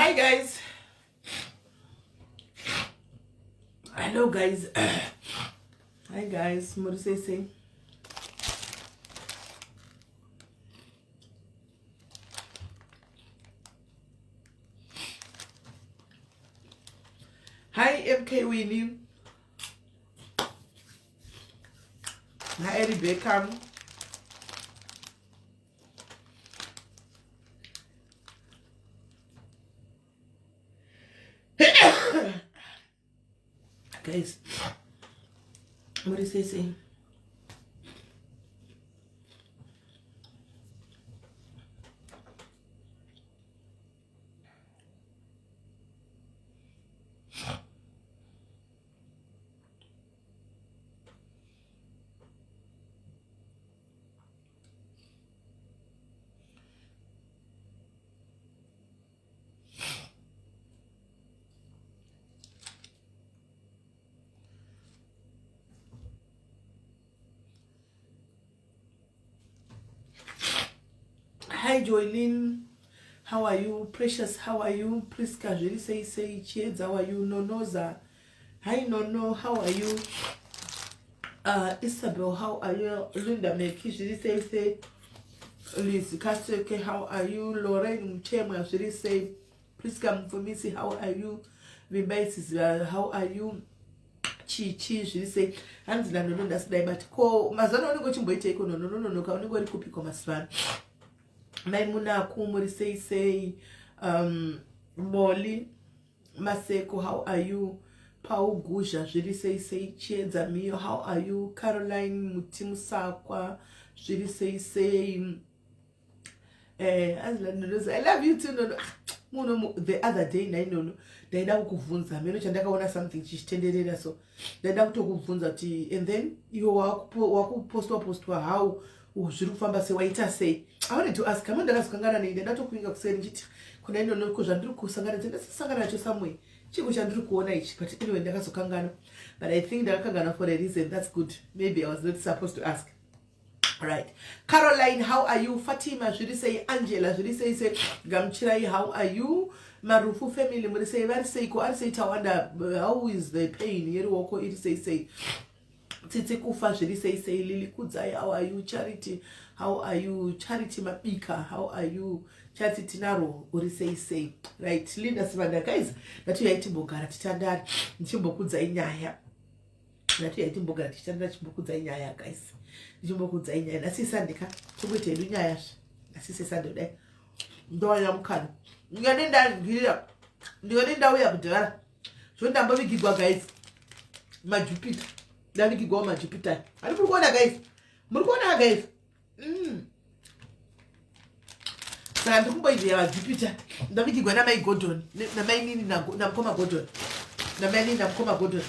Hi guys. Hello guys. Hi guys, muri sei sei? Hi MK Winnie. Hi Eddie Beckham. Guys, muri sei sei? Hi Joylin, how are you? Precious, how are you? Priska, zviri sei sei? Chiedza, how are you? Nonoza, hi Nono, how are you? Isabel, how are you? Linda Meki, zviri sei sei? Liz Kaseke, how are you? Lorraine Muchemwa, zviri sei? Priska Mufumisi, how are you? Vimbai Siziva, how are you? Chichi, zviri sei? Hanzi naNono ndasidai but ko mazano unenge uchimboiteiko Nono nononoka unenge uri kupiko mazuva ano? Mai Munaku, muri sei sei? Molly Maseko, how are you? Pau Guzha, zviri sei sei? Chiedza Miyo, how are you? Caroline Mutimusakwa, zviri sei sei? I love you too, Nono. Muno the other day nai Nono ndaida kukubvunza meno chandakaona something chichitenderera, so ndaida kutokubvunza kuti and then iwe wakupostwa postwa how zviri kufamba sei, waita sei? I wanted to ask kama ndakazokangana nei, ndatokuinga kuseri ndichiti kuna inono ko zvandiri kusangana ndasangana nacho somewhere, chiko chandiri kuona ichi, but anyway ndakazokangana, but I think ndakakangana for a reason. That's good. Maybe I was not supposed to ask. Right, Caroline, how are you? Fatima, zviri sei? Angela, zviri sei sei? Gamuchirai, how are you? Marufu family, muri sei? Vari seiko? Ari sei Tawanda? How is the pain yeruoko, iri sei sei? Tsitsi Kufa, zviri sei sei? Lili Kudzai, how are you? Charity, how are you? Charity Mabika, how are you? Charity Tinaro, uri sei sei? Right, Linda Sivanda. Guys, ndatuyai timbogara titandari ndichimbokudzai nyaya. Ndatuyai timbogara tichitandara chimbokudzai nyaya, guys, ndichimbokudzai nyaya. Nhasi isandika tomboita hedu nyaya zve. Nhasi sesande kudai ndowana mukana, ndingade ndagirira, ndingade ndauya kudhara zvo ndambovigigwa guys majupiter, ndavigigwawo majupiter. Ari muri kuona guys? Muri kuona guys? Saka ndikumboidheya majupiter, ndavigigwa namai Gordon, namainini, namukoma Gordon, namainini namukoma Gordon.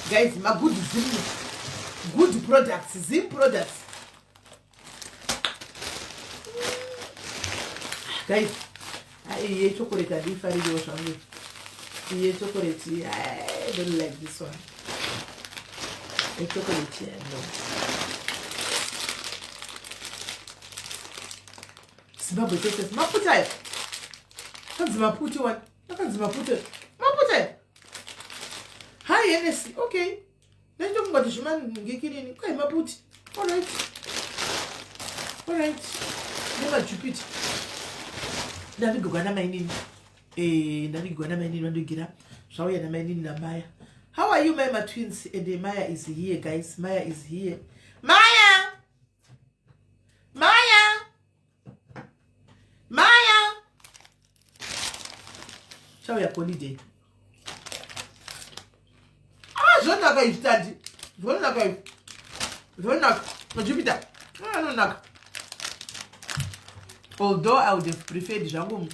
Guys, magood Zim, good products, Zim products, guys. Ai, yechokoreti handiifaririwo zvangu yechokoreti. I don't like this one yechokoreti, no. Zimbabwe Texas maputi aya akanzi maputi one, akanzi maputi, maputi aya. Hi Hennessy. Okay, ndachitofunga kuti zvimangekireni kwai maputi. Alright, alright, nemajupiter ndavigirwa namainini. Ndavigirwa namainini, vandogira zvauya namainini namaya. How are you, my matwins? And Maya is here, guys. Maya is here. Maya, Maya, Maya chauya holiday. Ah, zvonaka izvi tadi, zvonaka izvi, zvonaka majupiter anonaka, although I would have preferred zvangu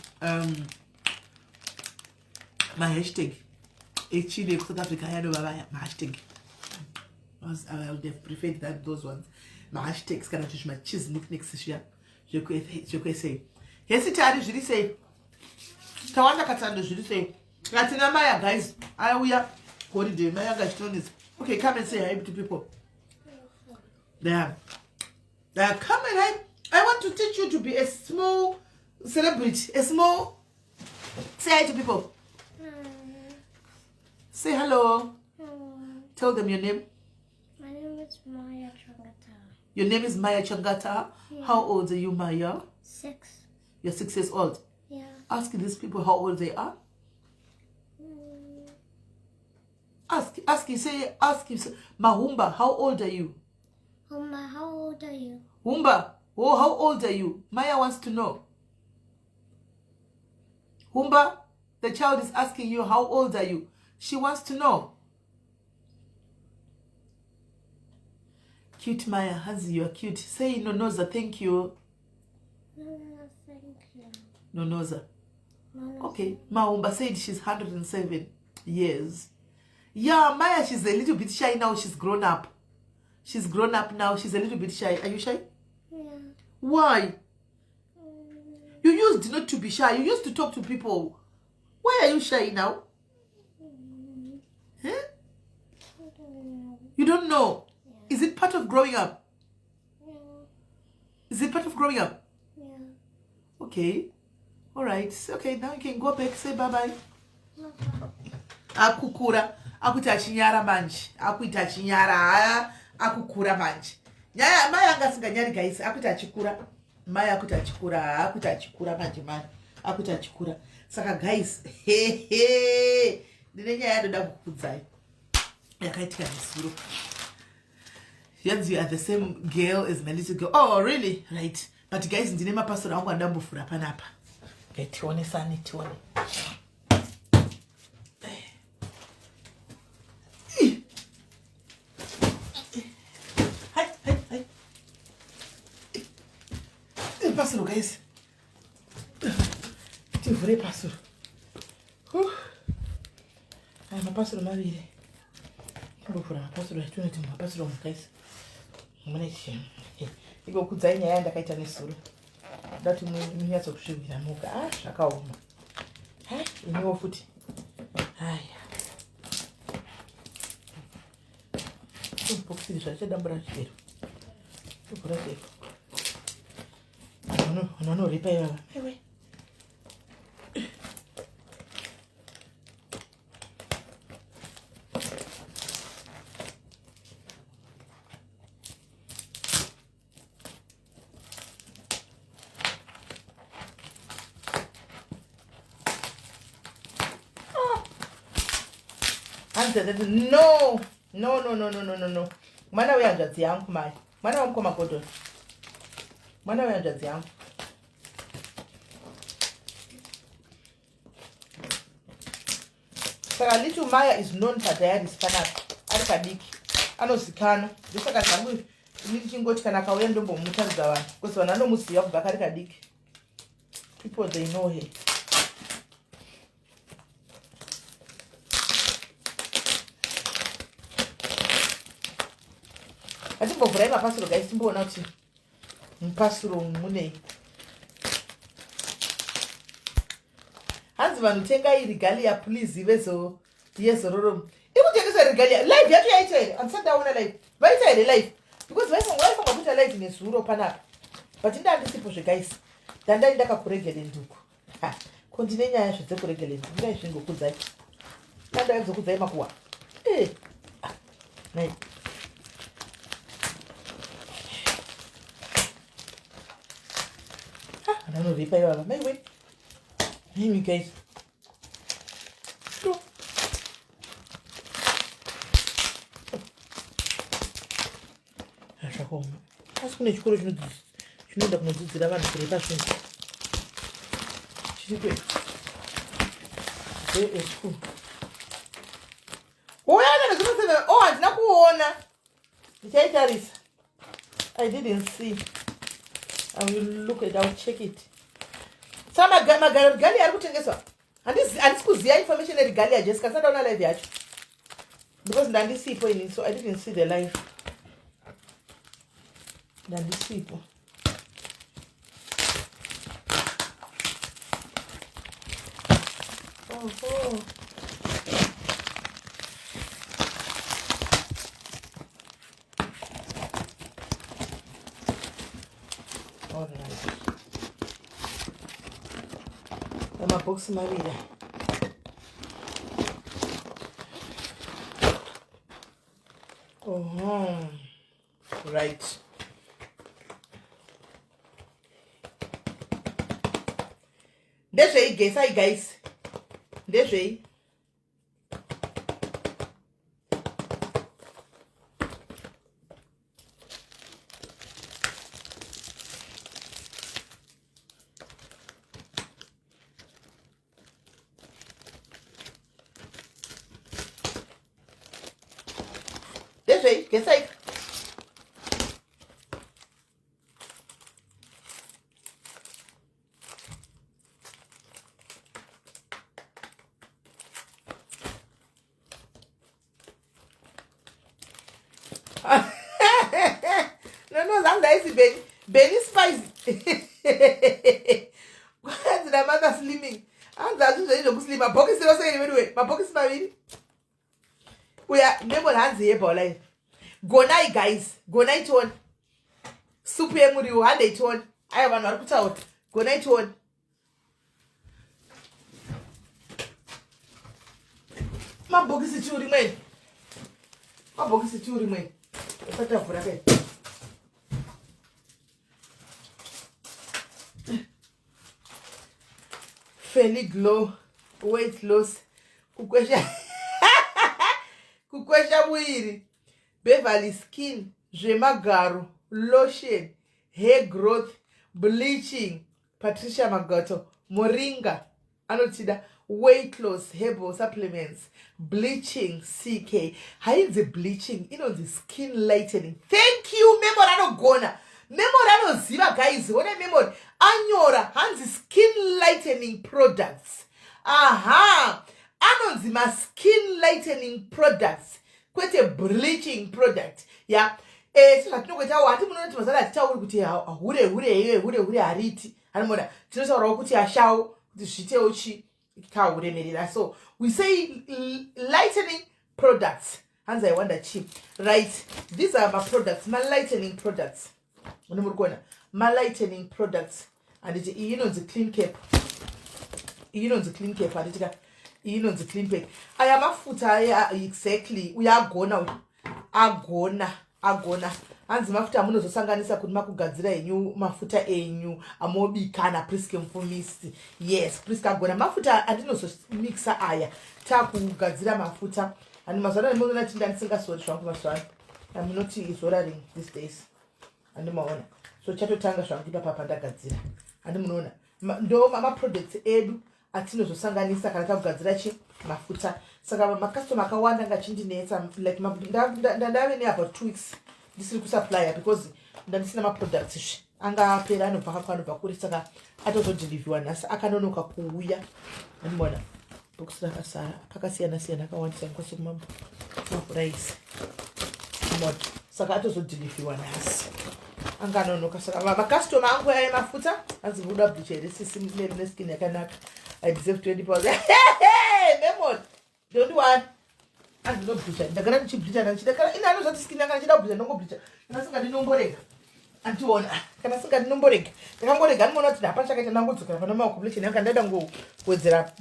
mahashtag echile ekuSouth Africa ayanova vaya mahashtag. I would have preferred that, those ones, mahashtags kana kuti zvimacheese knickknacks zviya zvekuSA. Hesi tari, zviri sei? Tawanda Katsando, zviri sei? Katina Maya guys, auya holiday. Maya anga achitonetsa. Okay, come and say hi to people there. Come and hi. I want to teach you to be a small celebrity, a small. Say hi to people. Say hello. Hello. Tell them your name. My name is Maya Changata. Your name is Maya Changata. Yeah. How old are you, Maya? 6. You're 6 years old. Yeah. Ask these people how old they are. Ask, ask, say, ask, say, Mahumba, how old are you? Humba, how old are you? Humba, oh, how old are you? Maya wants to know. Humba, the child is asking you, how old are you? She wants to know. Cute Maya, Hansi, you are cute. Say Nonoza, thank you. Nonoza, thank you. Nonoza. Nonoza. Okay, Mahumba said she's 107 years. Yeah, Maya, she's a little bit shy now. She's grown up. She's grown up now. She's a little bit shy. Are you shy? Yeah. Why? You used not to be shy. You used to talk to people. Why are you shy now? Huh? I don't know. You don't know. Yeah. Is it part of growing up? Yeah. Is it part of growing up? Yeah. Okay. All right. Okay, now you can go back. Say bye-bye. Bye-bye. Akukura. Akuita achinyara manje. Akuita achinyara. Akukura manje. Nyaya mai anga asinganyari guys. Akuita achikura. Mai akuita achikura. Akuita achikura manje mai. Akuita achikura. Saka guys, he. Ndine nyaya yandoda kukuudzai. Yakaitika nezuro. Yanzi you are the same girl as my little girl. Oh, really? Right. But guys, ndine mapasoro angu andambovhura panapa. Okay, tionesane, tione. Hai, hai, hai. Pasoro, guys. Tivhure pasoro. Aya mapasoro maviri. Timbovhura mapasoro atione kuti mapasoro umu, guys. Mune chii? Ikokudzai nyaya yandakaita nezuro. Ndoda kuti munyatsokusvibira moga. Ah, zvakaoma. Hai, iniwo futi. Haya. Bhokisi zvachadambura chidero. Tobhura chidero. Vanhu vanoripa ivava. Aiwe. No, no, no, no, no, no, no, no. Mwana wehanzvadzi yangu mai. Mwana wamukoma Gordon. Mwana wehanzvadzi yangu. Saka little Maya is known padiaries panapa. Ari padiki. Anozikanwa. Ndosaka zvangu ini ndichingoti kana akauya ndombomutaridza vanhu. Because vanhu vanomuziva kubva kari kadiki. People, they know her. Atimbovhurai mapasuro guys, timboona kuti mupasuro munei. Hanzi vanhu tengai regalia please vezo yezororo. Ikutengesa regalia. Live yacho yaita here? Handisati ndaona live. Vaita here live? Because vaifanira kuita live nezuro panapa. But ndandisipo zveguys. Ndandai ndakakuregele nduku. Ha, ko ndine nyaya zvedzekuregele nduku. Ndai zvingokudzai. Ndandaizokudzai makuwa. Eh. Ah, nai. Ah, vanoripa ivava. Maiwe. Nemi guys. Sure. Zvakaoma. Asi kune chikoro chinoenda kunodzidzira vanhu kurepa zvinhu. Chiri kwe. School. Uyana nezvino. Oh, handina kuona. Ndichaitarisa. I didn't see. I will look at, I will check it. Sa regalia ari kutengeswa. Handisi kuziva information yeregalia Jessica, sandaona live yacho. Because ndandisipo ini, so I didn't see the live. Ndandisipo. Oho. All right. mabhokisi maviri. Oho, right. Ndezvei gesai guys, ndezvei? Ndezvei gesai? No, zanzi haisi Beni, Beni Spice. Kwanzi namother slimming. Hanzi hazvi zvenyu zvokuslima. Bhokisi rose iri veduwe, mabhokisi maviri. Uya nemori hanzi Herbalife. Gonai guys, gonai tione. Supu yemuriwo, handei tione. Aiwa, vanhu vari kutaura. Gonai tione. Mabhokisi two rimweni. Mabhokisi two rimweni. Usati avhura kai. Feli glow, weight loss, kukwesha kukwesha muviri, Beverly skin, zvemagaro, lotion, hair growth, bleaching, Patricia Magoto, moringa anotida, weight loss, herbal supplements, bleaching ck. Hainzi bleaching, inonzi skin lightening. Thank you, Memory anogona. Memory anoziva guys. One Memory anyora hanzi skin lightening products. Aha, anonzi maskin lightening products, kwete bleaching product ya yeah. Sezvatinongoitawo, hati munoona kuti mazana hatitauri kuti hure hure heyo, hure hure hariti harimona. Tinotaurawo kuti ashawo kuti zviitewo chi kahuremerera. So we say lightening products. Hanzi I wonder chi. Right, these are maproducts, malightening products. Une muri kuona malightening products, handiti? Iyi inonzi Clean Cap, iyi inonzi Clean Cap, handiti ka? Iyi inonzi Clean Pack. Aya mafuta aya, exactly. Uyo agona, uyu agona, agona. Hanzi mafuta amunozosanganisa kuti makugadzira henyu mafuta enyu amobika naPriske Mufumisi. Yes, Priske agona. Mafuta andinozomixa aya takugadzira mafuta. Handi mazuva ano munoona tinda ndisingasori zvangu mazuva ano. I'm not zoraring these days, handimaona. So chatotanga zvangu ipapa pandagadzira, handi munoona? Ndo maproducts edu atinozosanganisa kana takugadzira chi mafuta. Saka makastoma akawanda anga achindinetsa, like ndave neabout 2 weeks ndisiri kusupplya because ndandisina maproducts zve, anga apera. Anobva kako, anobva kuri, saka atozodhilivhiwa nhasi, akanonoka kuuya. Andimona bhokisi rakasara pakasiyana siyana, akawandisa kwase kumapuraisi. Saka atozodhilivhiwa nhasi, anga anonoka. Saka makastoma angu aya mafuta. Hanzi buda bleach here sisi neskin yakanaka? I deserve £20. Memory, don't worry. Andinobleacha, ndagara ndichibleacha, ndichida kana ine anozvati skin yanga ndichida kubleacha, ndongobleacha. Kana singadinomborega, andiona, kana singandinomborega, ndakangorega. Ndimoona kuti hapana chakaita, ndangodzokera pane macomplexion yanga. Ndaida ngowedzera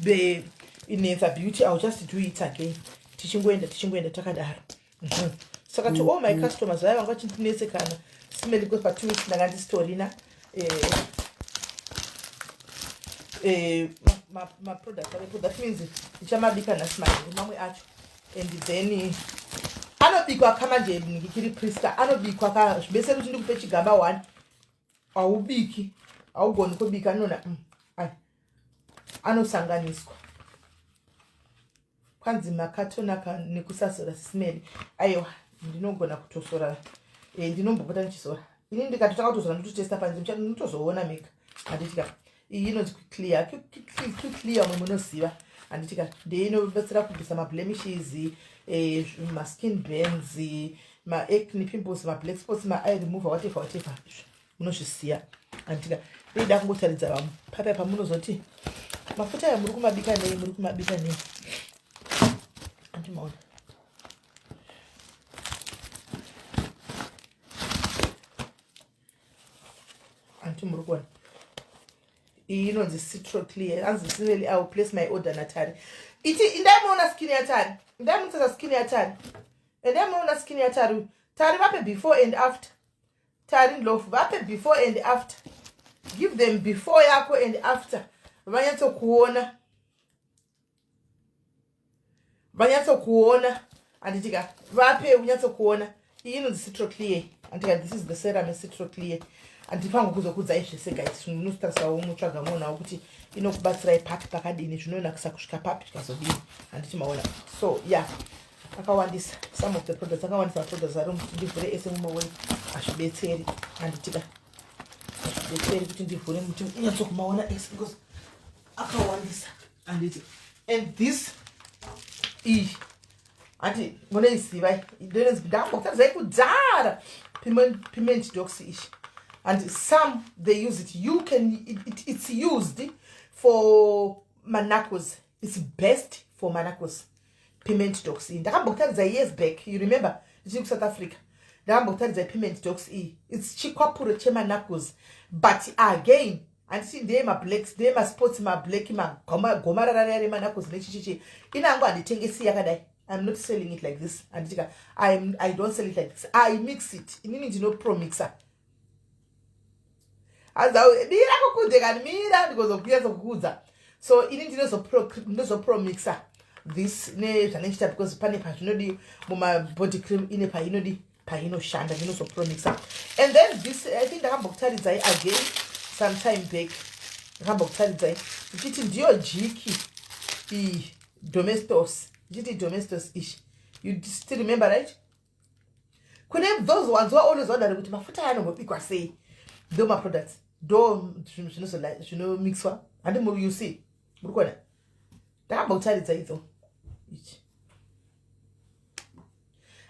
enhance beauty. I will just do it again, tichingoenda, tichingoenda takadaro. Saka to all my customers vaya vanga vachindinetsekana simeli, because pa2 weeks ndanga ndisitorina maproducts avepo. That means ndichamabika nhasi manheru mamwe acho, and then anobikwa kamanje nikikiri Priska anobikwa ka zvibeseri kuti ndikupe chigaba one, haubiki, haugoni kubika. Anona anosanganiswa. Kwanzi makatonaka nekusasora simeli. Aiwa, ndinogona kutosora, ndinombopota ndichisora ini. Ndikatotanga kutozora, ndototesta panze, ndinotozoona mega, handitika? Iyi inonzi Clear, Clear mwe munoziva, handitika? Ndeinobatsira kubvisa mablemishes, maskin burns, maacne, pimples, mablack spots, maeye remover, whatever whatever, munozvisiya, handitika? Ndeida kungotaridza vamwe papa pamunozoti mafuta aya muri kumabika nei, muri kumabika nei, andimaona. Anti muri kuona Iyi inonzi Citro Clear. Anzi sineli, I will place my order naTari. Iti indaimuona skin yaTari, indaimutsasa skin yaTari, endaimuona skin yaTari. Tari, vape before and after. Tari Ndlovu, vape before and after. Give them before yako and after, vanyatsokuona, vanyatsokuona, handitika? Vape unyatsokuona. Iyi inonzi Citro Clear, handitika? This is the serum, Citro Clear. Handifango kuzokudzai zvese, guys. Munositarisawo, mutsvaga muonawo kuti inokubatsirai papi, pakadini, zvinonakisa kusvika papi, zvikazodini, handiti maona? So yeah, akawandisa. Some of the products akawandisa, maproducts ari kuti ndivhure ese mumaoni hazvibetseri, handitika? Hazvibetseri kuti ndivhure muti unyatsokumaona ese because akawandisa, handiti? And this iyi, handi munoiziva, ndambokutarizai kudhara, Piment Dox ichi. And some they use it, you can it, it, it's used for maknuckles. It's best for maknuckles, Piment Dox iyi. Ndakambokutaridzai years back, you remember, ndichiri kuSouth Africa, ndakambokutaridzai Piment Dox iyi. It's chikwapuro chemaknuckles, but again, handiti ndeye mablacks, ndeye masports, mablack, magomarara remaknuckles nechichichi. Inango handitengesi yakadai. I'm not selling it like this, handitika? I don't sell it like this. I mix it. Inini ndinopromixa. Mira kukude kani, mira ndikozokunyatsokuudza. So ini ndinozopromixa this nezvandichita because pane pazvinodi mumabody cream, ine painodi, painoshanda, ndinozopromixa. And then this, I think ndakambokutaridzai again some time back. Ndakambokutaridzai ndichiti ndiyo Jik iyi, Domestos, ndichiti Domestos ishi. You still remember, right? Kune those ones who are always wondering kuti mafuta aya anombobikwa sei, ndo maproducts, ndo zvinhu zvinomixwa, handi? You see, muri kuona, ndakambokutaridza idzo ichi.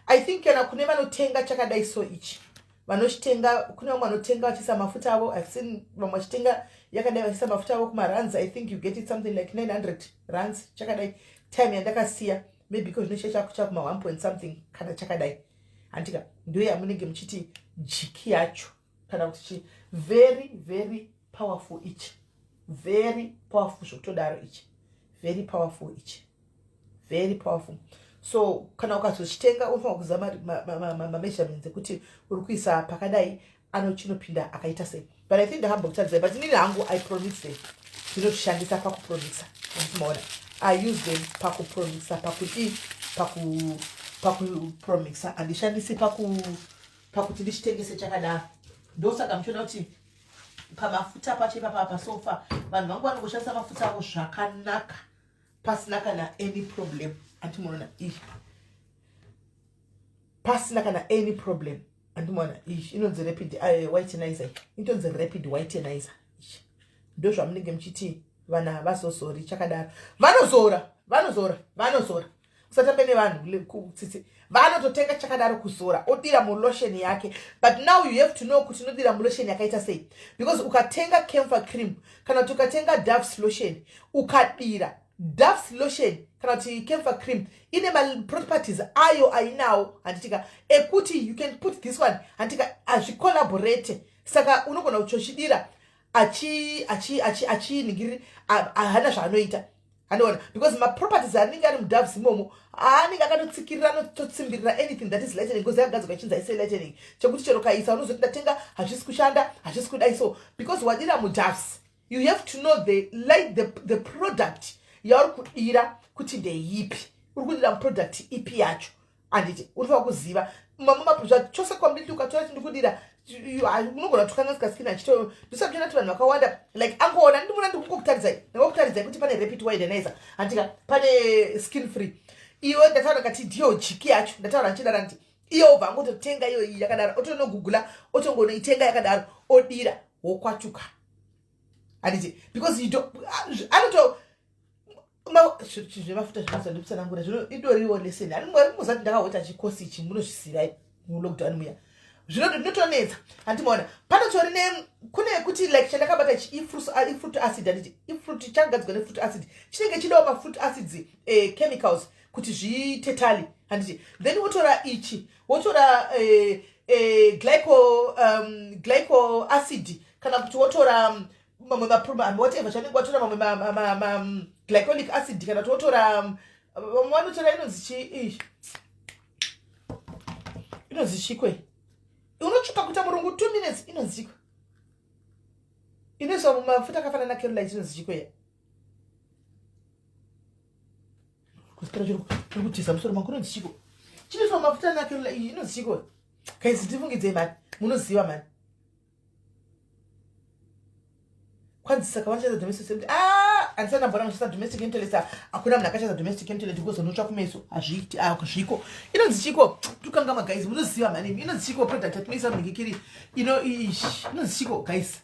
I think kana kune vanotenga chakadai so ichi, vanochitenga, kune vamwe vanotenga vachiisa mafuta avo. I've seen vamwe vachitenga yakadai vachiisa mafuta avo kumarands. I think you get it something like 900 rands chakadai. Time yandakasiya, maybe iko zvino chakuma 1 point something kana chakadai, handika? Ndo yamunenge muchiti Jik yacho kana kuti chi. Very, very powerful ichi, very powerful zvokutodaro ichi, very powerful ichi, very powerful. So kana ukazochitenga, unofanira kuziva mameasurements ekuti uri kuisa pakadai, anochinopinda akaita sei. But I think ndakambokutaridzai. But inini hangu, I promix them. Ndinozvishandisa pakupromixa, maona? I use them pakupromixa, pakudii, pakupromixa. Handishandisi pakuti ndichitengese chakadaro. Ndosaka muchiona kuti pamafuta pacho ipapa pasofa, vanhu vangu vanongoshandisa mafuta avo zvakanaka, pasina kana any problem, andimuona iyi, pasina kana any problem, andimuona iyi inonzi Rapid Whitenizer, intonzi Rapid Whitenizer. Ichi ndo zvamunenge muchiti vanhu havazozori chakadaro. Vanozora, vanozora, vanozora. Usatambe nevanhu, Tsitsi. Vanototenga chakadaro kuzora, odira mulotion yake. But now you have to know kuti inodira mulotion yakaita sei, because ukatenga camphor cream kana kuti ukatenga Doves lotion, ukadira Doves lotion kana kuti camphor cream, ine maproperties ayo ainawo, handitika, ekuti you can put this one, handitika, hazvicollaborate. Saka unogona kuchochidira achiningiriri, haana zvaanoita, handiona, because maproperties anenge ari muDoves imomo aanenge akatotsikirira, anototsimbirira anything that is lightening, because yakagadzirwa ichinzi aise lightening, chekuti chero kaisa unozoti ndatenga, hazvisi kushanda, hazvisi kudai. So because wadira muDoves, you have to know the like the product yauri kudira kuti ndeipi, uri kudira muproduct ipi yacho, handiti? Unofanira kuziva chose kwamditi. Ukatora kuti ndikudira, unogona kutokanganisika skin achito. Ndisati kuti vanhu vakawanda like angoona, ndimuna, ndikungokutaridzai, ndingokutaridzai kuti pane Rapid Whitenizer, handika, pane Skin Free. Iwe ndataura kati ndiyo Jik yacho, ndataura ndichidara nditi iye obva angototenga iyo iyi yakadaro, otonogugula, otongonoitenga yakadaro, odira, wokwachuka, handiti? Because you don't, anoto zvemafuta zvinozandiputsanangura zvino idoriwo lesson. Handimuzati ndakaota chikosi ichi, munozvisiyai mulockdown muya, zvinotonetsa, handimaona? Panotori ne kune kuti like chandakabata ichi ifruit acid, handiti? Ifruit, chakagadzirwa nefruit acid, chinenge chidawo mafruit acids, chemicals kuti zviite tally, handiti? Then wotora ichi, wotora glyco acid, kana kuti wotora Mamwe whatever chanenge watora, mamwe glycolic acid, kana kuti wotora, vamwe vanotora inonzi chi, inonzi chikwe, unotsvuka kuita murungu 2 minutes, inonzi chikwe, inoiswa mumafuta akafanana nakerolite, inonzi chikweya. Kusikira chiri kutiza musoro mangu. Inonzi chiko chinoiswa mumafuta nakerolite? Inonzi chiko, guys? Ndifungidzei mani, munoziva mani. Kwanzi saka vanoshandisa domestic toilet? Ah, handisati ndamboona vanoshandisa domestic toilet. Hakuna munhu akashandisa domestic toilet because unotsva kumeso. Hazviiti, hazviko. Inonzi chiko? Tukanga, maguys, munoziva mani, inonzi chiko product yatinoisa munhikikiri ino? Inonzi chiko, guys?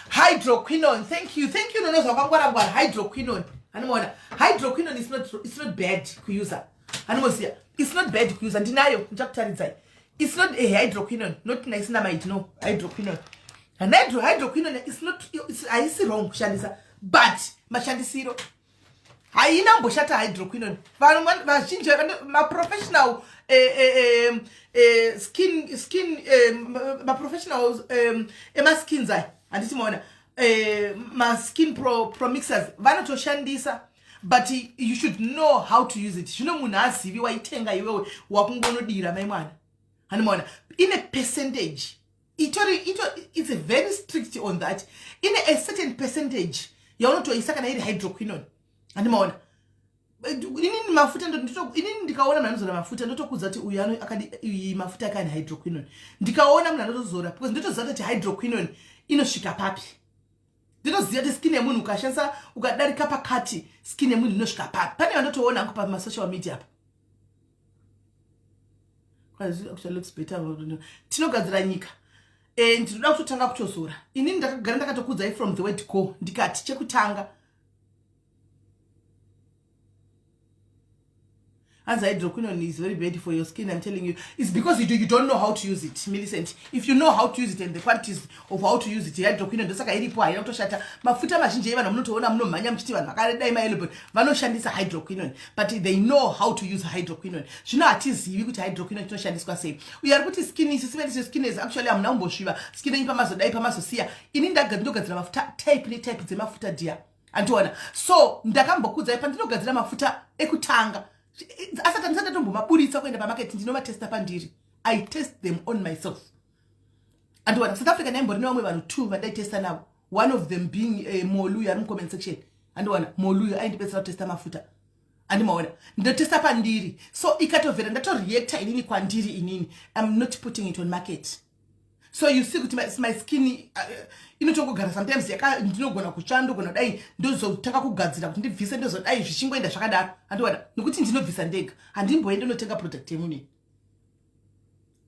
Hydroquinone. Thank you, thank you. Nonozwa kwangwarangwara. Hydroquinone, hanimoona? Hydroquinone is not, it's not bad kuusa. Hanimoziva, it's not bad kuusa. Ndinayo, ndichakutaridzai. It's not a hydroquinone, not niacinamide, no, hydroquinone. Hydroquinone is not, haisi wrong kushandisa, but mashandisiro. Haina mboshata hydroquinone. Vanhu vazhinji, maprofessional skin maprofessionals emaskins aya, handiti maona, maskin promixers vanotoshandisa, but you should know how to use it. Zvino munhu azivi, waitenga iwewe, wakungonodira mai mwana. Handimaona, ine percentage itori ito, it's very strict on that. Ine a certain percentage yaunotoisa kana iri hydroquinone. Handimaona, inini mafuta, inini ndikaona munhu anozora mafuta, ndotokudza kuti uyu akadi iyi mafuta akane hydroquinone. Ndikaona munhu anotozora, because ndotoziva kuti hydroquinone inosvika papi. Ndinoziva kuti skin yemunhu ukashandisa, ukadarika pakati, skin yemunhu inosvika papi. Pane vandotoona hangu pamasocial media apa. Looks better. Tinogadzira nyika. Ndinoda kutotanga kutozora. Inini ndakagara ndakatokudzai from the word go, ndikati chekutanga hanzi hydroquinone is very bad for your skin. I'm telling you, it's because you don't know how to use it, Millicent. If you know how to use it and the quantities of how to use it, hydroquinone ndosaka iripo, haina kutoshata. Mafuta mazhinji evanhu munotoona munomhanya muchiti vanhu vakadai maelbon vanoshandisa hydroquinone, but they know how to use hydroquinone. Zvino hatizivi kuti hydroquinone chinoshandiswa sei. Uyo ari kuti skin isisimetiso, skin is actually, hamuna kumbosviva skin yenyu pamazodai pamazosiya. Ini ndogadzira mafuta, type netype dzemafuta, dear, andiona. So ndakambokudzai pandinogadzira mafuta ekutanga, asati andisati ndatombomaburitsa kuenda pamaketi, ndinomatesta pandiri. I test them on myself, andiwana. South Africa ndaimbori nevamwe vanhu two vandaitesta navo, one of them being Moluyo ari mucomment section. Andiwana, Moluyo aindibetsera kutesta mafuta. Andimaona, ndinotesta pandiri. So ikatovhera ndatoreacta inini kwandiri inini, I'm not putting it on market. So you see kuti my skin inotongogara sometimes yaka, ndinogona kutsva, ndogona kudai, ndozotanga kugadzira kuti ndibvise, ndozodai, zvichingoenda zvakadaro. Handiwana, nekuti ndinobvisa ndega. Handimboendi unotenga product yemunhu.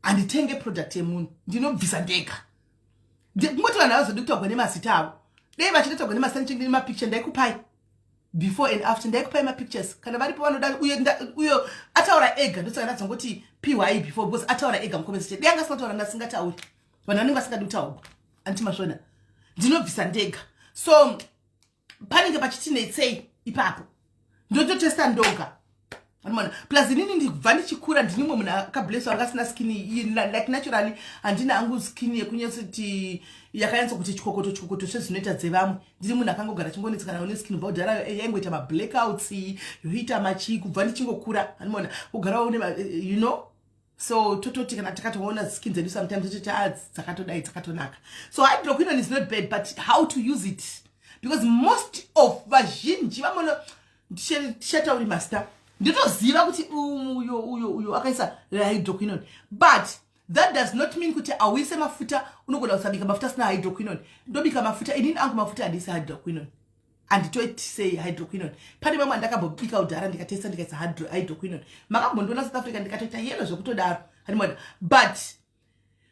Handitenge product yemunhu, ndinobvisa ndega. Kungoti vanhu havazodi kutaurwa nemazita avo. Dei vachida kutaurwa nemazita nemapicture, ndaikupai before and after, ndaikupai mapictures kana varipo vanoda. Uyo ataura ega, ndosaka ndazongoti py before, because ataura ega mucomment section. Dei anga asina kutaura, ndasingatauri. Vanhu vanenge vasingadi kutaurwa, anditi mazvona? Ndinobvisa ndega, so panenge pachitinetsei ipapo, ndototesta ndoga. Anoona, plus inini ndibva ndichikura ndini mumwe munhu akableswa anga asina skin like naturally handina hangu skin yekunyatsoti yakanyatsa kuti chikokoto chikokoto sezvinoita dzevamwe. Ndiri munhu akangogara chingonetsekana neskin bva kudhara, yaingoita mablackouts, yoita machi kubva ndichingokura. Anoona, kugara une you know so tototi kana takatoona skin dzedu sometimes tototi, ah, dzakatodai, dzakatonaka. So hydroquinone is not bad, but how to use it, because most of vazhinji vamono, tichatauri master, nditoziva kuti uyo uyo uyo akaisa hydroquinone, but that does not mean kuti auise mafuta. Unogona kusabika mafuta asina hydroquinone. Ndobika mafuta inini, angu mafuta handisi hydroquinone, handitoitisei hydroquinone. Pane mamwe andakambobika kudhara, ndikatesta, ndikaisa hydroquinone, makambondiona South Africa, ndikatoita yellow zvekutodaro. Handimaona, but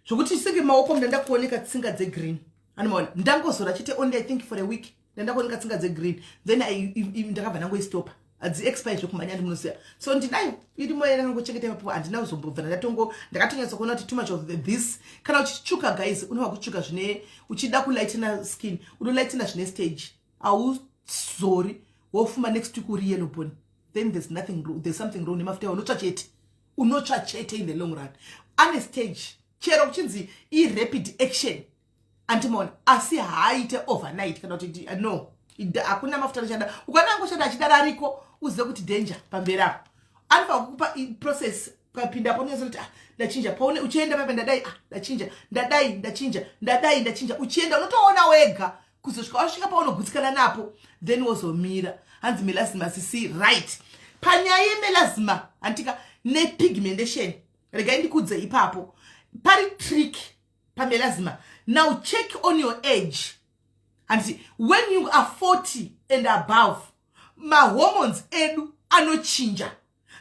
zvokuti senge maoko munda ndakuoneka tsinga dzegreen. Handimaona, ndangozora chete only, I think for a week, ndandakuoneka tsinga dzegreen, then ndakabva ndangoistopa. Hadziexpire zvekumhanya, ndimunoziva. So ndinayo irimo yandangochengeta ipapo, handina kuzombobva ndatongo. Ndakatonyatsa kuona kuti too much of this, kana uchitsvuka, guys, unova kutsvuka zvine, uchida kulightena skin, unolightena zvine stage. Hauzori wofuma next week uri yellow bone, then there's nothing, there's something wrong nemafuta. Unotsva chete, unotsva chete in the long run. Ane stage, chero kuchinzi irapid action. Andimaona, asi haaite overnight kana kuti no, hakuna mafuta anoshanda. Ukana angoshanda achidaro ariko, uzive kuti danger pamberi apo. Anofanira kukupa process. Ukapinda paunonyatsa kuti, "Ah, ndachinja." Paune uchienda pape, "Ndadai, ah, ndachinja, ndadai, ndachinja, ndadai, ndachinja." Uchienda unotoona wega kuzosvika wasvika paunogutsikana napo, then wozomira. Hanzi melasma sisi, right? Panyaya yemelasma, handika, nepigmentation, regai ndikudze ipapo pari trick pamelasma. Now check on your age, handiti? When you are 40 and above, mahormones edu anochinja.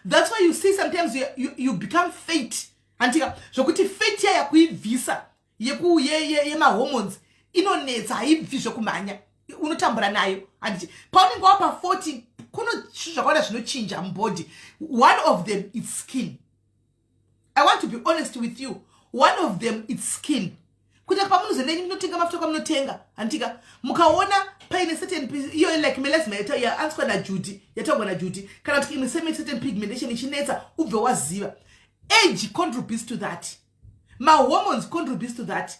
That's why you see sometimes you become fat, handika? Zvokuti fat yaya kuibvisa yemahormones inonetsa, haibvi zvekumhanya, unotambura nayo, handiti? Paunenge wapa 40, kuno zvakawanda zvinochinja mubody. One of them is skin. I want to be honest with you, one of them is skin. Kuti pamunozoneni munotenga mafuta kwamunotenga, handika, mukaona paine certain iyo like melasma yaanswa naJudy, yataurwa naJudy, kana kuti imwe same certain pigmentation ichinetsa, ubve waziva age contributes to that, mahormones contributes to that.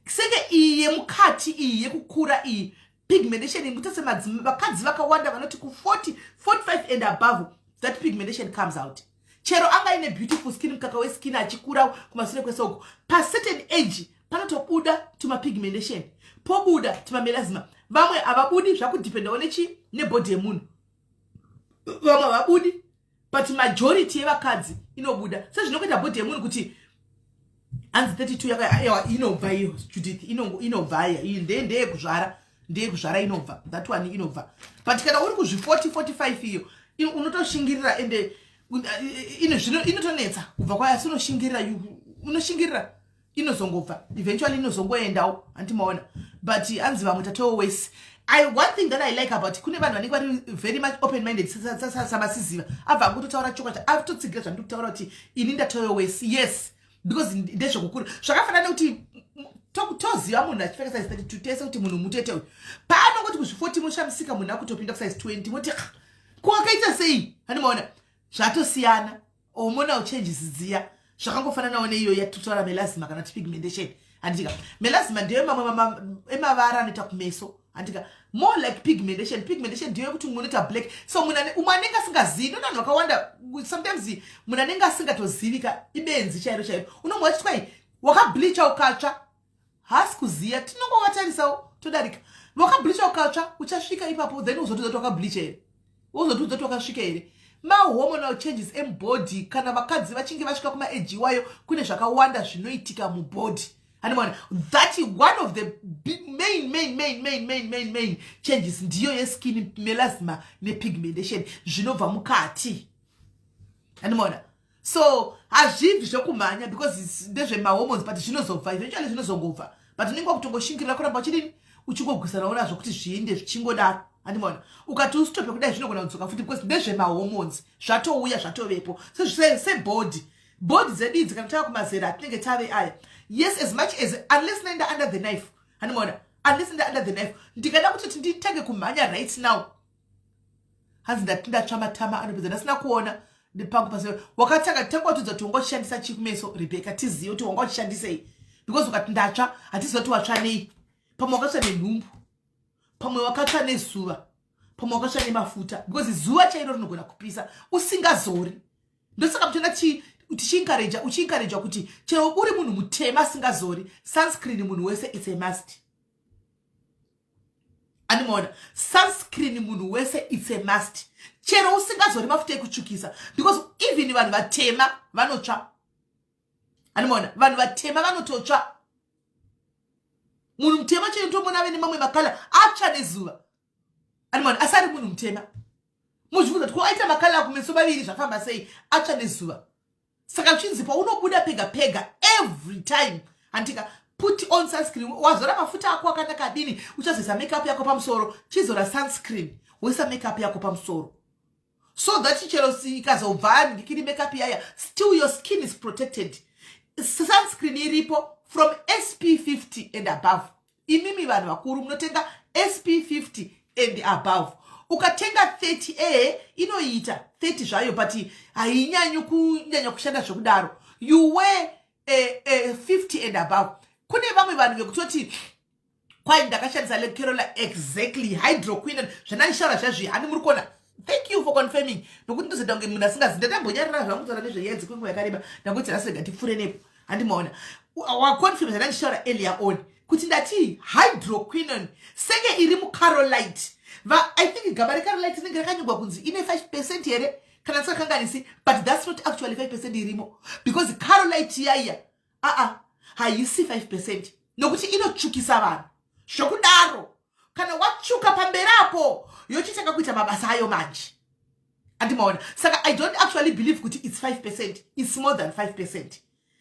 Senge iyi yemukati, iyi yekukura, iyi pigmentation, mutase vakadzi vakawanda vanoti ku40, 45 and above, that pigmentation comes out. Chero anga ine beautiful skin, mukaka weskin, achikura kumasure kwese uko, pacertain age panotobuda tumapigmentation, pobuda tumamelasma. Vamwe havabudi, zvakudependawo nechi nebody yemunhu. Vamwe havabudi, but majority yevakadzi inobuda sezvinokuita body yemunhu. Kuti hanzi 32 inobva iyo, Judith, inobva iya. Ndeyekuzvara, ndeyekuzvara, inobva. That one inobva. But kana uri kuzvi40, 45 iyo, unotoshingirira. Ende inotonetsa kubva kwayo, asi unoshingirira, unoshingirira, inozongobva eventually, inozongoendawo, handimaona? But hanzi vamwe tatowo wese. One thing that I like about kune vanhu vanenge vari very much open minded samasiziva, abva angototaura chokwadi, atotsigira zvandiri kutaura kuti ini ndatoyo wese. Yes, because ndezvekukura. Zvakafanana nekuti toziva munhu achipfeka size 32 tese kuti munhu mutete uyu. Paanongoti kuzvi40, moshamisika munhu akutopinda kusize 20, moti, "Ko wakaita sei?" Handimaona? Zvatosiyana, hormonal changes dziya. Zvakangofananawo neiyo yatotaura, melasma kana kuti pigmentation, handika? Melasma ndeyo mamwe emavara anoita kumeso, handika? More like pigmentation. Pigmentation ndiyo yekuti umwe unoita black. So munhu umwe anenge asingazivi, nona vanhu vakawanda, sometimes munhu anenge asingatozivika, ibenzi chairo chairo, unomwe wachitwai wakableacha ukatsva, haasi kuziya. Tinongovatarisawo todarika. Wakableacha ukatsva, uchasvika ipapo, then uzotiudza kuti wakableacha here, uzotiudza kuti wakasvika here. Mahormonal changes emubody, kana vakadzi vachinge vasvika kumaage iwayo, kune zvakawanda zvinoitika mubody, handimaona? That one of the main main main main main main main changes ndiyo yeskin, melasma nepigmentation, zvinobva mukati, handimaona? So hazvibvi zvekumhanya because ndezvemahormones, but zvinozobva eventually, zvinozongobva. But unenge wakutongoshingirira kuramba uchidini, uchingogwisanawo nazvo kuti zviende zvichingodaro, handimaona? Ukati usitope kudai, zvinogona kudzoka futi because ndezvemahormones, zvatouya, zvatovepo. Sebody, body dzedu idzi, kana tava kumazera atinenge tave aya, yes, as much as, unless naenda under the knife, handimaona? Unless ndaenda under the knife, ndikada kutoti nditange kumhanya right now, hanzi ndati ndatsva matama anopedza, ndasina kuona pangu pasi. Wakatanga tanga watudza kuti wanga uchishandisa chii kumeso, Rebecca, tizive kuti wanga uchishandisei, because ukati ndatsva, hatiziva kuti watsva nei. Pamwe wakatsva nenhumbu, pamwe wakatsva nezuva, pamwe wakatsva nemafuta, because zuva chairo rinogona kupisa usingazori. Ndosaka muchiona tichiencouraja, uchiencouraja kuti chero uri munhu mutema asingazori sunscreen, munhu wese, it's a must. Animaona? Sunscreen munhu wese, it's a must, chero usingazori mafuta ekutsvukisa, because even vanhu vatema vanotsva. Animaona? Vanhu vatema vanototsva. Munhu mutema chero tomuona ave nemamwe macolour, atsva nezuva. Animaona? Asi ari munhu mutema, muzvibvunza kuti ko aita macolour kumeso maviri, zvafamba sei? Atsva nezuva. Saka zvichinzi paunobuda pega pega, every time, handika, put on sunscreen. Wazora mafuta ako akanaka adini, uchazoisa makeup yako pamusoro, chizora sunscreen, woisa makeup yako pamusoro, so that chero ikazobva ndikiri makeup yaya, still your skin is protected. Sunscreen iripo from SP50 and above. Imimi vanhu vakuru munotenga SP50 and above. Ukatenga 30 a, inoita 30 zvayo, but hainyanyi kunyanya kushanda zvekudaro. You wear 50 and above. Kune vamwe vanhu vekutoti Kwai ndakashandisa lecarola exactly hydroquinone zvandandishaura zvazvi hani muri kuona. Thank you for confirming nokuti ndozoita kunge munhu asingazi ndatambonyarara zvangu kutaura nezvenyaya dzekwenguva yakareba ndangoti rasega tipfure nepo handimaona waconfirm zvandandishaura earlier on kuti ndati hydroquinone senge iri mucarolite va i think gaba recarolite rinenge rakanyorwa kunzi ine 5% here kana ndisingakanganisi, but that's not actually 5% irimo because carolite yaiya aa haisi 5% nokuti inotsvukisa vanhu zvokudaro. Kana watsvuka pamberi apo yochitanga kuita mabasa ayo manje, andimaona. Saka I don't actually believe kuti it's 5%. It's more than 5%.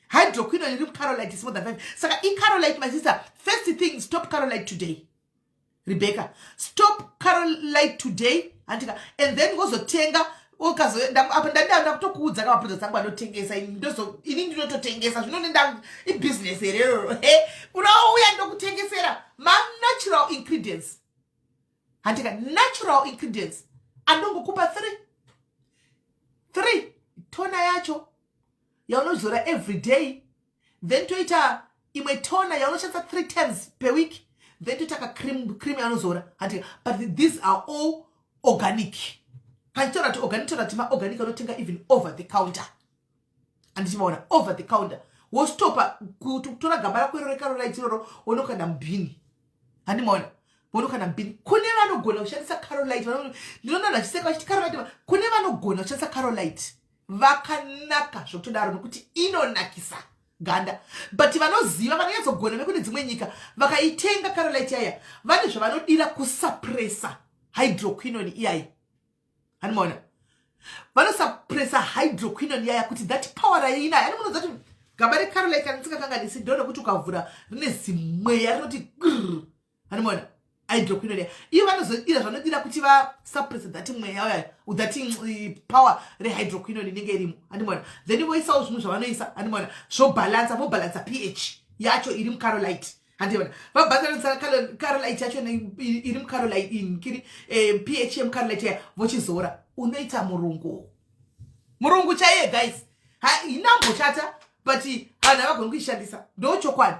Hydroquinone iri mucarolite is more than 5. Saka icarolite, my sister, first thing, stop carolite today. Rebecca, stop carolite today, handika? And then wozotenga apa ndandada kutokuudza ka maproducts angu anotengesa ini ndinototengesa zvinonenda ibusiness hereroro he unouya ndokutengesera manatural ingredients, handika? Natural ingredients andongokupa three three toner yacho yaunozora every day, then toita imwe toner yaunoshandisa three times per week, then toita kacream cream yaunozora, handika? But these are all organic. Kanditora kuti organic, tora kuti maorganic anotenga even over the counter, handichimaona over the counter. Wostopa kutora gaba rako iro recarolite iroro wonokanda mubhini, handimaona, wonokanda mubhini. Kune vanogona kushandisa carolite, ndinoona vachiseka vachiti carolite. Kune vanogona kushandisa carolite vakanaka zvokutodaro nokuti inonakisa ganda, but vanoziva vanonyatsogona vekune dzimwe nyika vakaitenga carolite yaya vane zvavanodira kusuppressa hydroquinone iyai, handimaona? Vanosuppressa hydroquinone yaya kuti that power rainayo ani munoziva kuti gaba recarolite kana ndisingakanganisi ndo rekuti ukavhura rine zimweya rinoti grr, handimaona? Hydroquinone yaya ivo vanozodira zvanodira kuti vasuppresse that mweya uya, that power rehydroquinone inenge irimo, handimaona? Then voisawo zvimwe zvavanoisa, handimaona? Zvobhalansa, vobhalansa pH yacho iri mucarolite, handiona? Vabhalansa carolite yacho iri mucarolite kiri pH yemucarolite yaya, vochizora, unoita murungu, murungu chaiye. Guys, inamboshata but vanhu havagoni kuishandisa, ndo chokwadi.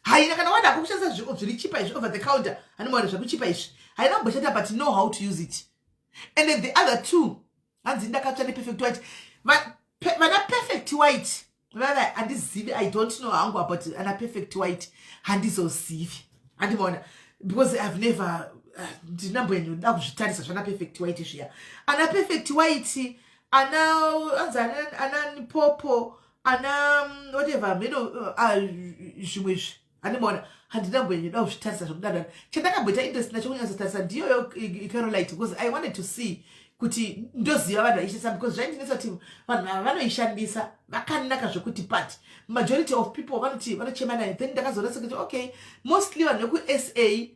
Haina kana wada kushandisa zviri chipa izvi over the counter, handimaona zvekuchipa izvi, haina kumboshata, but know how to use it. And then the other two, hanzi ndakatsva neperfect white. Vana perfect white vava handizivi, I don't know hangu about ana perfect white, handizozivi, handimaona? Because I've never ndinamboenda kuzvitarisa zvana perfect white zviya. Ana perfect white, ana anzi ana popo, ana whatever mheno zvimwe izvi, handimaona? Handinamboenda kuzvitarisa zvekudadana. Chandakamboita interest nacho kunyatsotarisa ndiyoyo icarolite because I wanted to see kuti ndoziva vanhu vaishandisa, because zvaindinetsa kuti vanhu ava vanoishandisa vakanaka zvekuti, but majority of people vanoti vanochema nayo. Then ndakazoona sekuti okay, mostly vanhu vekuSA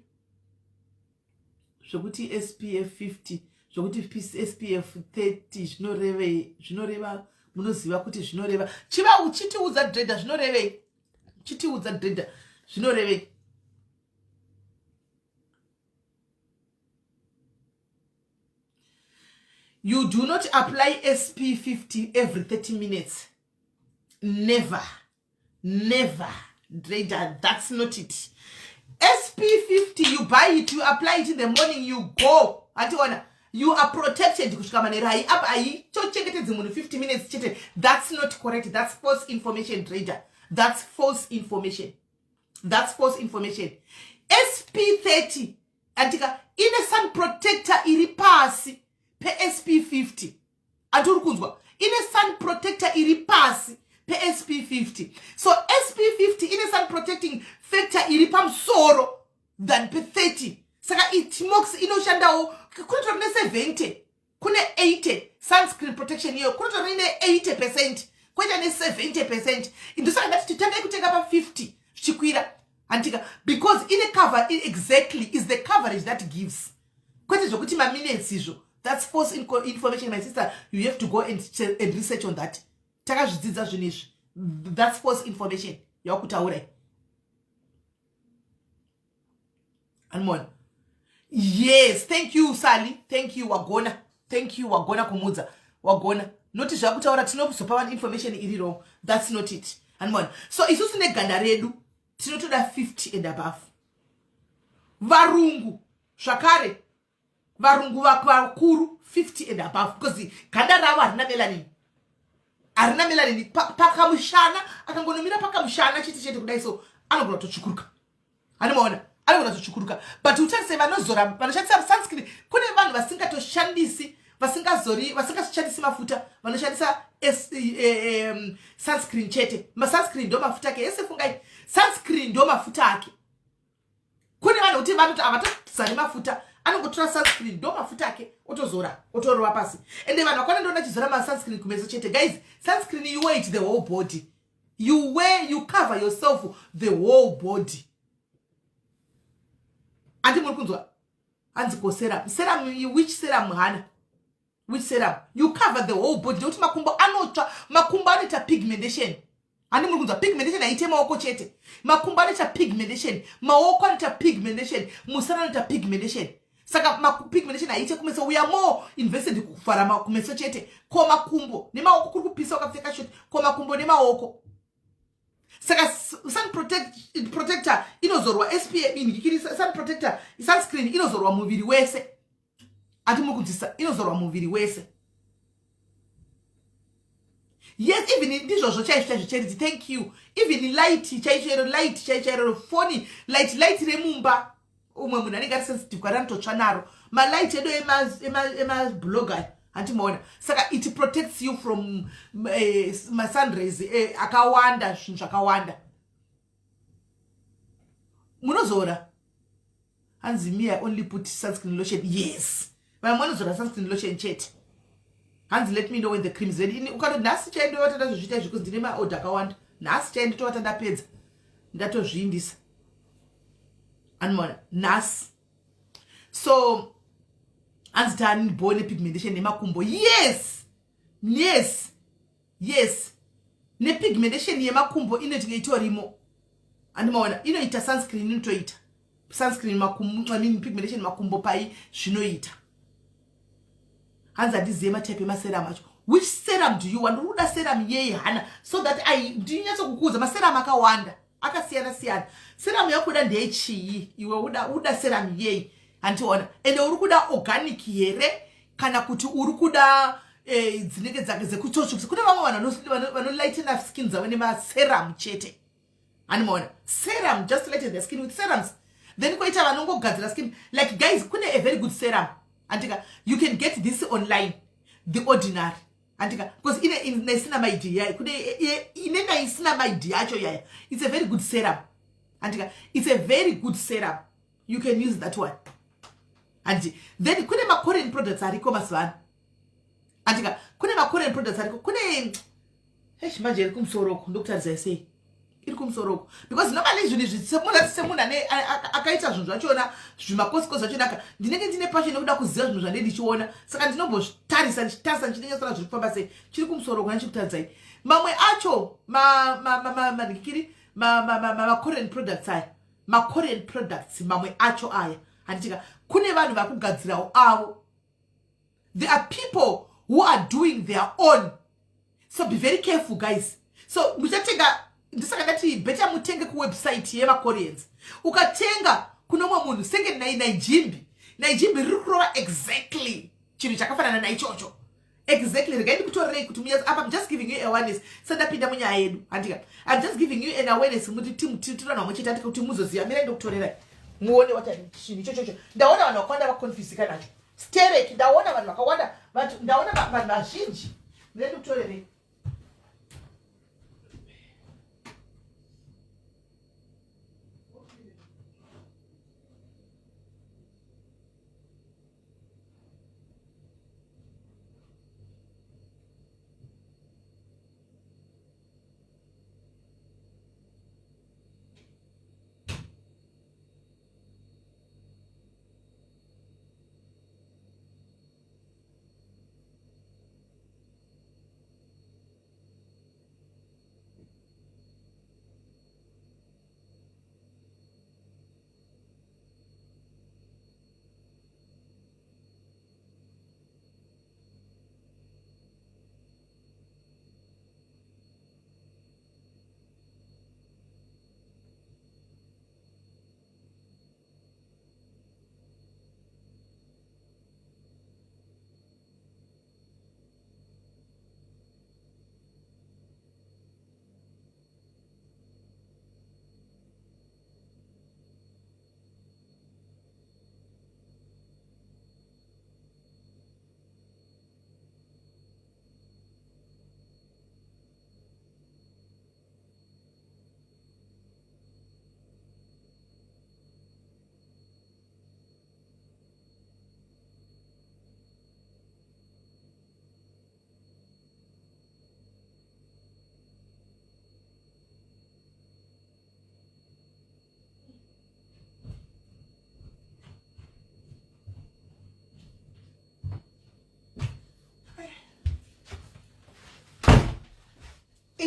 zvokuti SPF 50, zvokuti SPF 30 zvinorevei? Zvinoreva, munoziva kuti zvinoreva chiva chitiudza dreda zvinorevei, chitiudza dreda zvinorevei. You do not apply SP50 every 30 minutes. Never, never, Drader, that's not it. SP50, you buy it, you apply it in the morning, you go, antiona, you are protected kusvika manheru. Hai apa haitochengetedzi munhu 50 minutes chete. That's not correct. That's false information, Trader. That's false information, that's false information. SP30 antika ine sun protector iri pasi peSP50, andiri kunzwa? Ine sun protector iri pasi peSP50. So SP50 ine sun protecting factor iri pamusoro than pe30. Saka itmox inoshandawo kunotori ne70, kune 80 sunscreen protection iyoyo kunotori ne80%, kwoita ne70%. Ndosaka ndati titangai kutenga pa50 zvichikwira, handitika? Because ine cover exactly is the coverage that gives, kwete zvokuti maminutes izvo. That's false information, my sister. You have to go and research on that. Takazvidzidza zvinhu izvi. That's false information yakutaurai, anmona. Yes, thank you, Sally, thank you. Wagona, thank you, wagona kumudza, wagona. Noti zvakutaura tinozopa vanhu information iri wrong. That's not it, anmona. So isusu neganda redu tinotoda 50 and above. Varungu zvakare, varungu vakuru 50 and above, because ganda ravo harina melanin, harina melanin. Pakamushana, akangonomira pakamushana chete chete kudai so, anogona kutotsvukuruka. Anomaona, anogona kutotsvukuruka. But utarise vanozora, vanoshandisa sunscreen. Kune vanhu vasingatoshandisi, vasingazori, vasingashandisi mafuta, vanoshandisa sunscreen chete. Masunscreen ndo mafuta ake ese. Fungai, sunscreen ndo mafuta ake. Kune vanhu kuti vanoti havatozari mafuta, anongotora sunscreen, ndo mafuta ake, otozora, otorova pasi. Ende vanhu vakwana ndoona chizora masunscreen kumeso chete. Guys, sunscreen, you wear it the whole body. You wear, you cover yourself the whole body. Andi muri kunzwa? Hanzi ko serum, serum, which serum, hana? Which serum? You cover the whole body nekuti makumbo anotsva, makumbo anoita pigmentation. Handi muri kunzwa? Pigmentation haite maoko chete. Makumbo anoita pigmentation, maoko anoita pigmentation, musana anoita pigmentation. Saka pigmentation haite kumeso. We are more invested kuvhara kumeso chete. Ko makumbo nemaoko kuri kupisa, ukapfeka short, ko makumbo nemaoko? Saka sun protector inozorwa, SPF inhikiri, sun protector, sunscreen inozorwa muviri wese. Ati muri kunzwisa? Inozorwa muviri wese. Yes, even ndizvozvo chaizvo chaizvo. Charity, thank you. Even light chaizvo iro, light chaizvo chairo, foni light, light remumba, umwe munhu anenge ari sensitive kwari, anototsva naro malight edu emablog aya. Handimaona? Saka it protects you from masunrays akawanda, zvinhu zvakawanda. Munozora? Hanzi me, I only put sunscreen lotion. Yes, vamwe vanozora sunscreen lotion chete. Hanzi let me know when the cream is ready. Ukatoti nhasi chai ndovata ndazozviita izvi, kuzi ndine maorder akawanda. Nhasi chai nditovata ndapedza, ndatozviindisa. Anomaona nhasi. So hanzi tani bo nepigmentation nemakumbo. Yes, nepigmentation yemakumbo inoitika, itorimo. Andimaona? Inoita sunscreen, inotoita sunscreen makumbo, I mean pigmentation makumbo pai zvinoita. Hanzi handizive matype emaserum acho. Which serum do you want? Uri kuda serum yei, hana, so that I ndinyatsokukuudza? Maserum akawanda, akasiyana siyana. Serum yakuda ndeyechii iwe? Uda serum yei? Handiona. Ende uri kuda organic here, kana kuti uri kuda dzinenge dzake dzekutotsvukisa? Kune vamwe vanhu vanolightena skin dzavo nemaserum chete. Handimaona? Serum, just lighten their skin with serums. Then koita vanongogadzira skin. Like guys, kune a very good serum, andika? You can get this online, The Ordinary, andika? Because ine niacinamide yaya, kune ine niacinamide yacho yaya. It's a very good serum, andika? It's a very good serum, you can use that one. Andi then kune makorean products ariko mazuva ano, andika? Kune makorean products ariko. Kune, eish, manje iri kumusoro uku, ndokutarisai sei iri kumusoro uku, because normally zvinhu izvi, semunhu, semunhu ane akaita zvinhu zvachona, zvimakosikosi zvachona, ndinenge ndine passion nekuda kuziva zvinhu zvandee ndichiona. Saka ndinombozvitarisa, ndichitarisa, ndichinyatsoona zviri kufamba sei. Chiri kumusoro uku, ndichikutaridzai mamwe acho, manhikiri, makorean products aya, makorean products mamwe acho aya, handitika? Kune vanhu vari kugadzirawo avo. There are people who are doing their own, so be very careful, guys. So muchatenga, ndisaka ndati better mutenge kuwebsite yemakoreans. Ukatenga kuno mumwe munhu, senge Naijimbi, Naijimbi riri kurova exactly chinhu chakafanana naichocho exactly. Regai ndikutorerei kuti munyatso apa. I'm just giving you awareness sandapinda munyaya yedu, handika? I'm just giving you an awareness muti tiri vanhu vamwe chete, handika? Kuti muzoziva. Mirai ndokutorerai muone wata chinhu ichochocho. Ndaona vanhu vakawanda vakonfusika nacho stereki. Ndaona vanhu vakawanda, ndaona vanhu vazhinji. Mirai ndikutorerei.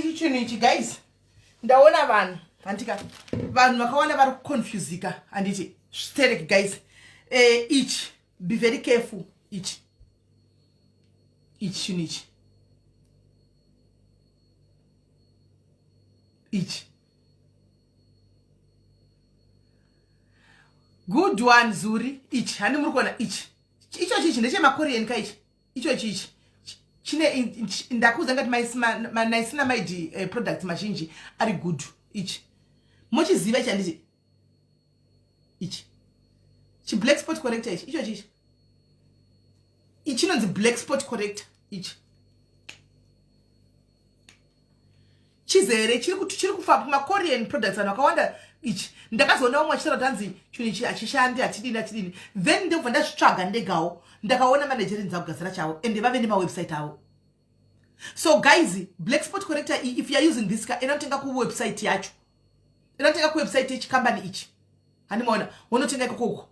Ichi chinhu ichi guys, ndaona vanhu, handika, vanhu vakawanda vari kuconfusika, handiti? Sterek guys. Ichi, be very careful. Ichi chinhu ichi. Good one, Zuri. Ichi, handi muri kuona ichi? Ichochi ichi ndechemakorean ka ichi. Ichochi ichi chine, ndakuudza ngati maniacinamide products mazhinji ari good. Ichi mochiziva ichi, handiti? Ichi chiblack spot corrector ichi, ichochi ichi, ichi chinonzi black spot corrector. Ichi chizere, chiri kufa kumakorean products, vanhu vakawanda. Ichi ndakazoona vamwe vachitaura kuti hanzi chinhu ichi hachishandi, hatidini, hatidini. Then ndobva ndazvitsvaga ndegawo, ndakaona manigerians akugadzira chavo, ende vave nemawebsite avo. So guys, black spot corrector iyi, if you are using this ka, inotenga kuwebsite yacho, inotenga kuwebsite yechikambani ichi, handimaona? Unotenga ikokoko,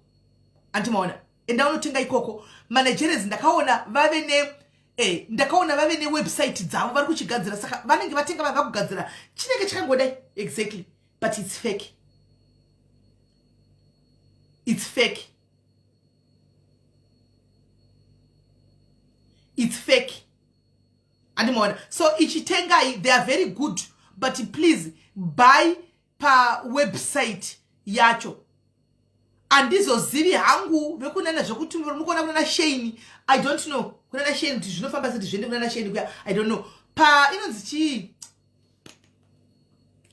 handimaona? Enda unotenga ikoko. Manigerians ndakaona vave ne ndakaona vave newebsite dzavo, vari kuchigadzira. Saka vanenge vatenga, vava kugadzira, chinenge chakangodai exactly, but it's fake, it's fake, it's fake, handimaona? So ichitengai, they are very good, but please buy pawebsite yacho. Handizozivi hangu vekunana zvekuti mukuona kunana Shein, I don't know kunana Shein kuti zvinofamba seti zviende kunana Shein kuya, I don't know. Pa inonzi chii,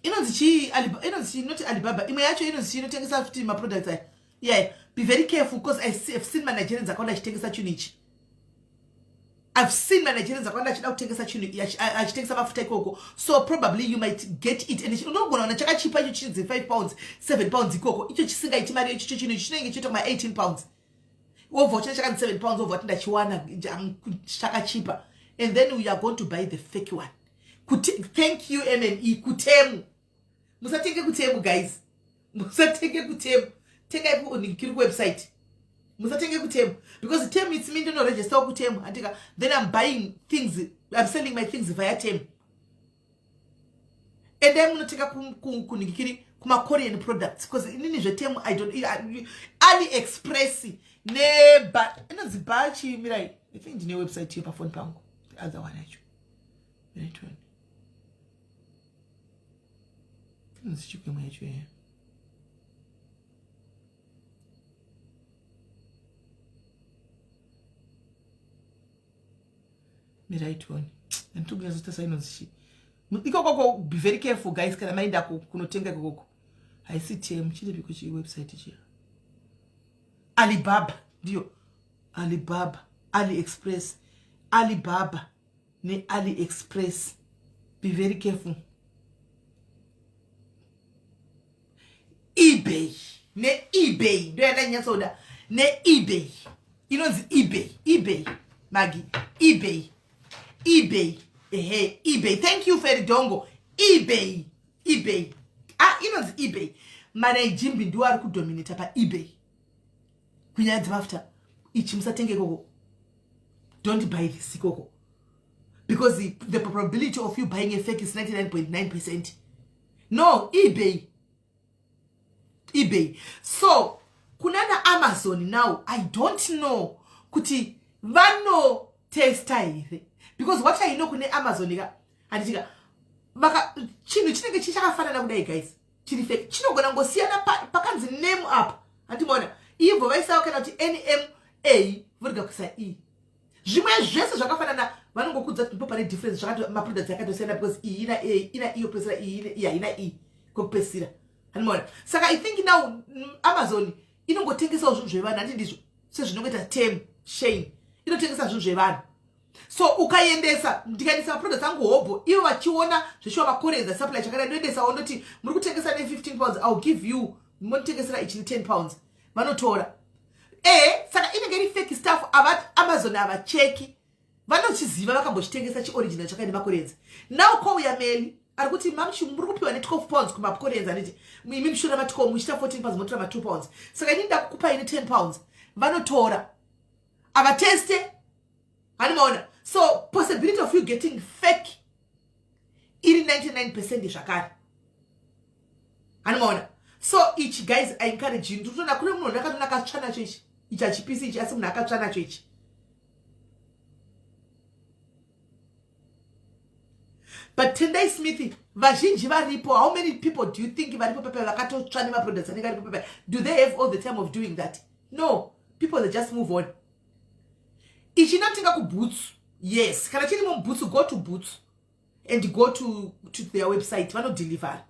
inonzi chii, inonzi chii, not Alibaba, imwe yacho inonzi chii inotengesa futi maproducts aya? Yeah, be very careful, because I have seen manigerians akawanda achitengesa chinhu ichi. I've seen manigerians akawanda achida kutengesa chinhu, achitengesa mafuta ikoko. So probably you might get it, and unogona ona chakachipa icho chinzi £5, £7 ikoko, icho chisingaiti mari. Ichocho chinhu chinenge chiita kuma £18, wobva uchina chakanzi £7, wobva wati ndachiwana chakachipa, and then we are going to buy the fake one. Kuti, thank you mme. KuTemu, musatenge kuTemu guys, musatenge kuTemu. Tengai kuri kuwebsite, musatenge kuTemu, because Temu, it's me, ndinoregistawo kuTemu, andika? Then I'm buying things, I'm selling my things via Temu. Endai munotenga kunhingikiri, kumakorean products, because inini zveTemu I don't. AliExpress neba inonzi bachi, mirai, I think ndine website yepafoni pangu, the other one yacho, right one inonzi chikwemwe yacho yeah. Mirai tione, anditokunyatsotarisa inonzi chii ikokoko. Be very careful guys, kana maenda kunotenga ikokoko. Haisi Temu, chiripiko chiwebsite chiya? Alibaba, ndiyo Alibaba, AliExpress, Alibaba neAliExpress, be very careful. eBay, neEbay ndo yandanyatsoda, neEbay, inonzi eBay, eBay magi, eBay, eBay, ehe, eBay. Thank you, Feridongo. eBay, eBay, ah, inonzi eBay. Manaijimbi ndiwo ari kudominata paEbay kunyaya dzemafuta. Ichi musatenge ikoko, don't buy this ikoko, because the probability of you buying a fake is 99.9%. No, eBay, eBay. So kunana Amazon now, I don't know kuti vanotesta here, because what I know, kune Amazon ka, handitika, vaka chinhu chinenge chichakafanana kudai guys, chiri fake, chinogona ngosiyana pakanzi name up, handimaona? Ibvo vaisawo kana kuti nma, vorega kuisa e. Zvimwe zvese zvakafanana, vanongokudza kuti ndipo pane difference, zvakati maproducts akatosiyana, because iyi ina a, ina e yopedzisira, iyi haina e kwekupedzisira, handimaona? Saka I think now Amazon inongotengesawo zvinhu zvevanhu, handi ndizvo? Sezvinongoita Temu, Shein inotengesa zvinhu zvevanhu. So ukaendesa, ndikaendesa maproducts angu hobho, ivo vachiona zveshuwa makoreans supply chakadai, ndoendesawo, ndoti muri kutengesa ne15 pounds, I'll give you, monitengesera ichi ne10 pounds, vanotora. Saka inenge iri fake stuff. Ava Amazon havacheki, vanochiziva, vakambochitengesa chioriginal chakaine makoreans. Now kouya Meli ari kuti mamuchi muri kupiwa ne12 pounds kumakoreans, anditi? Imi muchitora ma12, muchiita 14 pounds, motora ma2 pounds. Saka inini ndakukupai ne10 pounds, vanotora, havateste, handimaona? So possibility of you getting fake Iri 99% zvakare. Anomaona? So ichi, guys, I encourage you. Ndikutoona kune munhu ndakatoona akatsva nacho ichi. Ichi hachipisi ichi, asi munhu akatsva nacho ichi. But Tendai Smith, vazhinji varipo, how many people do you think varipo pepe vakatotsva nemaproducts anenge aripo pepe? Do they have all the time of doing that? No, people, they just move on. Ichi inotenga kuBoots. Yes, kana chirimo muBoots, go to Boots and go to their website, vanodelivera.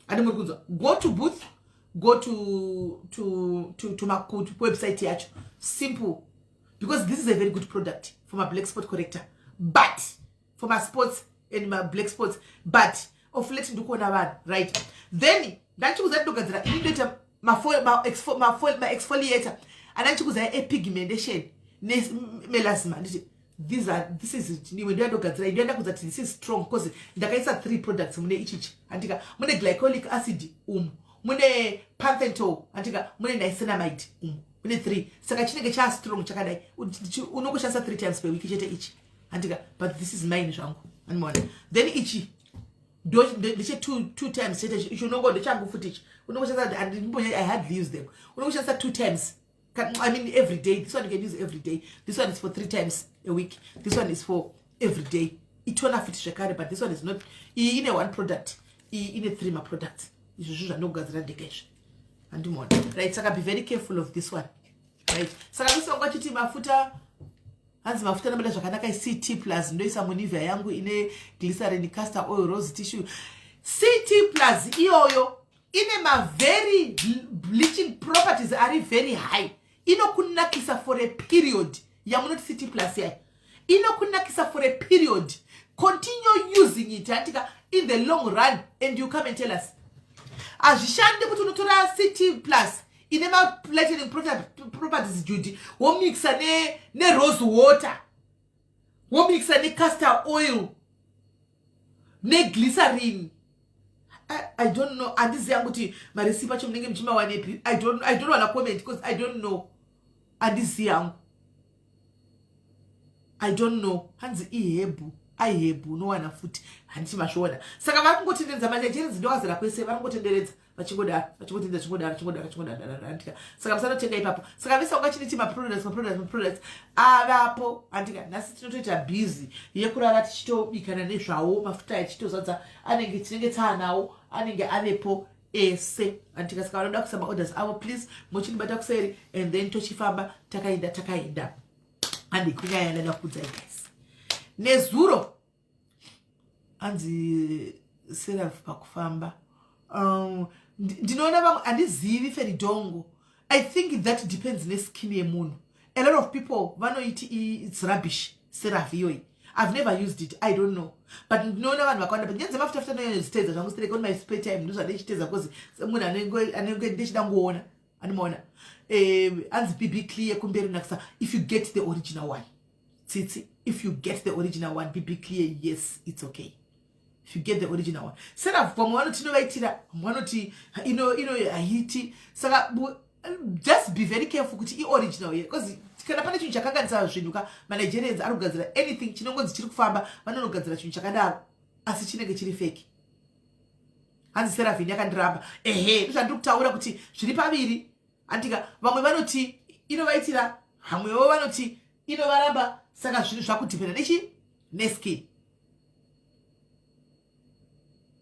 Andi muri kunzwa? Go to Boots, go to website yacho. Simple, because this is a very good product for my black spot corrector, but for my spots and my black spots. But of late ndikuona vanhu, right? Then ndanchikuza ndinogadzira ini, ndoita maexfoliator andanchikuzai epigmentation nemelasma. Nditi these are this is imwe ndoyandogadzira, ndoyandakudza kuti this is strong because ndakaisa three products mune ichichi, handika? Mune glycolic acid umu, mune panthenol, handika? Mune niacinamide umu, mune three. Saka chinenge chastrong chakadai, unongoshandisa three times per week chete ichi, handika? But this is mine zvangu, andimaona? Then ichi ndeche two times chete. Ichi unongo, ndechangu futi ichi, unongoshandisa. I hardly use them. Unongoshandisa two times, I mean, every day. This one you can use every day. This one is for three times a week. This one is for every day. Itona futi zvekare, but this one is not. Iyi ine one product, iyi ine three maproducts. Izvo zvo zvandokugadzira ndega izvi, handimaona? Right, saka be very careful of this one, right? Saka musi wangu achiti mafuta, hanzi mafuta anobuda zvakanaka, CT Plus ndoisa muNivea yangu ine glycerin, castor oil, rose tissue. CT Plus iyoyo ine mavery bleaching properties ari very high. Inokunakisa for a period. Yamunoti CT Plus yayo inokunakisa for a period. Continue using it, handika? In the long run, and you come and tell us. Hazvishandi kuti unotora CT Plus ine malightening properties, Judy, womixa nerose water, womixa necastor oil, neglycerin. I don't know, handiziva kuti marecipe acho munenge muchimawanepi. I don't wanna comment because I don't know. Handizivi hangu, I don't know. Hanzi ihebhu, aihebhu unowana futi, handiti mazviona? Saka vari kungotenderedza maNigerians, ndowazira kwese, vari kungotenderedza vachingodaro, vachingotenderedza, vachingodaro, vachingodaro, vachingodaro, handika? Saka musanotenga ipapo. Saka vese ungachiniti maproducts, maproducts, maproducts avapo, handika? Nhasi tinotoita busy yekurara tichitobikana nezvawo mafuta echitozadza anenge tinenge taanawo, anenge avepo ese, handika? Saka vanoda kuisa maorders avo, please muchinibata kuseri and then tochifamba takaenda, takaenda. Handi kunyaya yandada kuudzai, guys. Nezuro hanzi Seraf pakufamba, ndinoona vamwe, handizivi feridongo. I think that depends neskin yemunhu. A lot of people vanoiti it's rubbish, Seraf iyoyi. I've never used it, I don't know, but ndinoona vanhu vakawanda. But nyaya dzemafuta futa ndinonyanyozviteedza zvangu sterek on my spare time. Ndozvandichiteedza because munhu anenge ndichida ngoona, andimaona? Anzi BB Clear kumberi nakisa. If you get the original one, Tsitsi, if you get the original one, BB Clear, yes, it's okay if you get the original one. Seraf vamwe vanoti inovaitira, vamwe vanoti ino haiti. Saka just be very careful kuti ioriginal here, because kana pane chinhu chakanganisa zvinhu ka, maNigerians ari kugadzira anything chinongonzi chiri kufamba, vanonogadzira chinhu chakadaro asi chinenge chiri fake. Hanzi Seravin yakandiramba. Ehe, ndozvandiri kutaura kuti zviri paviri, andika? Vamwe vanoti inovaitira, vamwewo vanoti inovaramba. Saka zvinhu zvakudhipenda nechi neskin,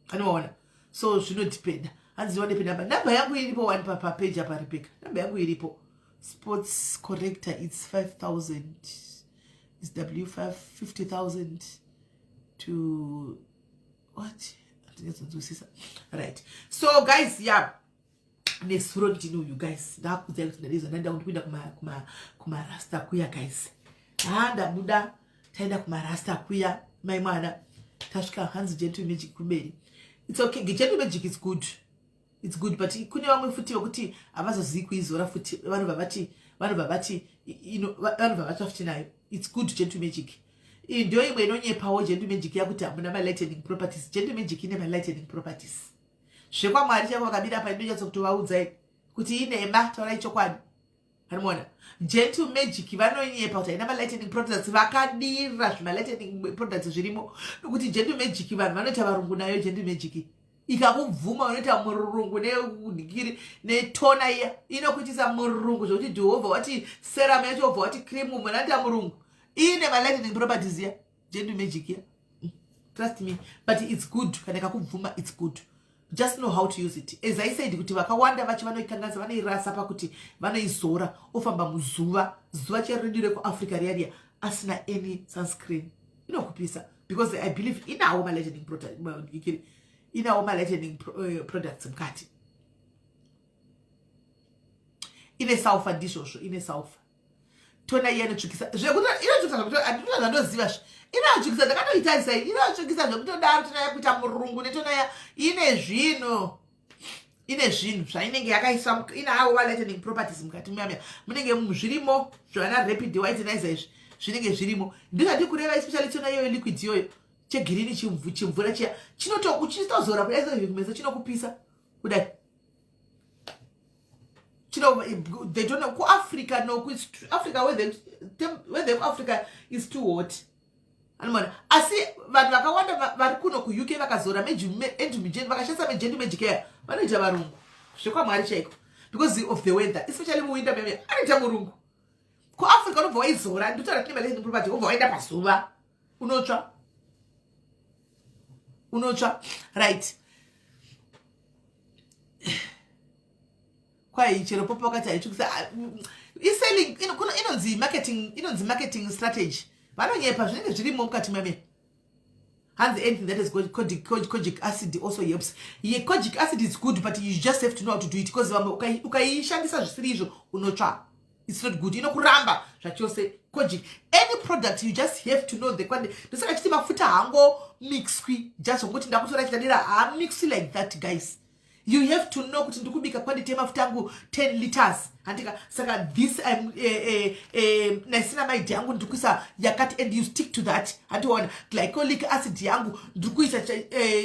anoona? So zvinodhipenda. Hanzi wanepe namba? Namba yangu iripo one papeji apa, Rebecca, namba yangu iripo. Sports corrector, it's 5000, is W5 50,000 to what? Handinyatsonzwisisa. Right, so guys, yeah, nesuro ndini uyu, guys. Ndakuudzai kuti ndadizwa, ndaenda kundipinda kumarasta kuya, guys. Ha, ndabuda, taenda kumarasta kuya, mai mwana. Tasvika, hanzi Gentle Magic kumberi. It's okay, Gentle Magic is good, it's good, but kune vamwe futi vekuti havazozivi kuizora futi, vanobva vati vanobva vatsva futi nayo. It's good, Gentle Magic. Iyi ndio imwe inonyepawo, Gentle Magic, yakuti hamuna malightening properties. Gentle Magic ine malightening properties zvekwamwari. Chako vakabira pa, indonyatsokutovaudzai kuti inema, taurai chokwadi. Anoona Gentle Magic vanonyepa kuti haina malightening products. Vakadira zvimalightening products zvirimo, nokuti Gentle Magic vanhu vanoita varungu nayo. Gentle Magic ikakubvuma, unoita murungu nenhikiri netoner iya inokuitisa murungu, zvokuti jehovha wati serum yacho, wobva wati cream, munhu anoita murungu. Ine malightening properties iya Gentle Magic iya, trust me. But it's good kana ikakubvuma, it's good. Just know how to use it. As I said kuti vakawanda vacho vanoikanganisa, vanoirasa pakuti vanoizora, ofamba muzuva, zuva chero redu rekuAfrica riya riya, asina any sunscreen, inokupisa, because I believe inawo malightening, inawo malightening products mukati. Ine sulfur, ndizvozvo, ine sulfur. Toner iya inotsvukisa zvekuti, inotsvukisa zvekuti handina zvandozivazve. Inotsvukisa, ndakatoitarisa, inotsvukisa zvekutodaro. Toner yakuita murungu netoner ya ine zvinhu, ine zvinhu zvainenge yakaiswa, inawo malightening properties mukati muyamya, munenge zvirimo zvana rapid whitenizer, izvi zvinenge zvirimo. Ndingati kureva especially toner iyoyo, liquid iyoyo, chegirini, chimvura chiya, chitozora kudai kumeso, chinokupisa kudai. Chino, they don't know kuAfrica. No, kuAfrica weather kuAfrica is too hot, anomona. Asi vanhu vakawanda vari kuno kuUK vakazora, vakashandisa Gentle Magic ya, vanoita varungu zvekwamwari chaiko, because of the weather, especially muwinter meme, anoita murungu. KuAfrica unobva waizora, nditaura tine malightening property, wobva waenda pazuva, unotsva, unotsva. Right, kwai chero popo wakati haitsvukisa, iselling inonzi marketing, inonzi marketing strategy. Vanonyepa, zvinenge zvirimo mukati mame. Hanzi anything that is kojic acid also helps. Ye, kojic acid is good, but you just have to know how to do it, because vamwe ukaishandisa zvisiri izvo, unotsva. It's not good, inokuramba zvachose kojic. Any product, you just have to know the quantity. Ndosaka chiti mafuta hangomixwi just ngokuti ndakutora chitadira, haamixwi like that, guys. You have to know kuti ndikubika quantity yemafuta angu 10 liters, handika? Saka this niacinamide yangu ndikuisa yakati, and you stick to that, handiona? Glycolic acid yangu ndikuisa,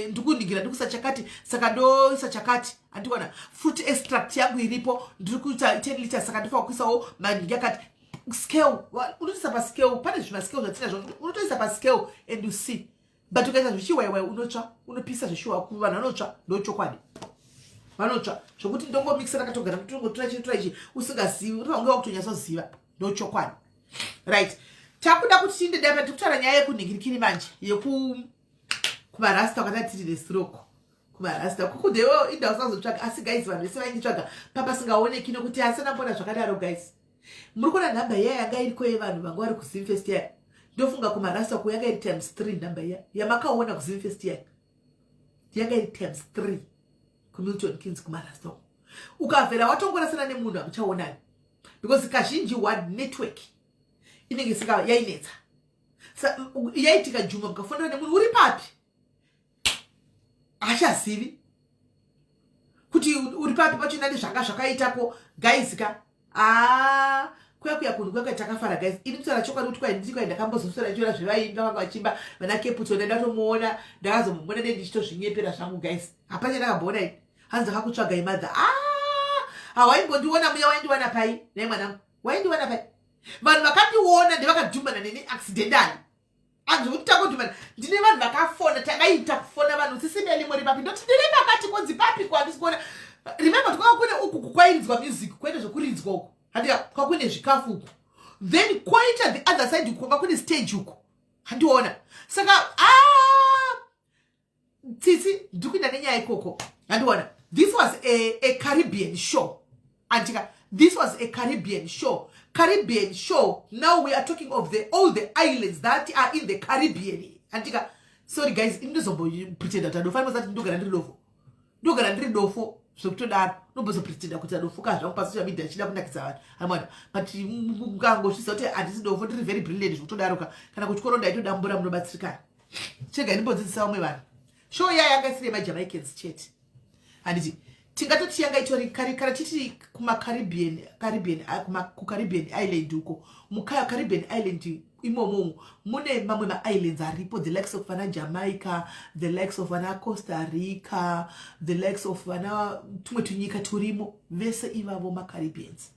ndikuningira, ndikuisa chakati, saka ndoisa chakati, handiona? Fruit extract yangu iripo, ndiri kuita 10 liters, saka ndifanira kuisawo maningi yakati. Scale, unotoisa pascale. Pane zvimascale zvatinazvo, unotoisa pascale and you see. But ukaita zvichiwaiwai, unotsva, unopisa zveshuwa. Vanhu vanotsva, ndochokwadi, vanotsva zvokuti ndongomikisa rakatogara, tongotora chitora ichi usingazivi, unofange wakutonyatsoziva, ndochokwadi. Right, takuda kuti tiinde dapa, tikutaura nyaya yekunhingirikiri manje, yeku kumarasta kwatati tiri nesiroko kumarasta kukudewo inda usazotsvaga. Asi guys, vanhu vese vainditsvaga papasingaoneki, nokuti asina mbona zvakadaro. Guys, muri kuona nhamba iya yanga iriko yevanhu vanga vari kuZimfest iya? Ndofunga kumarasta ku yanga iri times 3. Nhamba iya yamakaona kuZimfest iya yanga iri times 3 kuMilton Keynes kumarasta uku. Ukavhera watongorasana nemunhu, hamuchaonani, because kazhinji one network inenge isika yainetsa. Yaitika juma mukafonera nemunhu, uri papi, hachazivi kuti uri papi pachona nezvanga zvakaitako. Guys ka, aa, kuya kuya kunhu kuya kuya takafara, guys. Ini kutaura chokwadi kuti kwai nditi kwai ndakambozoswera ndichiona zvevaimba vanga vachimba vana Capleton, ndatomuona, ndakazomuona ne ndichitozvinyepera zvangu. Guys, hapana ndakamboona ini. Hanzi ndakakutsvagai madha. Hawaimbondiona muya, waindiwana pai nai mwanangu? Waindiwana pai? Vanhu vakandiona ndevakadhumana neni accidentally, anzvekuti tangodhumana. Ndine vanhu vakafona, takaita kufona vanhu, "Sisi Meli, muri papi?" Ndoti, "Ndiri pakati." Konzi, "Papi?" Kwandisi kuona. Remember kuti kwanga kune uku kwairidzwa music, kwete zvekuridzwa uku, handika? Kwakune zvikafu uku, then kwaita the other side uku kwanga kune stage uku, handiona? Saka ah, Tsitsi, ndikuenda nenyaya ikoko, handiona? This was a Caribbean show, andika? This was a Caribbean show, Caribbean show. Now we are talking of the all the islands that are in the Caribbean, andika? Sorry guys, ini ndozombopretenda kuti adofanira zati ndogara ndiri dofo, ndogara ndiri dofo zvekutodaro, ndombozopretenda kuti adofuka zvangu pasocial media achida kunakidza vanhu, amwana. But mukangosvisa kuti handisi dofo, ndiri very brilliant zvekutodaro ka. Kana kuchikoro ndaitodambura, munobatsirikana. Chega ndimbodzidzisa vamwe vanhu. Show iya yanga isiri yemaJamaicans chete, handiti? Tingatoti yanga itori kana titi kumaCaribbean, Caribbean, kuCaribbean island uko, muCaribbean island imomo mune mamwe maislands aripo, the likes of vana Jamaica, the likes of vana Costa Rica, the likes of vana tumwe tunyika turimo. Vese ivavo maCaribbeans,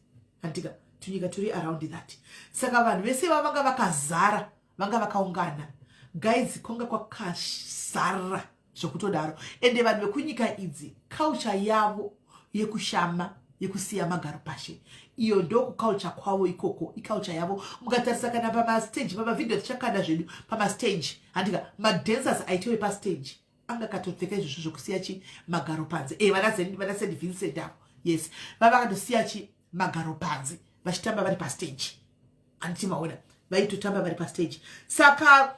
handika? Tunyika turi around that. Saka vanhu vese va vanga vakazara, vanga vakaungana, guys. Kwanga kwakazara zvokutodaro. Ende vanhu vekunyika idzi, culture yavo yekushama, yekusiya magaro pashe, iyo ndokuculture kwavo ikoko, iculture yavo. Mukatarisa kana pamastage, pamavhidhiyo tichakanda zvedu pamastage, handika madancers aitewe pastage anga akatopfeka izvozvo zvokusiya chi magaro panze. E vana St Vincent avo, yes, vava vakatosiya chi magaro panze vachitamba vari pastage, handiti maona? Vaitotamba vari pastage. Saka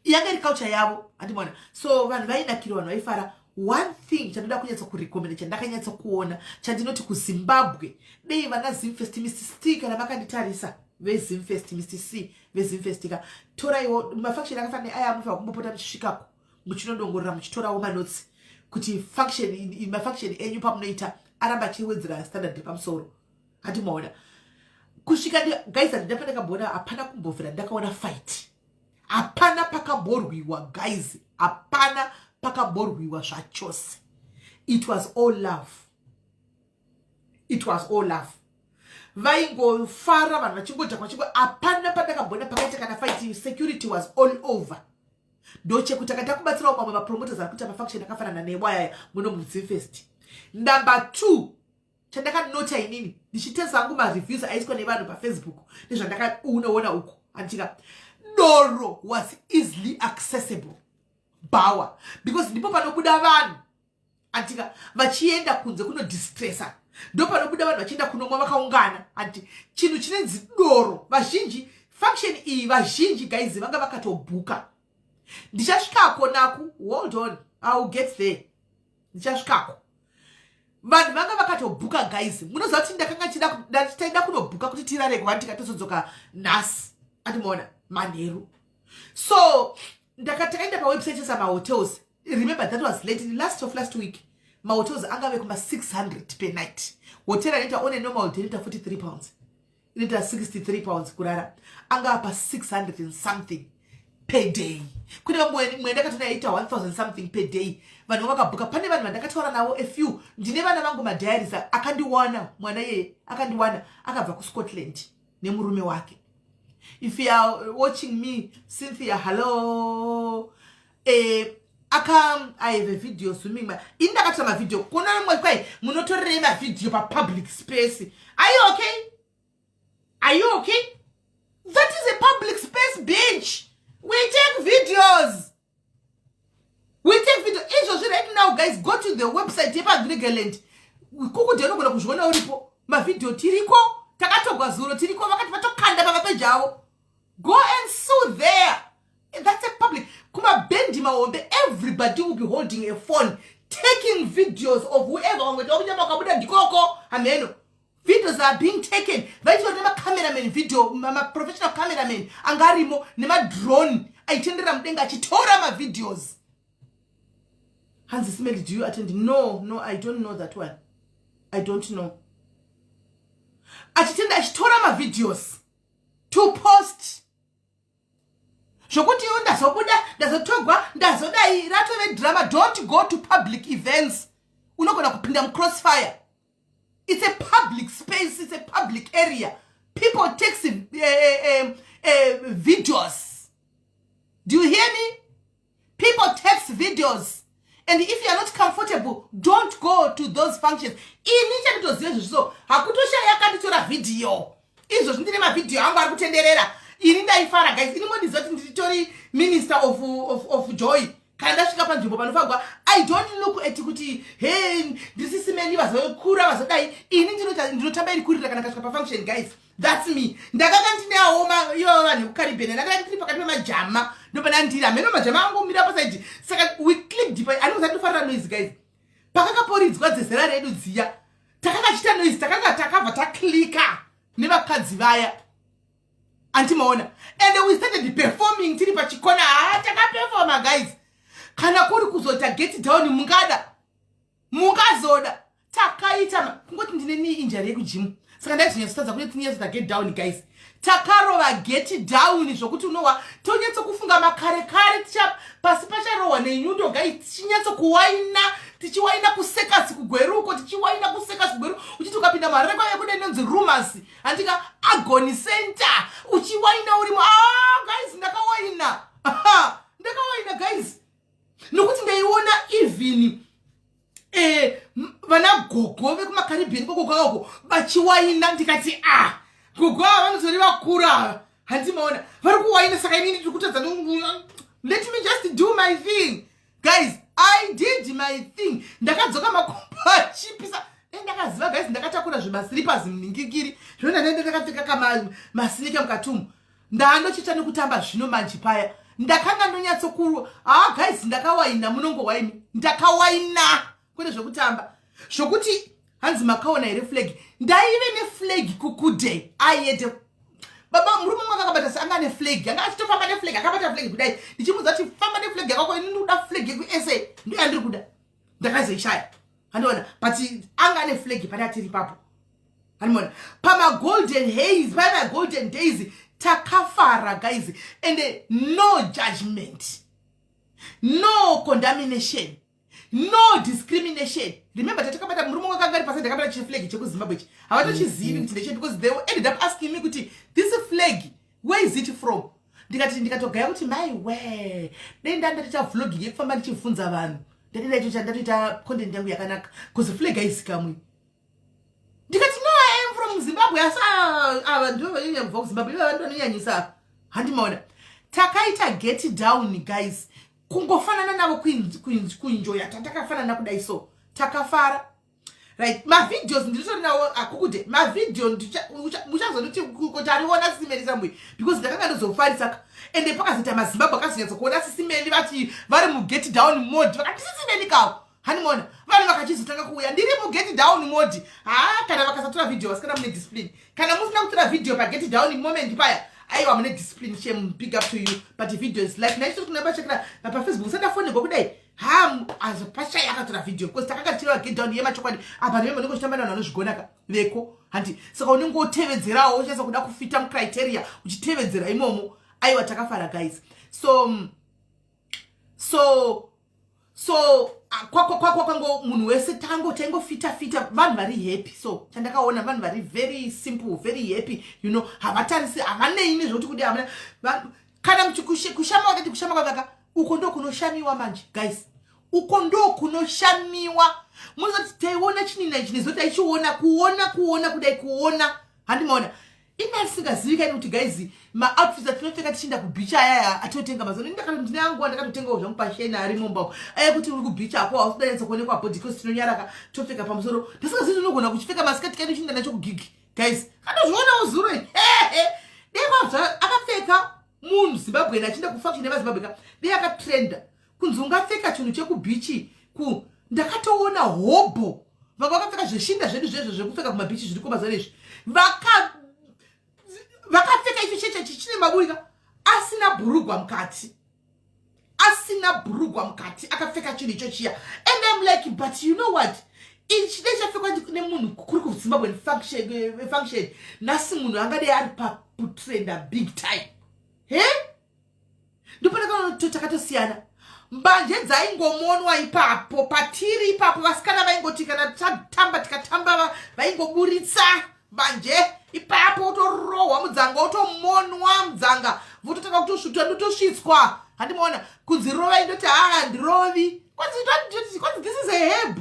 yanga iri culture yavo, handimaona? So vanhu vainakirwa, vanhu vaifara. One thing chandoda kunyatsa kurecommenda, chandakanyatsa kuona, chandinoti kuZimbabwe dei vana Zimfest, Mr C, kana makanditarisa, veZimfest, Mr C veZimfest ka, toraiwo mafunction akafanira neaya. Mufanira kumbopota muchisvikako, muchinodongorera, muchitorawo manotsi kuti function, mafunction enyu pamunoita aramba achiwedzera standard repamusoro, handimaona? Kusvika, guys, handina pandakamboona, hapana kumbobvira ndakaona fight, hapana pakamborwiwa, guys, hapana pakamborwiwa zvachose. It was all love, it was all love. Vaingofara vanhu, vachingodhakwa, vachingo, hapana pandakambona pakaita kana fight. Security was all over. Ndochekuti akati akubatsirawo mamwe mapromoters ari kuita mafunction akafanana newayaya muno muZimfest. Number two chandakanota inini ndichitesa hangu mareviews aiswa nevanhu paFacebook nezvandakaunoona uko, handitika doro was easily accessible. Bhawa, because ndipo panobuda vanhu, antika vachienda kunze kunodistressa, ndo panobuda vanhu vachienda kunomwa vakaungana, anti chinhu chinenzi doro. Vazhinji, function iyi, vazhinji, guys, vanga vakatobhuka. Ndichasvikako naku, hold on, I will get there, ndichasvikako. Vanhu vanga vakatobhuka, guys. Munoziva kuti ndakanga taida kunobhuka kuti tirare kwani, tikatozodzoka nhasi, andimaona, manheru. So ndakati pawebsite yesamahotels. Remember, that was late, last of last week. Mahotels angave kuma-600 per night. Hotel anoita on a normal day inoita £43, inoita £63 kurara. Angava pa600 and something per day. Kune vamwe ndakatona yaita 1000 something per day. Vanhu vakabhuka. Pane vanhu vandakataura navo, a few, ndine vana vangu madiaries. Akandiwana mwana iyeye, akandiwana akabva kuScotland nemurume wake. If you are watching me, Cynthia, hello. Aka, I have a video zooming ma ini ndakatora mavhidhiyo. Kuna mwe kwai munotorerei mavhidhiyo papublic space? Are you okay? Are you okay? That is a public space, bitch. We take videos, we take video. Izvozvi right now, guys, go to the website yepaGrigaland kukuti unogona kuzviona uripo. Mavhidhiyo tiriko, takatogwa zuro, tiriko. Vakati vatokanda pamapeji avo. Go and sue there. That's a public. Kumabhendi mahombe, everybody will be holding a phone, taking videos of whoever. Vamwe vakunyama vakabuda ndikoko, hameno. Videos are being taken. Vaitwa nemacameraman, video maprofessional cameraman anga arimo, nemadrone aitenderera mudenga achitora mavideos. Hanzi, "Smeli, do you attend?" No, I don't know that one, I don't know. Achitenda, achitora mavideos to post, zvokuti iwo ndazobuda, ndazotogwa, ndazodai, ratove drama. Don't go to public events, unogona kupinda mucrossfire. It's a public space, it's a public area. People takes videos. Do you hear me? People takes videos, and if you are not comfortable, don't go to those functions. Ini chanditoziva izvozvi, so hakutoshaya akanditora vhidhiyo. Izvozvi ndine mavhidhiyo angu ari kutenderera. Ini ndaifara, guys. Ini mondiziva kuti nditori minister of joy. Kana ndasvika panzvimbo panofagwa, I don't look at kuti he ndisisimeni vazokura, vazodai. Ini ndinotamba iri kurira kana kasvika pafunction, guys. That's me. Ndakanga ndineawo ivava vanhu vekuCaribbean, ndakanga ndiri pakati pemajama, ndopana ndiri hameno majama angomira paside. Saka we clicked. Andikuza ndinofarira noise, guys. Pakakaporidzwa dzezera redu dziya, takanga chiita noise, takanga takabva taklika nevakadzi vaya, andimaona? And we started performing tiri pachikona. Ha, takaperforma, guys. Kana kuri kuzoita get down, mungada, mungazoda. Takaita kungoti ndine knee injury yekugym, saka ndaizonyatsotadza kuti tinyatsoita get down. Guys, takarova get down zvokuti unowa tonyatsokufunga makare kare. Pasi pacharohwa nenyundo, guys, tichinyatsokuwaina. Tichiwaina kusekasi kuGweru uko, tichiwaina kusekasi kuGweru, uchiti ukapinda muHarare kwaive kune inonzi Rumors, handika, Agony Center, uchiwaina urimo. Ah guys, ndakawaina, ndakawaina guys, nokuti ndaiona even vana gogo vekumaCaribbean koko kwakako vachiwaina. Ndikati, "Ah, gogo ava vanotori vakura ava, handimaona vari kuwaina, saka inini ndiri kutadza?" Let me just do my thing, guys. I did my thing. Ndakadzoka makumbo achipisa. Ndakaziva guys, ndakatakura zvemaslippers muningikiri zvino, ndandaenda ndakapfeka kamasneaker mukatumu, ndaandochiita nekutamba. Zvino manje paya ndakanga ndonyatsokuru. Ha guys, ndakawaina, munongowaini, ndakawaina kwete zvekutamba. Zvokuti hanzi, "Makaona here flag?" Ndaive neflag kukude aiete baba murume mwe akabata se anga neflag, anga achitofamba neflag, akabata flag kudai. Ndichimudza kuti, "Famba neflag yakako, ini ndikuda flag yekuSA, ndo yandiri kuda." Ndakazoishaya, handiona, but anga ane flag pane atiri ipapo, handiona, pamagolden hays pamagolden days. Takafara guys, and no judgment, no condemnation, no discrimination. Remember, tatakabata murume wakanga ari paside, akabata chiflag chekuZimbabwe ichi, havatochizivi kuti ndeche, because they ended up asking me kuti, "This flag, where is it from?" Ndikati, ndikatogaya kuti, "Maiwe, dei ndandatoita vlogging yekufamba ndichibvunza vanhu, ndadida icho chandatoita content yangu yakanaka, because flag haisikamwi." Ndikati, "No, I am from Zimbabwe." Asi ava ndo vanyanya kubva kuZimbabwe, ivava ndo vanonyanyisa, handimaona. Takaita get down guys, kungofanana navo, kuenjoya, tatakafanana kudai. So takafara, right? Mavideos ndiritori nawo akukude mavideo, muchazonditi tariona Sis Melly samwe, because ndakanga ndozofarisaka. Ende pakazoita maZimbabwe akazonyatsokuona Sis Melly vati vari muget down mode, vakati, "Sis Melly kavo," hanimona. Vanhu vakachizotanga kuuya ndiri muget down mode. Ha, kana vakasatora video, vasikana mune discipline. Kana musina kutora video paget down moment paya, aiwa, mune discipline, shem, big up to you. But video is life. Naichito kunabachekera paFacebook, usandafonegwa kudai, ha, pashai akatora video, because takanga tichireva get down yemachokwadi apa. Remember, unenge uchitamba navanhu vanozvigonaka veko, handi? Saka unenge wotevedzerawo, uchinyatsa kuda kufita mucriteria, uchitevedzera imomo. Aiwa, takafara guys. So kwakwango munhu wese tango taingofita fita, vanhu vari happy. So chandakaona, vanhu vari very simple, very happy. Havatarisi, havanei nezvekuti kudi hamuna. Kana kushama, wakati kushama kwakaka uko ndo kunoshamiwa manje guys, uko ndo kunoshamiwa. Munozoti taiona chinina ichi nezoti taichiona, kuona kuona kudai, kuona, handimaona. Ina risingazivikani kuti guys, maoutfits atinopfeka tichienda kubeach ayaya atinotenga mazuva, ndine anguva ndakatotengawo zvangu pashena arimo mbawo aya, kuti uri kubeach ako hausidanyatsa kuonekwa body, because tinonyaraka, topfeka pamusoro. Ndisingazivi tinogona kuchipfeka masikati kaini uchienda nacho kugig guys. Katozvionawo zuro, hehe, dai akapfeka munhu Zimbabwen achienda kufunction yemaZimbabwe ka, dei akatrenda kunzi ungapfeka chinhu chekubeach ku. Ndakatoona hobho vanga vakapfeka zveshinda zvedu zvezvo zvekupfeka kumabeach zviriko mazuva izvi, vakapfeka icho cheche chichine maburika, asina bhurugwa mukati, asina bhurugwa mukati, akapfeka chinhu icho chiya. And I'm like, "But you know what, ichi dai chapfekwa nemunhu kuri kuZimbabwe function nhasi, munhu angadai ari pakutrenda big time." He, ndopandakaona takatosiyana. Mbanje dzaingomonwa ipapo patiri ipapo, vasikana vaingoti kana tatamba, tikatamba, vaingoburitsa mbanje ipapo, utorohwa mudzanga, utomonwa mudzanga, vototanga kutosvutwa, ndotosvitswa, handimaona. Kunzi rovai, ndoti, "Haa, ndirovi." Kwanzi, "This is a herb,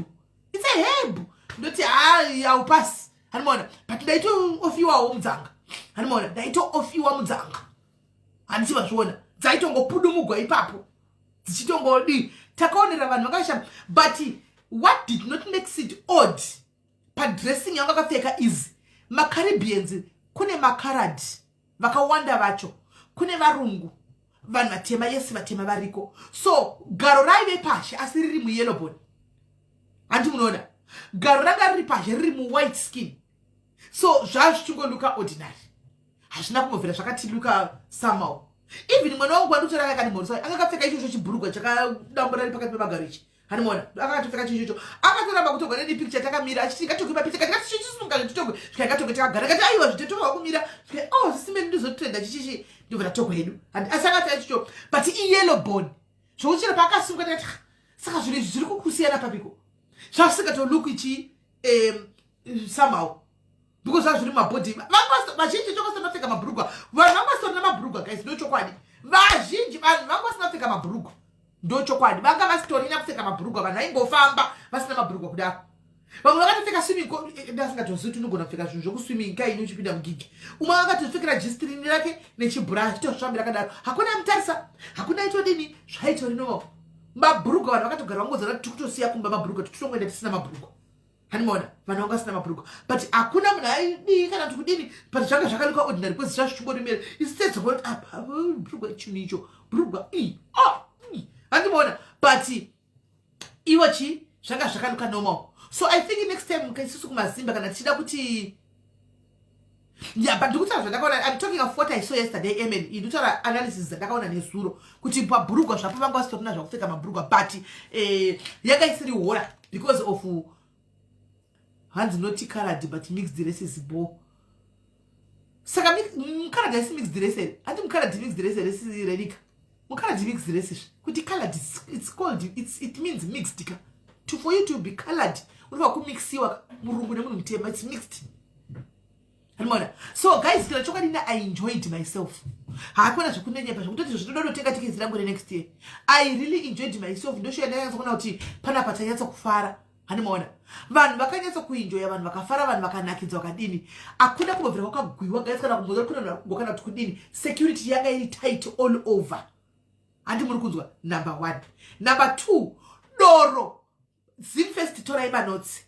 it's a herb." Ndoti, "Ha, haupasi," handimaona. But ndaitoofiwawo mudzanga, handimaona, ndaitoofiwa mudzanga, handisi vazviona, dzaitongopudumugwa ipapo dzichitongodi. Takaonera vanhu vakashama. But what did not make it odd padressing yangu akapfeka is maCaribbeans, kune makaradi vakawanda vacho, kune varungu, vanhu vatema, yes, vatema variko. So garo raive pashe asi riri muyellowbone, handi munoona, garo ranga riri pashe riri muwhite skin. So zvazvichingolooka ordinary, hazvina kumbobvira zvakati somehow. Even mwana wangu wanditora akakandimhoresa, akakapfeka ichocho chibhurugwa chakadambura ri pakati pemagaro ichi, handimaona, akatopfeka chichocho, akatoramba kutogwa neni picture. Takamira achiti, "Ngatogwe mapicture." Kati ngatichisunga zvitogwe, zvikai ngatogwe. Takagara, kati, "Aiwa, zvitotogwa kumira." Zvikai, "Oh, Sis Melly, ndizotrenda chichichi." Ndobva tatogwa hedu, asi akapfeka chicho, but iyellow bone, zvokuti chero paakasunga ndakati, "Saka zvinhu izvi zviri kukusiyana papiko?" Zvasingatoluki chi somehow, because zvazviri mumabhodhi. Vazhinji chokosina kupfeka mabhurugwa. Vanhu vanga vasitorina mabhurugwa, guys, ndo chokwadi. Vazhinji vanhu vanga vasina kupfeka mabhurugwa, ndo chokwadi. Vanga vasitorina kupfeka mabhurugwa. Vanhu vaingofamba vasina mabhurugwa kudaro. Vamwe vakatopfeka swimming. Ndasingatozivi kuti unogona kupfeka zvinhu zvokuswimming kaini uchipinda mugigi. Umwe akatopfekera G-string rake nechibra, achitozvifambira akadaro. Hakuna mutarisa, hakuna itodini, zvaitori normal. Mabhurugwa, vanhu vakatogara vangoziva kuti tikutosiya kumba mabhurugwa, tikutongoenda tisina mabhurugwa. Handimaona vanhu vanga vasina mabhurugwa, but hakuna munhu aidii kana kuti kudini, but zvanga zvakaluka ordinary because zvazvichingoremera. Isu tedzokuona kuti apa bhurugwa, chinhu icho bhurugwa i a handimaona, but ivo chi zvanga zvakaluka normal. So I think next time isusu kumazimba, kana tichida kuti, yeah, but ndikutaura zvandakaona. I'm talking of what I saw yesterday, amen. Ndikutaura analysis dzandakaona nezuro kuti pabhurugwa zvapo vanga vasitorina zvakupfeka mabhurugwa, but yanga isiri hora because of hanzi not colored but mixed races bo. Saka mucolored haisi mixed race here? Handi mucolored mixed race here? Renika mucolored mixed race kuti colored, it's called, it means mixed ka. For you to be colored, unofa kumixiwa murungu nemunhu mutema. It's mixed, hanimona. So guys, kana chokwadi na I enjoyed myself. Hakuna zvekunenyepa, zvekutoti zvinodonotenga tiketi rangu renext year. I really enjoyed myself. Ndoshuya ndanyatsokuona kuti panapa tanyatsa kufara. Handimaona vanhu vakanyatsa kuenjoya, vanhu vakafara, vanhu vakanakidza, vakadini. Hakuna kumbobvira kwakagwiwa, guys, kana kumbozakana kuti kudini. Security yanga iri tight all over. Handi muri kunzwa? Number one. Number two, doro. Zimfest, torai manotes,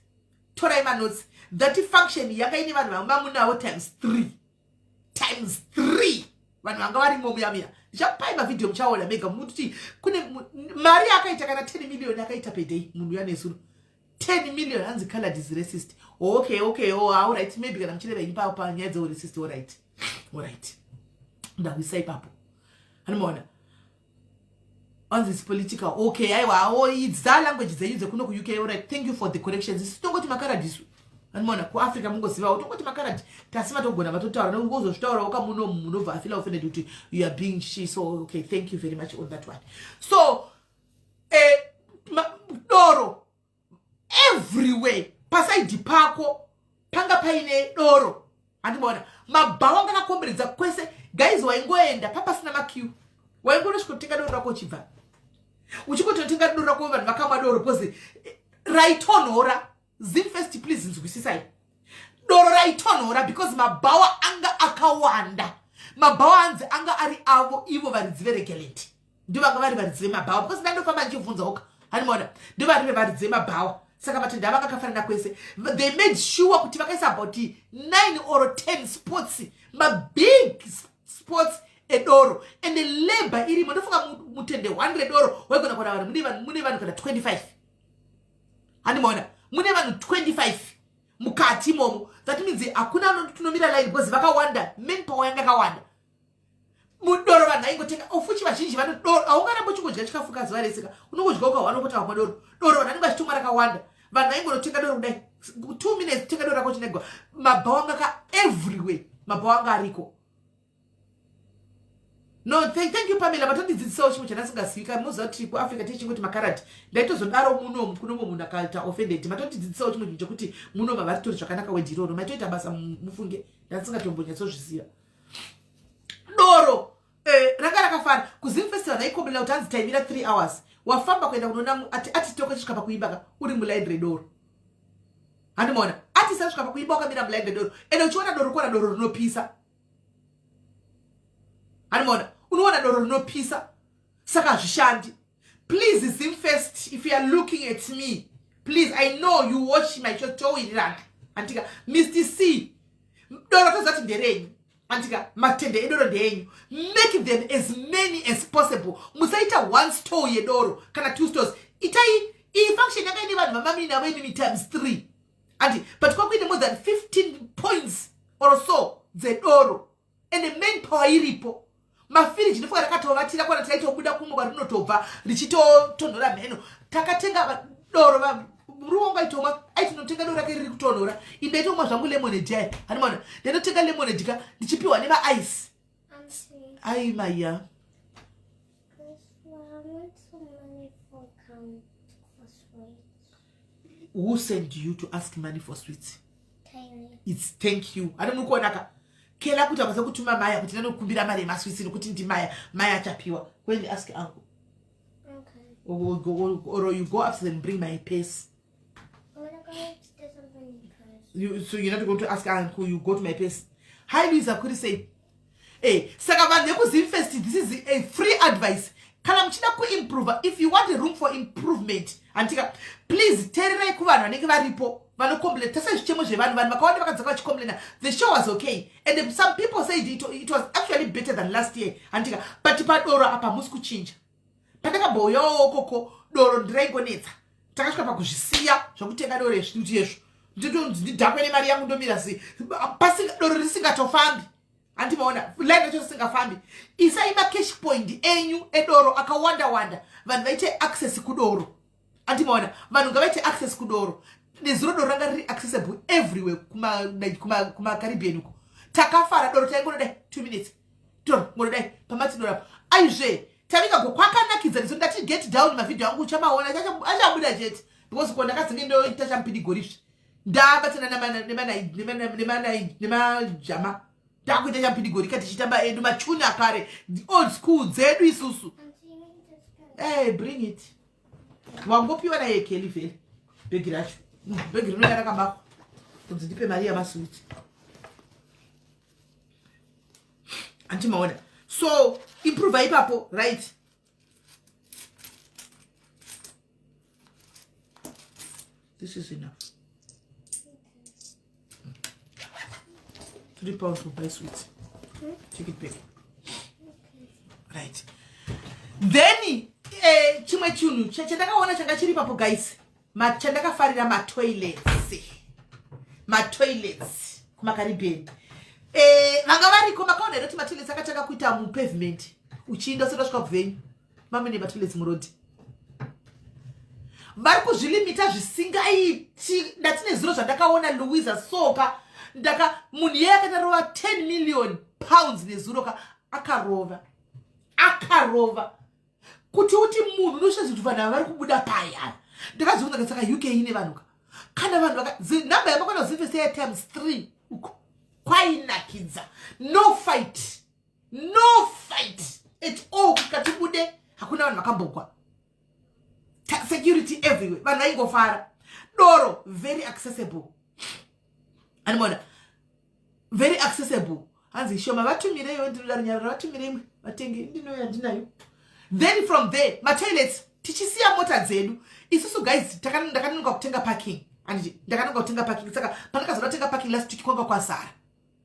torai manotes. That function yanga ine vanhu vanga munavo times three, times three vanhu vanga varimo muya muya. Ndichakupai mavhidhiyo, muchaona mega muti kune mari akaita kana 10 million akaita per day munhu uya nezuro. 10 million. Hanzi colored is racist. Okay, oh, alright, maybe kana muchireva ini panyaya dzeuracist. Alright, ndawisa ipapo. Anomaona hanzi is political. Okay, aiwa, o idza language dzenyu dzekuno kuUK. Alright, thank you for the corrections. Isu tongoti makaradhi isu, anomaona kuAfrica mungozivawo tongoti makaradhi. Tasi matogona vatotaura nongozozvitaurawo kamunomu, munobva afeela offended kuti you are being she. So okay, thank you very much on that one. So doro everywhere, paside pako panga paine doro. Handimaona mabhawa anga akakomberedza kwese, guys. Waingoenda papasina maqueue, waingonosvikotenga doro rako uchibva uchingototenga doro rako. Vanhu vakamwa doro because raitonhora. Zimfest, please nzwisisai, doro raitonhora because mabhawa anga akawanda. Mabhawa anzi anga ari avo ivo varidzi veregelent, ndovanga vari varidzi vemabhawa, because ndandofamba ndichibvunzawoka. Handimaona ndovari vevaridzi vemabhawa. Saka matende avanga akafanana kwese. They made sure kuti vakaisa about 9 or 10 spots, mabig spots edoro, and labor irimo. Ndofunga mutende 1 redoro waigona kuona vanhu mune vanhu kana 25. Handimaona mune vanhu 25 mukati imomo. That means hakuna tunomira line because vakawanda, manpower yanga yakawanda. Mudoro vanhu vaingotenga ofuchi vazhinji vanodoro. Haungarambi uchingodya chikafu zuva rese ka. Unongodya ukawana kuti wamwa doro. Doro vanhu vanenge vachitomwa rakawanda. Vanhu vaingonotenga doro kudai, 2 minutes, tenga doro rako chinegwa. Mabhawa anga ka everywhere, mabhawa anga ariko. No, thank you, Pamela. Vatondidzidzisawo chimwe chandasingazivi. Munoziva kuti kuAfrica tichingoti makarati. Ndaitozodaro munomu kunomo munhu akaita offended. Matondidzidzisawo chimwe chinhu chekuti munomu havaritori zvakanaka wedhi iroro. Maitoita basa, mufunge ndasingatombo-nyatsozviziva. Doro ranga rakafana kuZim Festival. Naikomberera kuti hanzi taimira 3 hours, wafamba kuenda kunoona ati toko chisvika pakuimba ka, uri mulaini redoro. Handimaona ati sasvika pakuimba, wakamira mulaini redoro, ende uchiona doro, kuona doro rinopisa. Handimaona unoona doro rinopisa. Saka hazvishandi. Please, Zimfest, if you are looking at me, please, I know you watch my show. Towirirana, andika? Mr C, doro tozati nderenyu, andika? Matende edoro ndeyenyu. Make them as many as possible. Musaita one store yedoro kana two stores. Itai iyi function yanga ine vanhu vamamini navo inini times three, andi? But kwakuine more than 15 points or so dzedoro, and manpower iripo. Mafiriji ndofunga rakatovatira kwana taitobuda kumwe kwarinotobva richitotonhora mheno. Takatenga doro, murume wangu aitomwa, aitinotenga doro rake riri kutonhora. Indaitomwa zvangu lemonade yaya. Handimaona ndainotenga lemonade ka, ndichipiwa nemaice. Auntie, Ai maya. I want some money for count for sweets. Who send you to ask money for sweets? Its thank you. Ani muri kuonaka kela kuti akwanisa kutuma maya kuti ndanokumbira mari yemasweets nokuti ndimaya maya achapiwa. Go and ask uncle. Okay. Or you go upstairs and bring my purse. You, so you're not going to ask uncle, you go to my purse. Hi Luisa, kuri sei? Eh, saka vanhu vekuzimfest, this is a free advice. Kana muchida kuimprove, if you want a room for improvement, handitika, please teererai kuvanhu vanenge varipo vanocomplain. Tasai zvichemo zvevanhu. Vanhu vakawanda vakadzoka vachicomplaina the show was okay and some people said it was actually better than last year, handitika, but padoro apa hamusi kuchinja. Pandakambouyawo koko doro ndiraingonetsa, takasvika pakuzvisiya zvokutenga doro ezvituti ezvo, ndidonzi ndidhakwe nemari yangu ndomira zi pasi doro risingatofambi. Handimaona line racho risingafambi. Isai macash point enyu edoro akawanda wanda, vanhu vaite access kudoro. Andimaona vanhu ngavaite access kudoro. Nezuro doro ranga riri accessible everywhere kumacaribbean uko. Takafara doro taingonodai 2 minutes doro ngonodai pamati doro apo aizve tavinga go kwakanakidza. Ndizo ndati get down mavhidhio angu uchamaona achabuda chete because ko ndakadzinge ndoita champidigorizve ndabatana nemajama ndakuita champidigorika tichitamba edu machuni akare, old school dzedu isusu. Hey, bring it. Wangopiwa naye Kelly vhele bhegi racho, bhegi rinouya rakabakwa kunzi ndipe mari yamasuiti. Andimaona, so improve ipapo, right? This is enough. £3 for buy sweets. Take it back. Right then, chimwe chinhu chandakaona changa chiri ipapo guys, chandakafarira, matoilets. Matoilets kumacaribbean, vanga variko makaona here kuti matoilets akatanga kuita mupavement uchiinda usati wasvika kuvenue? Mamene matoilets murodhi vari kuzvilimita zvisingaiti. Ndati nezuro zvandakaona Louisa soka ndaka munhu iyeye akatarova 10 million pounds nezuro ka, akarova akarova kuti uti munhu unoshazi kuti vanhu ava vari kubuda paya. Ndakazviona saka UK ine vanhu ka, kana vanhu namba yamakona kuZimfest ya times 3 uko kwainakidza. No fight, no fight at all. Katibude hakuna vanhu vakambogwa. Security everywhere, vanhu vaingofara. Doro very accessible, animona very accessible. Hanzi shoma vatumireiwo, ndinoda runyararo, vatumireimwe vatenge ndinoya ndinayo. Then from there matoilets, tichisiya mota dzedu isusu guys, ndakanonoka kutenga parking, anditi? Ndakanonoka kutenga parking, saka pandakazoda kutenga parking last week kwanga kwazara,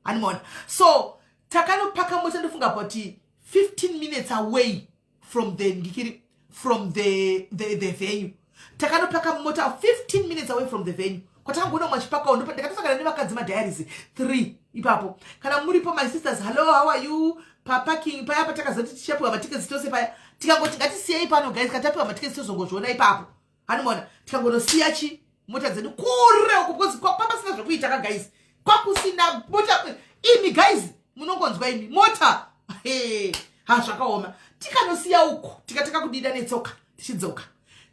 animona. So takanopaka mota, ndofunga about 15 minutes away from the ngikiri, from the venue. Takanopaka mota 15 minutes away from the venue kwatakangona mwachipakawo. Ndakatosangana nevakadzi madiaries 3 ipapo. Kana muripo my sisters, hello, how are you? Paparking paya patakazoti tichapiwa matiketi tose paya, tikangoti ngatisiyei pano guys, katapiwa matiketi tozongozviona ipapo, hanimona. Tikangonosiya chi mota dzedu kure uko because kwapasina zvekuita ka guys, kwakusina mota. Imi guys munongonzwa imi mota ha, zvakaoma. Tikanosiya uko, tikatanga kudida netsoka tichidzoka.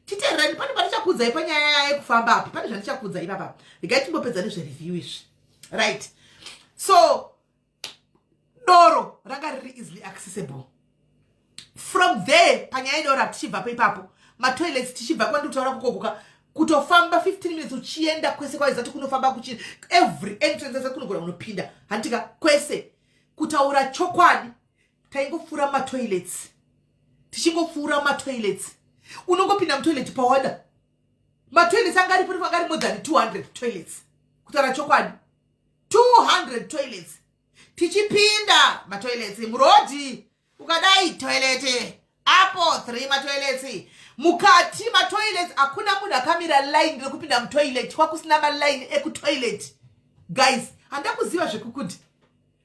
Titeererani, pane pandichakuudzai panyaya yekufamba apo, pane zvandichakuudzai ipapa. Regai timbopedza nezvereview izvi, right? So doro ranga riri easily accessible. From there panyaya yedoro tichibvapo ipapo, matoilets, tichibva kwandikutaura kukokoka, kutofamba 15 minutes uchienda kwese kwaizati kunofamba kuchi every entrance kunogona kunopinda, handitika? Kwese, kutaura chokwadi, taingopfuura matoilets, tichingopfuura matoilets, unongopinda mutoilet pawada. Matoilets anga aripo anga ari more than 200 toilets, kutaura chokwadi, 200 toilets. Tichipinda matoilets murodhi, ukadai toilet apo, 3 matoilets mukati matoilets. Hakuna munhu akamira line rekupinda mutoilet, kwakusina maline ekutoilet guys. Handina kuziva zvekukuti,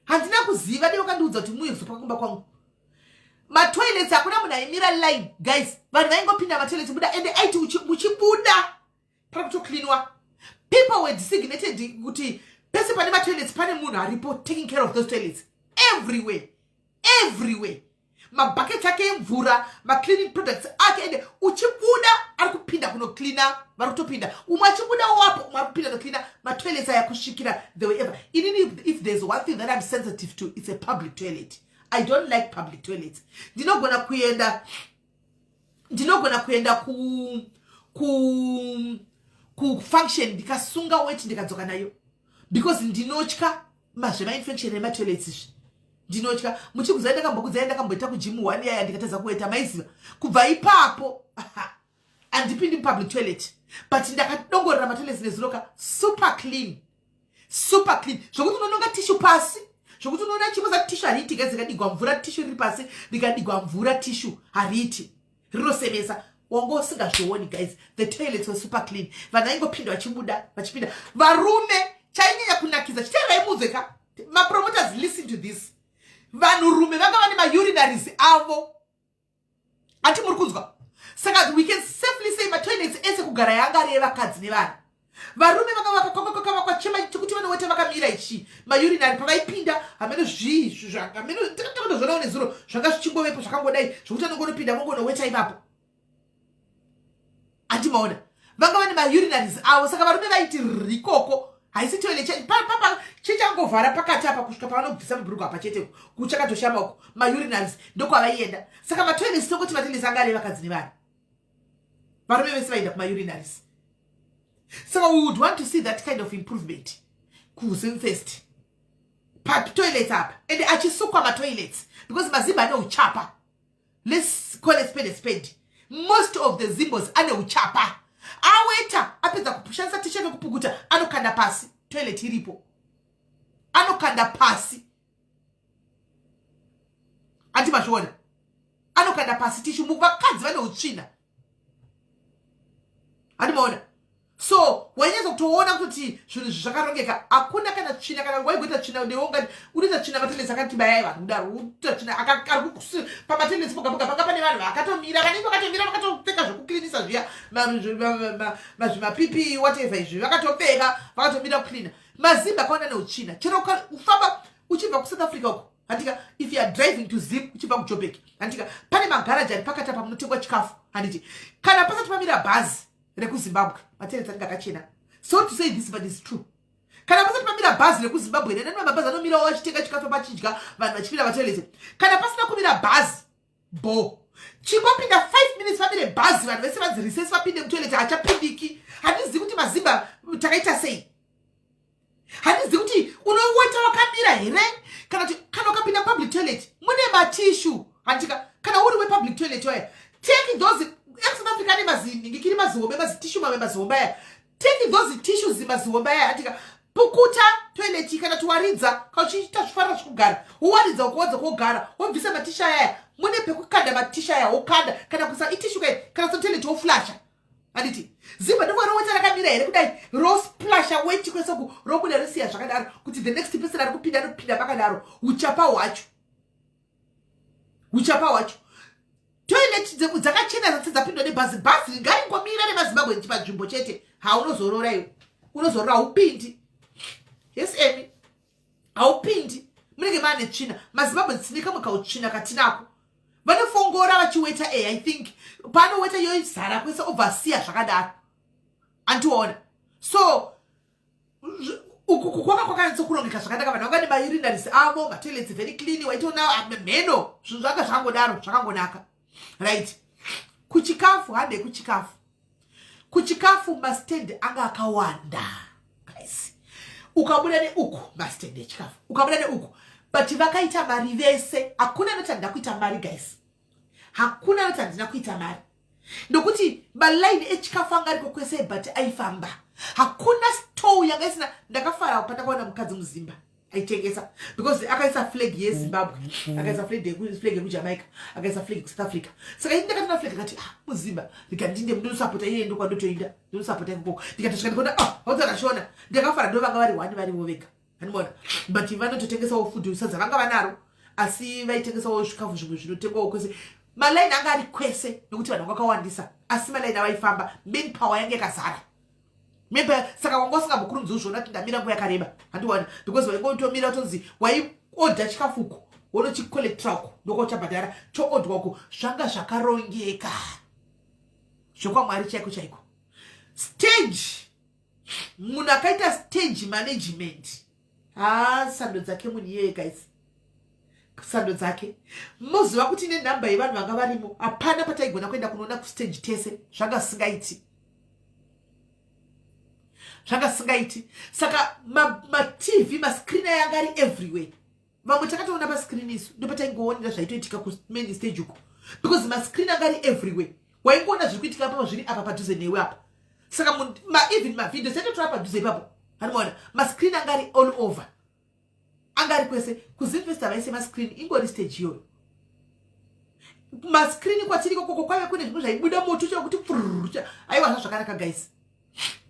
handina kuziva, dei wakandiudza kuti muuye kuzopa kumba kwangu. Matoilets hakuna munhu aimira line guys, vanhu vaingopinda matoilets buda. Ende aiti muchibuda pari kutocleanwa. People were designated kuti pese pane matoilets pane munhu aripo taking care of those toilets everywhere, everywhere. Mabhaketi ake emvura, macleaning products ake, ende uchibuda ari kupinda kunocleana, vari kutopinda, umwe achibuda wapo, umwe ari kupinda nocleana matoilets aya kusvikira the way ever. Inini, if there's one thing that I'm sensitive to, it's a public toilet. I don't like public toilets. Ndinogona kuenda ku function ndikasunga weti, ndikadzoka nayo, because ndinotya mazvemainfection ematoilets izvi, ndinotya. Muchikudzai, ndakambokudzai, ndakamboita kugym one yaya, ndikatadza kuweta, maiziva. Kubva ipapo handipindi mupublic toilet, but ndakadongorera matoilets nezuroka, super clean, super clean, zvokuti unononga tissue pasi, zvokuti unoona chimwe zati tissue hariiti guys. Rikadigwa mvura tissue riri pasi, rikadigwa mvura tissue hariiti, rinosemesa. Wanga usingazvioni, guys. The toilets were super clean. Vanhu vaingopinda vachibuda, vachipinda. Varume, chainyanya kunakidza, chiteerai munzwe ka, mapromoters, listen to this. Vanhurume vanga vane maurinaries avo, hati muri kunzwa? Saka we can safely say matoilets ese kugara yanga ari evakadzi nevana. Varume vanga vakakakakavakwa chema chekuti vanoweta vakamira ichi maurinary. Pavaipinda, hameno zvii, hameno takatozvionawo nezuro, zvanga zvichingovepo zvakangodai, zvokuti anongonopinda vongonoweta ipapo. Handimaona vanga vane maurinaries avo. Saka varume vaiti rikoko haisi toilet chichangovhara pakati apa kusvika pavanobvisa mubhurugu apa chete, kuchakatoshama uko, maurinaries ndokwavaienda. Saka matoilets, tongoti matoilets anga ari evakadzi nevana. Varume vese vaenda kumaurinaries. Saka we would want to see that kind of improvement kuZimfest patoilets apa, and achisukwa matoilets, because mazimba ane uchapa. Let's call a spade a spade. Most of the Zimbos ane uchapa. Aweta, apedza kushandisa tissue nekupukuta, anokanda pasi. Toilet iripo, anokanda pasi. Handi mazviona? Anokanda pasi tissue. Vakadzi vane utsvina, handimaona? So wainyatsa kutoona kuti zvinhu izvi zvakarongeka, hakuna kana tsvina. Kana waigoita tsvina, neonga unoita tsvina matoilets akati bayai vanhu kudaro, unoita tsvina pamatoilets poga poga panga pane vanhu vakatomira, vanenge vakatomira, vakatopfeka zvekucleanisa zviya, zvimaPPE, whatever izvi, vakatopfeka, vakatomira kucleana. Mazimba akaona neutsvina. Chero ufamba uchibva kuSouth Africa uko, handika, if you are driving to Zim uchibva kuJobek, handika, pane magaraji ari pakati apa munotengwa chikafu, handiti? Kana pasati pamira bhazi rekuZimbabwe, matoilets anenge akachena. Sorry to say this, but it's true. Kana pasati pamira bhazi rekuZimbabwe, nenani mabhazi anomirawo vachitenga chikafu, pachidya, vanhu vachipinda matoilets. Kana pasina kumira bhazi bo, chingopinda 5 minutes pamire bhazi, vanhu vese vanzi recess, vapinde mutoilet, hachapindiki. Handizivi kuti mazimba takaita sei. Handizivi kuti unoweta wakamira here, kana kuti kana ukapinda public toilet mune matissue, handika? Kana uri wepublic toilet waya, take those. EkuSouth Africa ane maziningikiri mazihombe, mazitissue mamwe mazihombe aya. Take those tissues mazihombe aya, handika? Pukuta toilet kana tiwaridza, kana uchiita zvifarira zvekugara, wowaridza, ukawadza kogara, wobvisa matissue ayaya. Mune pekukanda matissue aya, wokanda, kana kusa itissue kai, kana kusa toilet, woflusha, handiti? Zimba ndiko roweta rakamira here kudai, rosplasha weti kwese uku, robuda, rosiya zvakadaro, kuti the next person ari kupinda anopinda pakadaro. Uchapa hwacho, uchapa hwacho. Toilet dzakachena dzatse dzapindwa nebhazi. Bhazi ngaringomira nemaZimbabwe panzvimbo chete. Haunozorora iwe, unozorora, haupindi. Yes, emi haupindi, munenge maane tsvina. MaZimbabwe tsine kamwe kautsvina katinako. Vanofongora vachiweta. I think paanoweta yoizara kwese, obva asiya zvakadaro, andiona? So uku kwaka kwakanyatsokurongeka zvakanaka. Vanhu vanga nemaurinaries avo, matoilets very clean. Waitoona mheno, zvinhu zvanga zvakangodaro, zvakangonaka. Right, kuchikafu, hande kuchikafu. Kuchikafu mastand anga akawanda, guys. Ukabuda neuku, mastand echikafu, ukabuda neuku. But vakaita mari vese. Hakuna anoti handina kuita mari, guys. Hakuna anoti handina kuita mari, nokuti malaini echikafu anga ariko kwese, but aifamba. Hakuna stall yanga isina. Ndakafara pandakaona mukadzi muZimba aitengesa, because akaisa flag yeZimbabwe, akaisa flag yekuJamaica, akaisa flag yekuSouth Africa. Saka ini ndakatoona flag, akati, "Ah, muZimba, ndikandinde ndinosapota iye." Ndokwandotoinda, ndinosapota ikoko. Ndikatosvika, ndikaona, ah, haudzakashona. Ndakafara. Ndo vanga vari one, varivo vega, handimaona? But vanototengesawo food, sadza vanga vanaro, asi vaitengesawo zvikafu zvimwe zvinotengwawo kwese. Malaini anga ari kwese nokuti vanhu vakawandisa, asi malaini avaifamba, main power yange yakazara. Member, saka wanga usingambokurumidzi uzviona kuti ndamira nguva yakareba, handiwana? Because waingotomira, utonzi waiodha chikafuko. Wonochicollectra uko, ndokwauchabhadhara, choodwa uko. Zvanga zvakarongeka zvekwamwari chaiko chaiko. Stage, munhu akaita stage management, ha, sando dzake munhu iyeye guys, sando dzake. Moziva kuti nenhamba yevanhu vanga varimo, hapana pataigona kuenda kunoona kustage tese, zvanga zvisingaiti, zvanga zvisingaiti. Saka maTV, mascreen aya anga ari everywhere. Vamwe takatoona pascreen isu, ndopataingoonera zvaitoitika kumain stage uko, because mascreen anga ari everywhere. Waingoona zviri kuitika apapo, zviri apa padhuze newe apa. Saka even mavideo taitotora padhuze ipapo, hanimaona mascreen anga ari all over, anga ari kwese. KuZimfest havaise mascreen, ingori stage iyoyo, mascreen. Kwatiri ikokoko kwaive kune zvimwe zvaibuda moto chakuti pfurr. Aiwa, zvazvakanaka guys.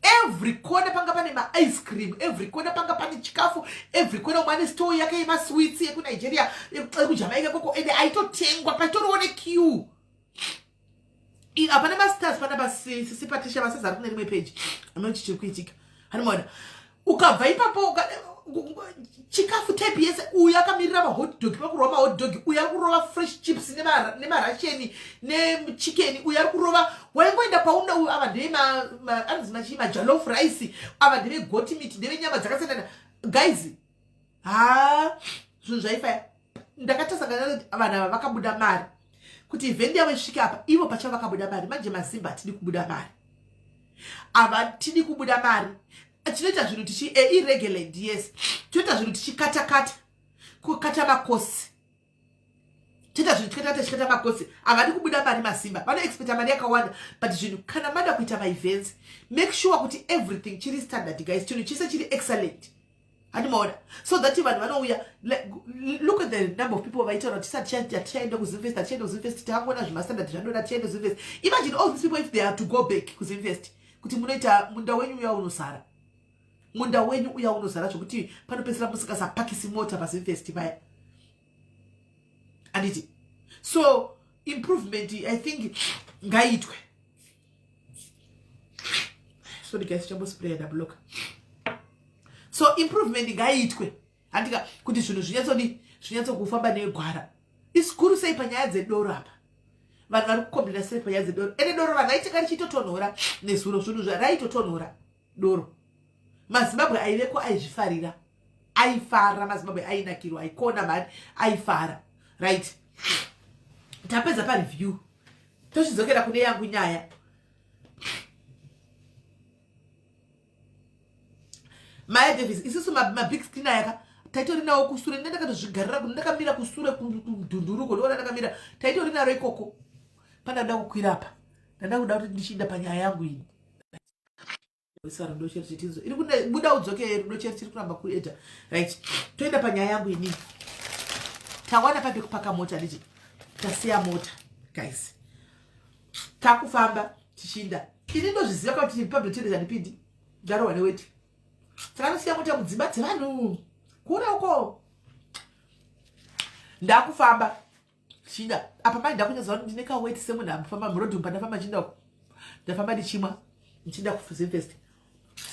Every corner panga pane maice cream, every corner panga pane chikafu, every corner umwe ane store yake yemasweets yekuNigeria, yekuJamaica koko, ende aitotengwa, pachitoriwo nequeue. Hapana mastars pana sisi Patricia Masazari kune rimwe peji anoti chiri kuitika, hanimaona. Ukabva ipapo, chikafu type yese. Uyu akamirira mahot dog, pakurova mahot dog. Uyu ari kurova fresh chips nemarasheni nechicken. Uyu ari kurova, waingoenda paunda. Uyu, ava ndeve anonzi machii, majollof rice. Ava ndeve goat meat, ndeve nyama dzakasiyana guys. Ha, zvinhu zvaifaya. Ndakatasangana kuti vanhu ava vakabuda mari kuti event yavo isvike apa. Ivo pachavo vakabuda mari. Manje mazimba hatidi kubuda mari, havatidi kubuda mari. Tinoita zvinhu tichi irregulant, yes, tinoita zvinhu tichikatakata, kukata makosi. Toita zvinhu tikatakata, tichikata makosi. Havadi kubuda mari masimba, vanoexpecta mari yakawanda. But zvinhu, kana mada kuita maevents, make sure kuti everything chiri standard guys, chinhu chise chiri excellent, handimaona, so that vanhu vanouya. Look at the number of people vaitaura kuti tisati tichaenda kuZimfest, hatichaenda kuZimfest, takangoona zvemastandard zvandoda, tichaenda kuZimfest. Imagine all these people, if they are to go back kuZimfest, kuti munoita munda wenyu uya unosara, munda wenyu uya unozara zvokuti panopedzisira musingasapakisi mota paZimfest paya, handiti? So improvement, I think, ngaiitwe. Sorry guys, chambospraya, ndabloka. So improvement ngaiitwe, handika, kuti zvinhu zvinyatsodi, zvinyatsokufamba negwara. Isikuru sei panyaya dzedoro apa, vanhu vari kucomplaina sei panyaya dzedoro? Ende doro vanhu vaitenga richitotonhora nezuro, zvinhu zvaraitotonhora doro. MaZimbabwe aiveko aizvifarira, aifara. MaZimbabwe ainakirwa, aikona mhani, aifara. Right, tapedza pareview, tochidzokera kune yangu nyaya. Maya Davis, isusu mabig screen ayaka taitori nawo kusure. Nde ndakatozvigarira, ndakamira kusure kudhundhuruko, ndoona ndakamira, taitori naro ikoko. Pandada kukwira apa, ndanda kuda kuti ndichiinda panyaya yangu ini. Isa rudo cheri chitinzo iri buda, udzoke. Rudo cheri chiri kuramba kueda. Right, toenda panyaya yangu inini. Tawana papi kupaka mota, nditi tasiya mota guys, takufamba tichinda. Ini ndozviziva kuti public toilet handipindi, ndarohwa neweti. Takanosiya mota mudzimba dzevanhu kure uko. Ndakufamba chinda apa mai, ndakunyaza kuti ndine kaweti semunhu ambofamba murodhi. Pandafamba chinda uko, ndafamba ndichimwa, ndichinda kuZimfest,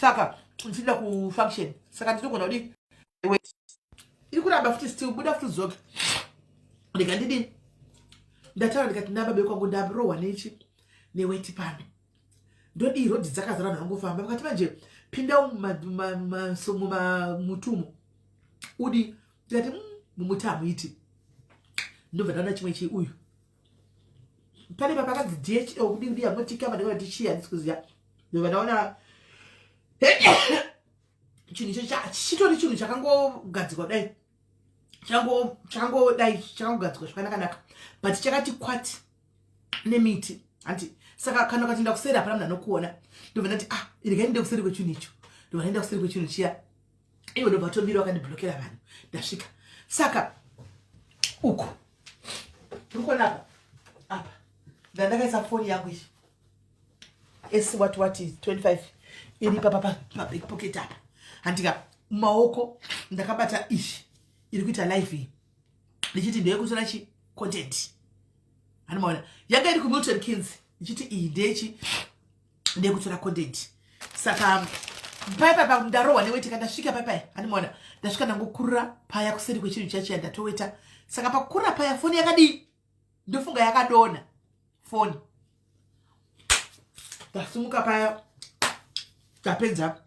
saka ndichinda kufunction, saka ndinogona kudi weti iri kuramba futi still, buda futi udzoke. Ndika ndidini, ndataura ndikati nababe kwangu, ndarohwa nechi neweti pano, ndodii? Rodhi dzakazara, vanhu vangofamba. Vakati manje pinda mumamuti umo udi. Ndikati mumuti hamuiti. Ndobva ndaona chimwe chii uyu pane papakanzi DHL kudi kudi, hamotika mandikati chii, handisi kuziva. Ndobva ndaona chinhu icho chitori chinhu chakangogadzikwa dai, chakangodai, chakangogadzikwa zvakanakanaka, but chakati kwati nemiti, hanti? Saka kana ukatoenda kuseri, hapana munhu anokuona. Ndobva ndati, "Ah, regai ndiende kuseri kwechinhu icho." Ndobva ndaenda kuseri kwechinhu chiya ivo, ndobva tomira vakandiblokera vanhu. Ndasvika saka uku, uri kuona apa, apa ndandakaisa foni yangu iyi, S what what 25, iri papa paback pocket apa, handika? Mumaoko ndakabata izvi, iri kuita live iyi, ndichiti ndeyekutora chi content, handimaona? Yanga iri kuMilton Keynes, ndichiti iyi ndechi ndeyekutora content. Saka pai pa ndarohwa neweti. Kandasvika pai pai, handimaona? Ndasvika, ndangokurura paya kuseri kwechinhu chachiya, ndatoweta. Saka pakukura paya foni yakadii? Ndofunga yakadona foni. Ndasumuka paya, tapedza,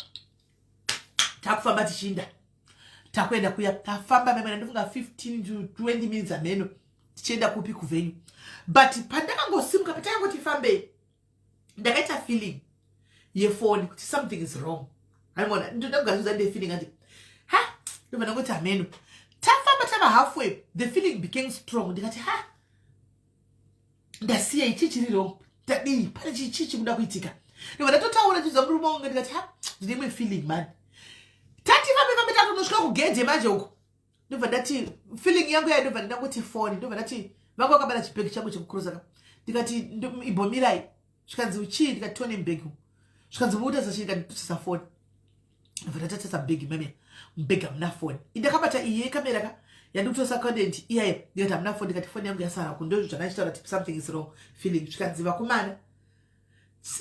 takufamba tichiinda, takuenda kuya, tafamba memena ndofunga 15 to 20 minutes ameno, tichienda kupi? Kuvenue. But pandakangosimuka, patakangoti fambei, ndakaita feeling yefoni kuti something is wrong. Aimona ndogazviza nde feeling ati ha, ndobva ndangoti hameno. Tafamba, tava halfway, the feeling became strong. Ndikati, "Ha, ndasiya ichi, chiri wrong, tadii? Pane chii chikuda kuitika?" Ndobva ndatotaura chidza murume wangu, ndikati, "Ha, ndine imwe feeling man." Tati fambe fambe, tatonosvika kugedhe manje uko, ndobva ndati feeling yangu yai, ndobva ndangoti foni, ndobva ndati vanga vakabata chibhegi changu chekukuruza, ndikati, "Imbomirai." Zvikanzi, "Uchii?" Ndikati, "Tone mubhegi." Zvikanzi, "Muutasa chii?" Ndikati, "Tasa foni." Ndobva ndatatasa mubhegi meme, mubhegi hamuna foni. Indakabata iyi yekamera ka yandikutosa content iyayo. Ndikati, "Hamuna foni." Ndikati, "Foni yangu yasara ku." Ndo zvandachitaura kuti something is wrong feeling. Zvikanzi, "Vakomana,"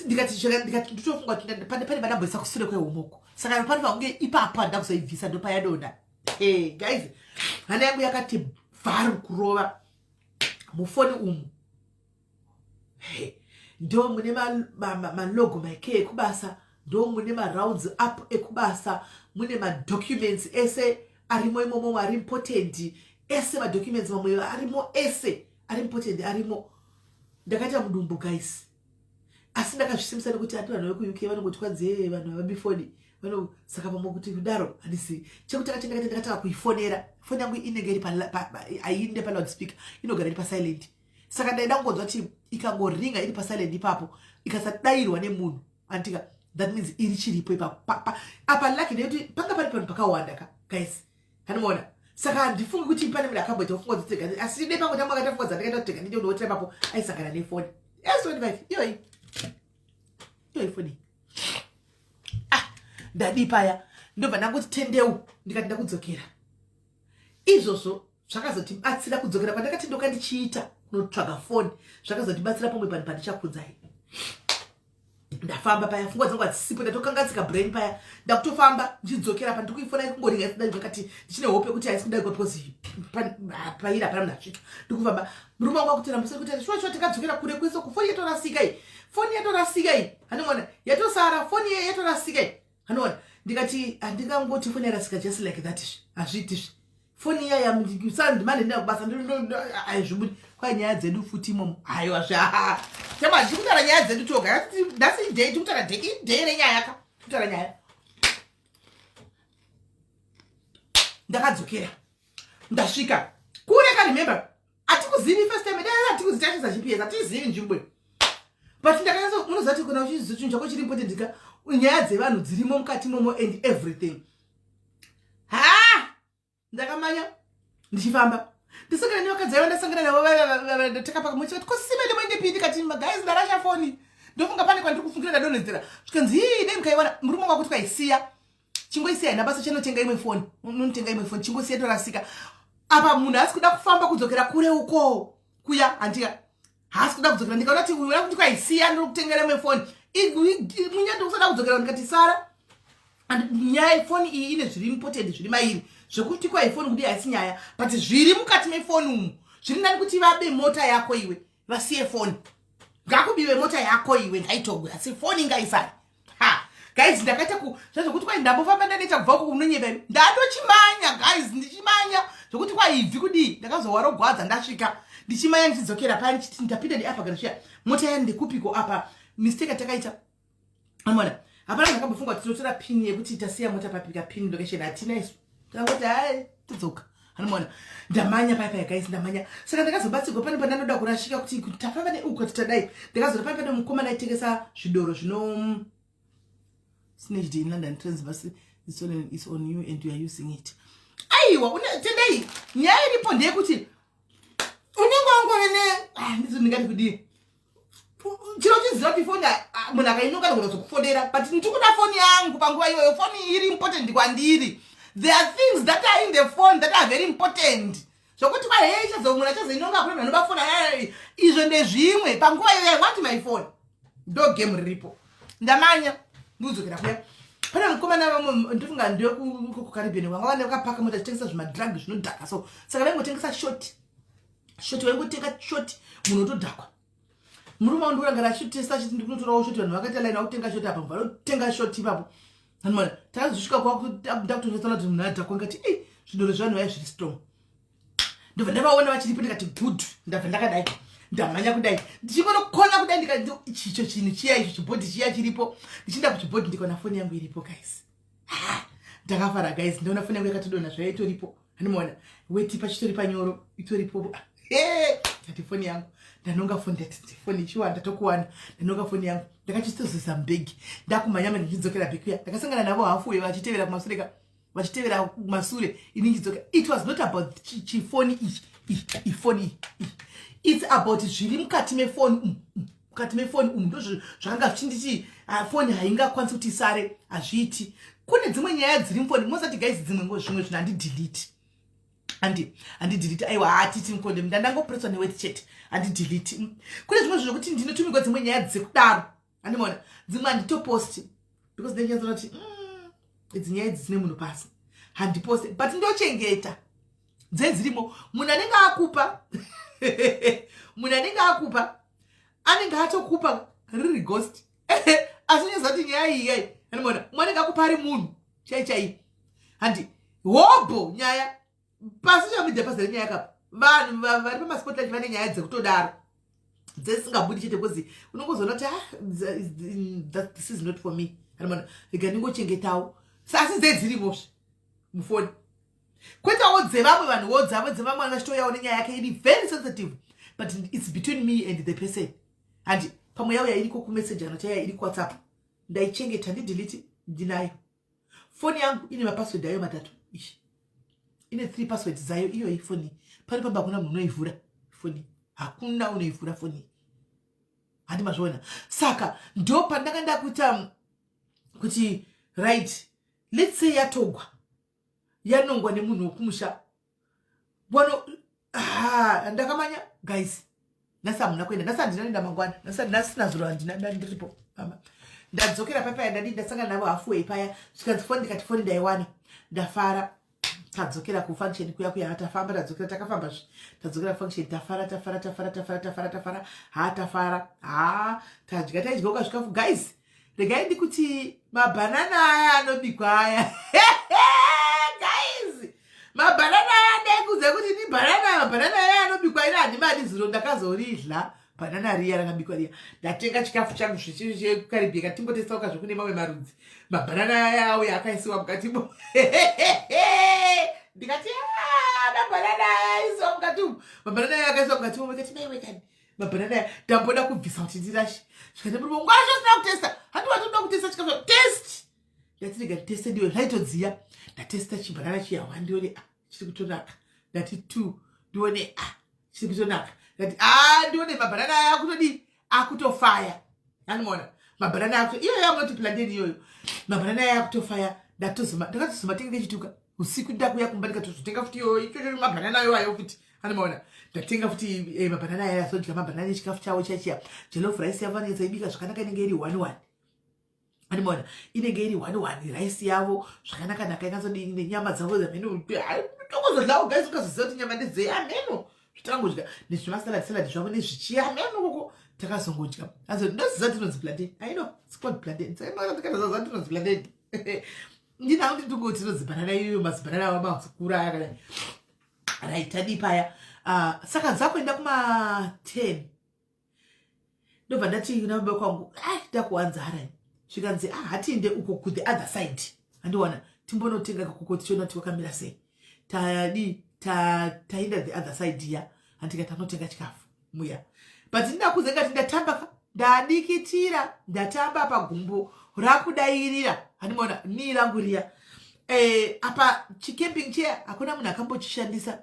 ndikati, "Nditofunga kuti pane pandamboisa kusure kwehomoko, saka panofanira kunge ipapo handida kuzoibvisa, ndopayadonha." Hey, guys, hana yangu yakati bvaru kurova. Mufoni umu ndo mune malogo maike ekubasa, ndo mune marounds up ekubasa, mune madocuments ese arimo imomo ari important ese, madocuments mamwe arimo ese ari important arimo. Ndakaita mudumbu, guys, asi ndakazvisimbisa nekuti ati vanhu vekuUK vanongoti kwanzi vanhu havabifoni. Saka pamwe kuti kudaro handisi. Chekutanga chandakaita, ndakatanga kuifonera. Foni yangu inenge iri haiinde paloudspeaker, inogara iri pasilent. Saka ndaida kungonzwa kuti ikangoringa iri pasilent ipapo, ikasadayirwa nemunhu andika, that means iri chiripo ipapo. Apa lucky ndeyekuti panga pari panhu pakawanda ka, guys, hanimaona. Saka handifungi kuti pane munhu akamboita kufunga dzitega, asi ne pamwe tamwe akaita funga dzandakaita kutega ndindootira ipapo aisangana nefoni S25 iyoyi, iyoyi foni. Ah, ndadii paya? Ndobva ndangoti tendeu, ndikati ndakudzokera. Izvozvo zvakazotibatsira kudzokera kwandakatendoka ndichiita kunotsvaga foni, zvakazotibatsira pamwe panhu pandichakudzai. Ndafamba paya, pfungwa dzangu hadzisipo, ndatokanganisika brain paya. Ndakutofamba ndichidzokera pa, ndikuifona iri kungoringa isida. Ndakati ndichine hope yekuti haisi kudaikwa because pairi hapana munhu asvika. Ndikufamba, murume wangu akutera museri kuti, "Shuwa shuwa tikadzokera kure kwese uku, foni yatorasika iyi, foni yatorasika iyi, handiona yatosara, foni iye yatorasika iyi, handiona." Ndikati, "Handingangoti foni yarasika just like that izvi, hazviiti izvi. Foni iya sandimane ndina kubasa, aizvibudi kwai nyaya dzedu futi imomo." Aiwa zva tema, tikutaura nyaya dzedu toga nhasi, iday tikutaura, day iday renyaya ka, tikutaura nyaya. Ndakadzokera, ndasvika kure ka. Remember, hatikuzivi first time, dai hatikuzi tachisa GPS, hatizivi nzvimbo. But ndakanyatso, unoziva kuti kuna uchiziva chinhu chako chiri important ka, nyaya dzevanhu dzirimo mukati momo and everything. Ha, ndakamanya ndichifamba, ndisangana nevakadzi vaiva, ndasangana navo takapaka muchivati, "Kosisimele moendepi?" Ndikati, "Maguys, ndarasha foni, ndofunga pane kwandiri kufungira ndadonhedzera." Zvikanzi, "Hii, dai mukaiwana." Murume wangu akuti, "Kwaisiya, chingoisiya, haina basa, chanotenga imwe foni, unotenga imwe foni, chingosiya, torasika." Apa munhu haasi kuda kufamba kudzokera kure uko kuya, handika, haasi kuda kudzokera. Ndikaona kuti uyu kuti kwaisiya, ndiri kutengera imwe foni, munyati kusada kudzokera. Ndikati, "Sara, nyaya yefoni iyi ine zviri important zviri mairi, zvekuti kwai foni kudi haisi nyaya, but zviri mukati mefoni umu zviri nani kuti vabe mota yako iwe vasiye foni. Ngakubiwe mota yako iwe, ngaitogwe, asi foni ngaisari." Ha, guys, ndakaita ku zvazvokuti kwai ndambofamba, ndaneta kubva uko kunonyeba, ndatochimanya, guys, ndichimanya zvokuti kwaibvi kudii. Ndakazowarogwadza ndasvika ndichimanya, ndichidzokera paya, ndichiti ndapinda neapa kana sviya mota yani ndekupiko apa. Mistake yatakaita, amona, hapana ndakambofunga kuti tinotora pin yekuti tasiya mota papika, pin location hatina isu. Tangoti hai, todzoka, anomaona. Ndamanya paya paya, guys, ndamanya. Saka ndakazobatsirwa pane pandanoda kurashika kuti tafamba neuku kuti tadai. Ndakazoona pane pane mukomana aitengesa zvidoro zvino snatched in London trains bus is on you and you are using it. Aiwa, tendai, nyaya iripo ndeyekuti unenge wangove ne, ah, ndizo ndingati kudii, chiro chiziva kuti foni, ah, munhu akainoka anogona kuzokufonera, but ndikuda foni yangu panguva iyoyo. Foni iri important kwandiri. There are things that are in the phone that are very important, zvokuti kwahei chazo munhu achazoinonga kune munhu anoba foni, izvo ndezvimwe. Panguva iyoyo I want my phone, ndo game riripo. Ndamanya ndikudzokera kuya. Pane mukomana vamwe, ndofunga ndekuCaribbean, vanga vane vakapaka mota chitengesa zvimadrug zvinodhaka. So saka vaingotengesa shot shot, vaingotenga shot, munhu otodhakwa. Murume wangu ndikurangara achitesta achiti, "Ndikunotorawo shot." Vanhu vakaita line vakutenga shot apa, vanotenga shot ipapo. Anoona takazosvika kwakutonyetsana kuti munhu adhakwa. Ngati ei, zvidoro zvevanhu vaya zviri strong. Ndobva ndavaona vachiripo, ndikati, "Good." Ndabva ndakadai, ndamhanya kudai, ndichingonokona kudai, ndikati chicho chinhu chiya icho, chibhodhi chiya chiripo. Ndichinda kuchibhodhi, ndikaona foni yangu iripo. Guys, ndakafara guys. Ndaona foni yangu yakatodonha zvaya, itoripo. Handimaona weti pachitori panyoro, itoripo. Ndati foni yangu, ndanonga foni. Ndati foni chiwa, ndatokuwana, ndanonga foni yangu. Ndakachitozoisa mubhegi, ndakumhanya manje ndichidzokera back kuya. Ndakasangana navo hafuwe vachitevera kumasure ka, vachitevera kumasure, ini ndichidzoka. It was not about chifoni ichi, ifoni iyi. It's about zviri mukati mefoni umu. Mukati mefoni umu ndo zvakanga zvichinditi foni haingakwanisi kuti isare, hazviiti. Kune dzimwe nyaya dziri mufoni mosati guys, dzimwe ngo zvimwe zvinhu handidelete, handidelete. Aiwa, hatiti mukonde, ndandangopreswa neweti chete, handidelete. Kune zvimwe zvinhu zvokuti ndinotumigwa dzimwe nyaya dzekudaro, handimaona dzimwe handitoposti because ndinyanzona kuti idzi nyaya idzi dzine munhu pasi, handiposti, but ndochengeta dzedzirimo. Munhu anenge akupa, munhu anenge akupa, anenge atokupa riri ghost, asi unyaziva kuti nyaya iyi yai, handimaona umwe anenge akupa ari munhu chai chai. Handi hobho nyaya pasocial media pazere nyaya kapa. Vanhu vari pamaspotlight vane nyaya dzekutodaro dzesingabudi chete, because unongozoona kuti, "Ah, this is not for me." Handimaona, rega ndingochengetawo, asi dzedzirimo mufoni, kwetawo dzevamwe vanhuwo, dzavo dzevamwe vanhu vachitouyawo nenyaya yake iri very sensitive, but it's between me and the person. Handi pamwe yauya iriko kumessage kana chaiya iri kuWhatsApp, ndaichengeta, ndidelete, ndinayo. Foni yangu ine mapassword ayo matatu. Ishi ine three password dzayo iyoyi foni. Pano pamba hakuna munhu unoivhura foni, hakuna unoivhura foni, handi mazviona? Saka ndo pandanga ndakuita kuti, right, let's say yatogwa, yanongwa nemunhu wokumusha wano. Ndakamanya guys. Nhasi hamuna kuenda, nhasi handina nenda mangwana, nhasi nazuro handina, ndiripo mama. Ndadzokera papaya, ndadii, ndasangana navo halfway paya, zvikanzi foni, ndikati foni ndaiwana, ndafara. Tadzokera kufunction kuya kuya, tafamba, tadzokera, takafamba, tadzokera kufunction, tafara, tafara, tafara, tafara, tafara, tafara, ha, tafara, ha, tadya, taidyoka zvikafu. Guys, regai ndikuti mabhanana aya anobikwa aya, guys, mabhanana aya, ndaikudza kuti ni bhanana, mabhanana aya anobikwa ina handimadi. Zuro ndakazoridla bhanana riya rakabikwa riya. Ndatenga chikafu changu chekuCaribbean, katimbotesauka zvekune mamwe marudzi. Mabhanana aya auya akaisiwa mukatimo, ndikati, ah, mabhanana aya aisiwa mukati umu, mabhanana aya akaisiwa mukati umu. Ndikati, "Maiwe kani, mabhanana aya ndamboda kubvisa kuti ndirashe." Zvikati, "Murume wangu asho sina kutesta, handi watoda kutesta chikafu, test." Ndati, "Rega nditeste." Ndiwe zvaitodziya, ndatesta chibhanana chiya, one, ndione, ah, chiri kutonaka. Ndati two, ndione, ah, chiri kutonaka. Ndati, ah, ndione mabhanana aya akutodii, akutofaya. Andimaona mabhanana akuto iyoyo amunoti plantain iyoyo, mabhanana aya akutofaya. Ndakatozomatenga kechituka usiku, ndakuya kumba, ndikatozotenga futi iyoyo ichocho mabhanana ayo ayo futi. Andimaona ndatenga futi mabhanana aya, azodya mabhanana echikafu chavo chachiya, jollof rice yavo vanenge ibika zvakanaka, inenge iri one one. Andimaona inenge iri one one rice yavo zvakanaka naka, ingatsodii nenyama dzavo dzamene tongozodlawo. Guys, ukazoziva kuti nyama ndedzei, ameno zvitangodya nezvimasalad salad zvavo nezvichiya, ameno koko takazongodya. Azo ndoziva tinonzi plantain. I know it's called plantain. Ndikatoziva tinonzi plantain, ndinangu nditongoti tinonzi banana iyoyo, mazibhanana avo mazikura aya kadai. Right, tadii paya? Saka dzakuenda kuma-10, ndobva ndati kuna baba kwangu, "Ai, ndakuwanzara." Zvikanzi, "Ah, hatiinde uko ku the other side, handiwana timbonotenga kuko, tichiona kuti wakamira sei." Tadi taenda the other side ya, handika tanotenga chikafu muya, but ndinakuze ngati ndatamba ka, ndadikitira, ndatamba pagumbo rakudairira, handimaona nii rangu riya. Apa chicamping chair hakuna munhu akambochishandisa,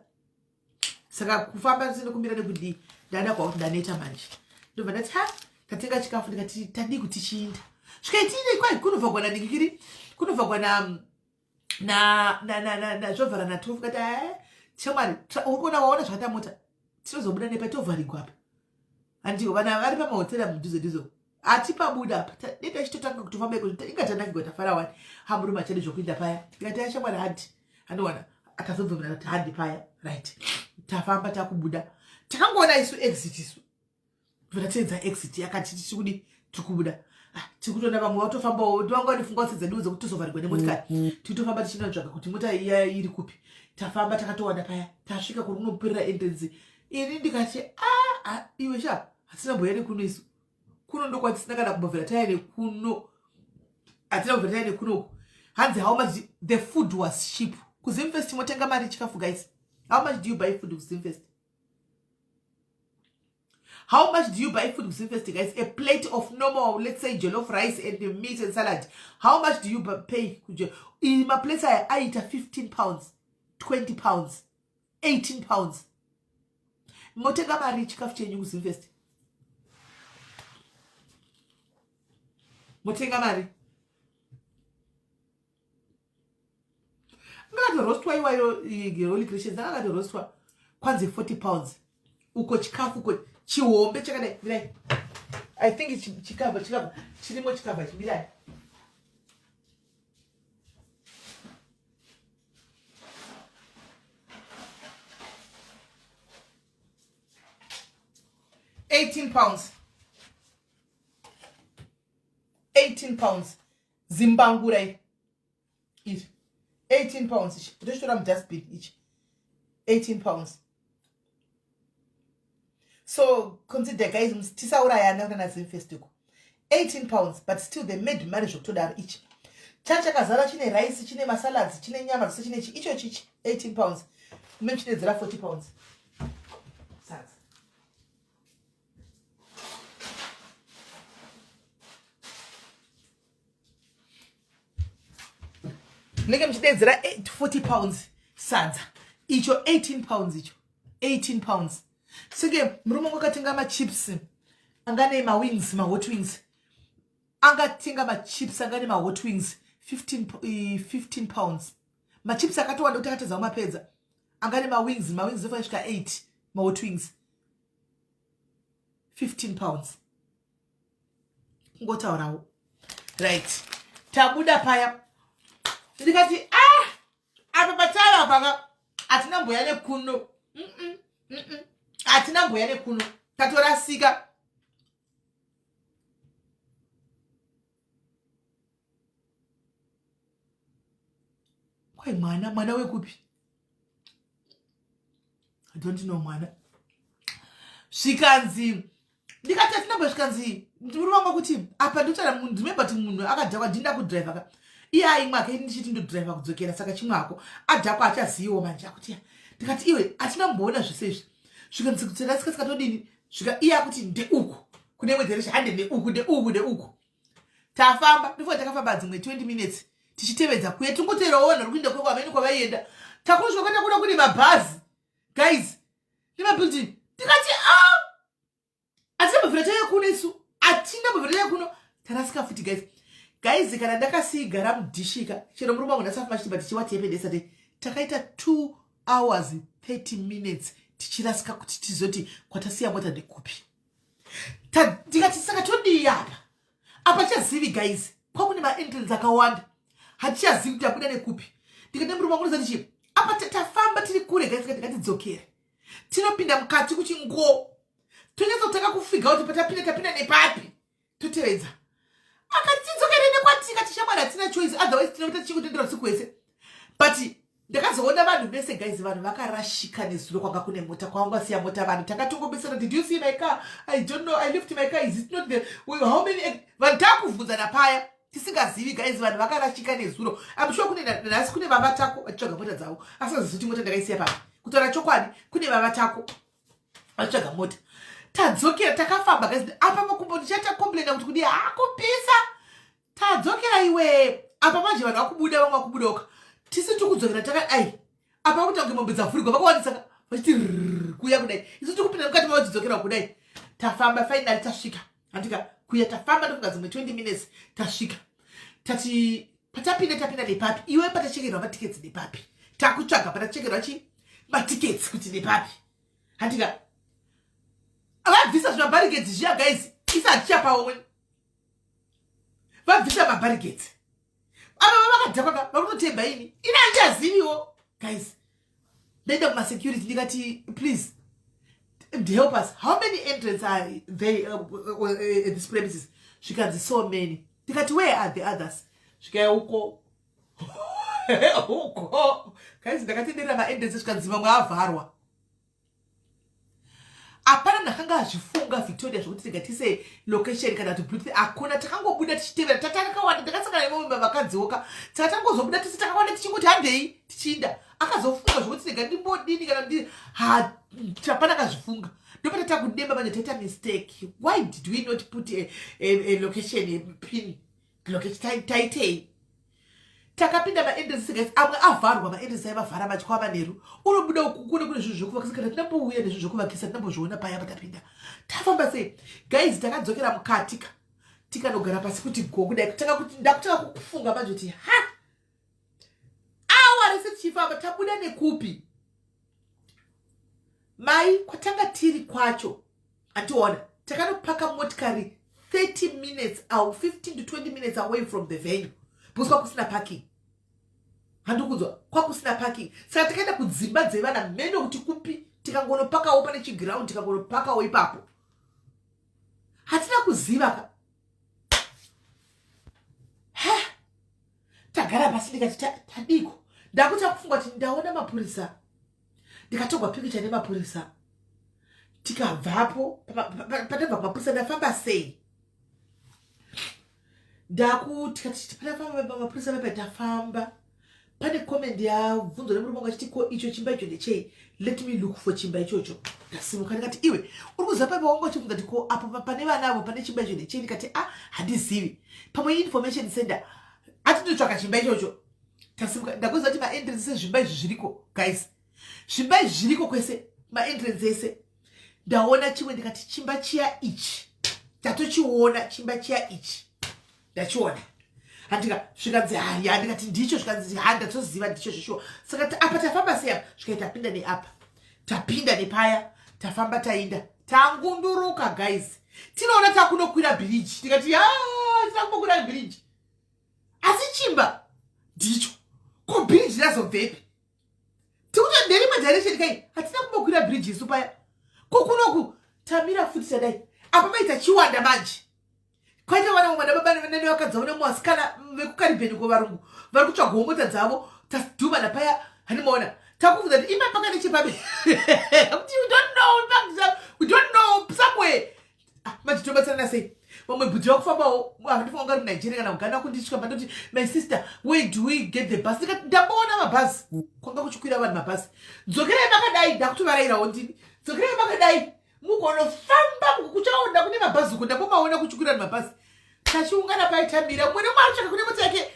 saka kufamba ndinokumbira nekudii, ndada kwakuti ndaneta manje. Ndobva ndati, ha, tatenga chikafu, ndikati tadii kuti chiinda svikaitine kwai kunovhagwa nadikikiri, kunovhagwa na na na na na na zvovhara na12. Kati, shamwari, uri kuona, waona zvakaita mota, tinozobuda nepa tovharigwa apa, handiko vana vari pamahotera mudhuze dhuze. Hatipabuda apa, dai tachitotanga kutofamba iko, inga tanakigwa tafara wani. Hamurume achadi zvokuinda paya. Ndikati ashamwari handi andiwana, akazobvumira kuti handi paya. Right, tafamba takubuda, takangoona isu exit, isu tateedza exit yakati tichikudi tiri kubuda. Ah, tiri kutoona vamwe vatofambawo, ndivanga vane pfungwa sedzedu dzekuti tozovharigwa nemotikari. Tiri kutofamba tichinotsvaga kuti mota iya iri kupi. Tafamba takatowana paya, tasvika kuri kunoperera entrance. Ini ndikati, "Ah, ah, iwe sha, hatina mboya nekuno isu, kuno ndokwatisina kana kumbobvira taya nekuno, hatina kubvira taya nekunoku." Hanzi, "How much?" The food was cheap. KuZimfest motenga mari chikafu, guys? How much do you buy food kuZimfest? How much do you buy food kuZimfest, guys? A plate of normal, let's say jollof rice and the meat and salad, how much do you pay? Maplates aya aita £15, £20, £18. Motenga mari chikafu chenyu kuZimfest? Motenga mari? Angakatorostwa iwayo Holy Christians, angakatorostwa kwanzi £40 uko chikafu uko chihombe chakadai. Mirai, I think chikava chikava chirimo, chikava chimirai. £18, £18 zimbangura iri iri, £18 ichi. Ndochitora mudustbin ichi, £18. So consider, guys, tisaurayana kuna Zimfest uko. £18, but still they made money zvokutodaro. Ichi chachakazara, chine rice, chine masalads, chine nyama dzose, chine chi icho chichi £18. Mune chinedzera £40 sadza. Munenge muchidedzera £40 sadza icho, £18 icho, £18. Senge murume wangu akatenga machips anga nemawings, mahot wings. Angatenga machips anga nemahot wings 15, £15. Machips akatowanda kuti akatadza kumapedza. Anga nemawings, mawings ofaisvika 8, mahot wings £15. Kungotaurawo. Right, tabuda paya, ndikati, "Ah, apa patava paka hatina mboya nekuno, hatina mboya nekuno, tatorasika." Kwai mwana, mwana wekupi? I don't know mwana. Zvikanzi, ndikati hatina mboya. Zvikanzi murume wangu kuti apa ndotaura, remember kuti munhu akadhakwa, ndinda kudhiraivha ka, iye aimwe ake, ndichiti ndodhiraivha kudzokera, saka chimwe hako adhakwa, achaziviwo manje akuti. Ndikati, "Iwe, hatina kumboona zvese izvi." Zvikanzi kuti rasika, sika todini? Svika iye akuti ndeuku kune imwe direction, hande neuku, neuku, neuku. Tafamba, ndifo takafamba dzimwe 20 minutes tichitevedza kuye, tingoteerawo vanhu vari kuenda kweko, hamene kwavaienda. Takusvika kwatakuda kune mabhazi, guys, nemabuilding. Ndikati, "A, hatina mbovhira taiya kuno isu, hatina mbovhira taiya kuno, tarasika futi." Guys, guys, kana ndakasigara mudhishika chero murume wangu ndasafamba chiti, but chiwatiyepedesa te takaita 2 hours 30 minutes tichirasika kuti tizoti kwatasiya mota ndekupi. Ndikati, "Saka todii apa?" Apa chazivi, guys, kwakune maentrance akawanda, hatichazivi kuti abuda nekupi. Ndikati murume wangu, ndozati apa tafamba tiri kure, guys, ngatidzokere tinopinda mukati kuti ngo tonyatsa kutanga kufiga kuti patapinda tapinda nepapi, totevedza. Akati tidzokere nekwati. Kati shamwari, hatina choice, otherwise tinoita tichikutendera usiku wese. But ndakazoona vanhu vese, guys, vanhu vakarashika nezuro. Kwanga kune mota, kwavangasiya mota vanhu takatongobesana, "Did you see my car?" "I don't know, I left my car. Is it not the, how many?" Vanhu takubvunzana paya tisingazivi. Guys, vanhu vakarashika nezuro. I'm sure kune nhasi kune vavatako vachitsvaga mota dzavo, asingazivi kuti mota ndakaisiya papi. Kutaura chokwadi, kune vavatako vachitsvaga mota. Tadzokera, takafamba, guys, apa makumbo ndichaita complaina kuti kudi hakupisa. Tadzokera iwe, apa manje vanhu vakubuda, vamwe vakubudoka, tisi tiri kudzokera takadai. Apa vakuita kunge mombe dzavhurigwa, vakawanisaka vachiti kuya kudai, isu tiri kupinda mukati mavachidzokera kudai. Tafamba, finally tasvika, handika kuya. Tafamba ndofunga dzimwe 20 minutes, tasvika. Tati patapinda tapinda nepapi iwe? Patachekerwa matickets nepapi? Takutsvaga patachekerwa chi matickets kuti nepapi, handika vabvisa zvimabarricades zviya, guys, isi hatichapaomwe. Vabvisa mabarricades. Ava vakadhakwa ka, vari kutotemba ini. Ini handichaziviwo, guys. Ndaenda kumasecurity, ndikati, "Please help us. How many entrance are there at this premises?" Zvikanzi, "So many." Ndikati, "Where are the others?" Zvikai, "Uko, uko." Guys, ndakatenderera maentrance, zvikanzi mamwe avharwa. Hapana ndakanga azvifunga, Victoria, zvokuti tingatise location kana kuti Bluetooth, hakuna. Takangobuda tichitevera, tatakawanda, takasangana nemamwe vakadziwoka. Saka tangozobuda tisi takawanda, tichingoti handei, tichiinda. Akazofunga zvokuti ndinga ndimbodini kana ndi hapana akazvifunga. Ndopata takudemba manje, taita mistake. Why did we not put a location, a pin location? Taitei? Takapinda maentrance, guys, amwe avharwa. Maentrance aivavhara manje kwava manheru. Unobuda uku kune zvinhu zvekuvakisa, kana tinambouya nezvinhu zvekuvakisa, tinambozviona paya patapinda. Tafamba sei, guys? Takadzokera mukati ka, tikanogara pasi kuti go kudai. Kutanga kuti ndakutanga kufunga manje kuti, ha, awa rese tichifamba, tabuda nekupi? Mai, kwatanga tiri kwacho andiona. Takanopaka motikari 30 minutes au 15 to 20 minutes away from the venue, because kwakusina parking. Handikudzwa, kwakusina parking. Saka takaenda kudzimba dzevana mheno kuti kupi, tikangonopakawo pane chiground, tikangonopakawo ipapo. Hatina kuziva ka. Ha, tagara pasi, ndikati, "Tadiko?" Ndakuta kufunga kuti ndaona mapurisa, ndikatogwa pikicha nemapurisa. Tikabvapo, patabva kumapurisa, ndafamba sei? Ndakutikati patafamba mapurisa pepa, tafamba, pane comment yabvunzwa nemurume wangu achiti, "Ko icho chimba icho ndechei?" Let me look for chimba ichocho. Ndasimuka, ndikati, "Iwe uri kuziva paipa wanga uchibvunza kuti ko apo pane vana avo pane chimba icho ndechei?" Ndikati, "A, handizivi, pamwe information center." Atitotsvaka chimba ichocho. Tasimuka, ndakuziva kuti maentrance sezvimba izvi zviriko, guys. Zvimba izvi zviriko kwese, maentrance ese. Ndaona chimwe, ndikati, "Chimba chiya ichi tatochiona, chimba chiya ichi ndachiona." Handika, zvikanzi, "Haya." Ndikati, "Ndicho." Zvikanzi, "Ha, ndatoziva, ndicho zvishuwa." Saka apa tafamba sei apa? Zvikaita tapinda neapa, tapinda nepaya, tafamba, tainda, tangunduruka, guys. Tinoona takunokwira bhiriji. Tikati, "Ya, tinakumbokwira bhiriji, asi chimba ndicho. Ko bhiriji razobvepi? Tikuti nderimwe direction kai, hatina kumbokwira bhiriji isu paya. Ko kunoku tamira futi, tadai apa, maita chiwanda manje. Kwaita vana vamwe nababa nevakadzi vavo nemuvasikana vekuCaribbean, ko varungu vari kutsvagawo mota dzavo. Tadhumana paya, handimaona. Takubvunza kuti ima paka nechepapi, kuti you don't know, we don't know somewhere. Ah, manje tobatsirana sei? Vamwe bhudhi vakufambawo, handifunga kunga ri muNigeria kana kuGhana. Kundisvika pandoti, "My sister, where do we get the bus?" Ndikati, "Ndamboona mabhazi, kwanga kuchikwira vanhu mabhazi. Dzokerai makadai." Ndakutovarayirawo ndini, "Dzokerai makadai, mugonofamba kuchaona kune mabhazi uko, ndambomaona kuchikwira vanhu mabhazi." Tachiungana paya, tamira, mumwe nemumwe aritsvaka kune mota yake.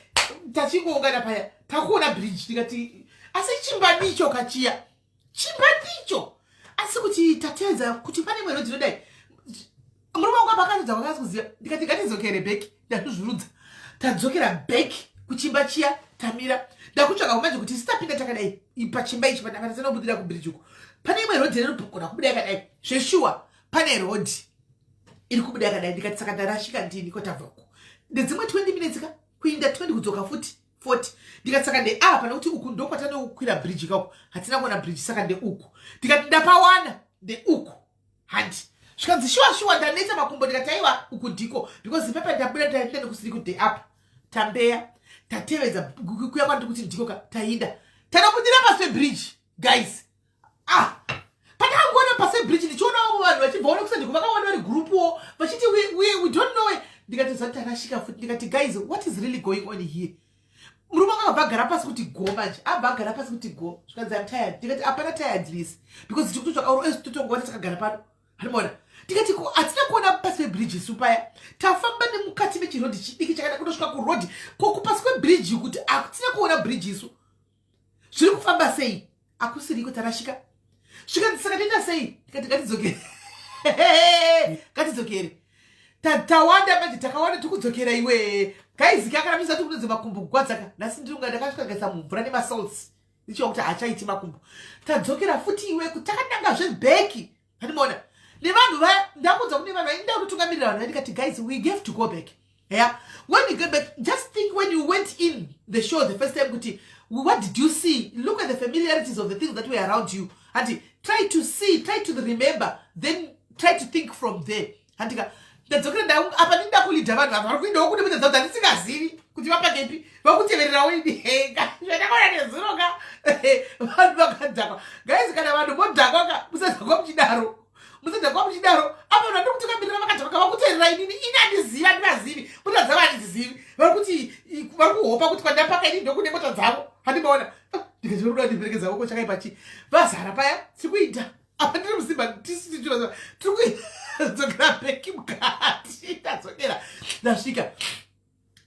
Tachingoungana paya, takuona bridge. Ndikati, "Asi chimba ndicho kachiya, chimba ndicho." Asi kuti tateedza kuti pane imwe rodhi inodai, murume wangu apakatodza kwakasi kuziva. Ndikati, "Ngatidzokere back." Ndatozvirudza, tadzokera back kuchimba chiya, tamira. Ndakutsvaka manje kuti sitapinda takadai pachimba ichi, patinobudira kubridge uko, pane imwe rodhi inogona kubuda yakadai. Zveshuwa, pane rodhi iri kubuda yakadai. Ndikati, "Saka ndarashika ndini kwatabva uko ndedzimwe 20 minutes ka, kuinda 20, kudzoka futi 40." Ndikati, "Saka ndeapa, nekuti uku ndokwatanokwira bridge kako, hatina kuona bridge, saka ndeuku." Ndikati, "Ndapawana, ndeuku handi." Zvikanzi, "Shuwa shuwa, ndaneta makumbo." Ndikati, "Aiwa, uku ndiko," because pepa ndabuda ndaenda nekusiri kuti apa tambeya, tatevedza kuya kwandiri kuti ndiko ka. Tainda, tanobudira pasi pebridge, guys. Ah, patangoona pasi pebridge, ndichiona vamwe vanhu vachibvaona kusendiko, vakaona vari gurupuwo vachiti, We don't know." Ndikati, "Zati tarashika futi." Ndikati, "Guys, what is really going on here?" Murume wanga akabva agara pasi kuti go manje, abva agara pasi kuti go. Zvikanzi, "Am tired." Ndikati, "Hapana tiredness, because tiri kutotsvaka uro esi, totongova takagara pano." Handimaona. Ndikati, "Ko hatina kuona pasi pebridge isu paya? Tafamba nemukati mechirodhi chidiki chakada kutosvika kurodhi, ko kupasi kwebridge kuti hatina kuona bridge isu? Zviri kufamba sei? Akusiriko, tarashika." Zvikanzi, "Saka toita sei?" Ndikati, "Ngatidzokere, ngatidzokere." Tawanda manje, takawanda, tikudzokera. Iwe guys, kakana misati kunonzi makumbo kugwadzaka nhasi, ndinonga ndakasvika ngaisa mumvura nemasalts, ndichiwa kuti hachaiti makumbo. Tadzokera futi iwe, takanangazve back. Handimaona nevanhu vaya, ndakudza kune vanhu vainda kutotungamirira vanhu vaya. Ndikati, "Guys, we have to go back." Yeah, when you get back, just think when you went in the show the first time kuti what did you see? Look at the familiarities of the things that were around you and try to see, try to remember, then try to think from there. Handika, ndadzokera apa, ndida kulidha vanhu ava vari kuendawo kune mota dzavo dzandisingazivi kuti vapakepi, vakutevererawo ini hega. Zvandakaona nezuro ka, vanhu vakadhakwa. Guys, kana vanhu modhakwa ka, musadhakwa muchidaro, musadhakwa muchidaro. Apa vanhu vandiri kutungamirira vakadhakwa, vakuteerera inini. Ini handizivi, handivazivi, mota dzavo handidzizivi. Vari kuti vari kuhopa kuti kwandapaka ini ndokune mota dzavo. Handimaona, ndikati vari kuda ndiperekedza voko. Chakaipa chi vazara paya, tiri kuita apa, ndiri musimba, tiri kudzokera back mukati. Ndadzokera, ndasvika,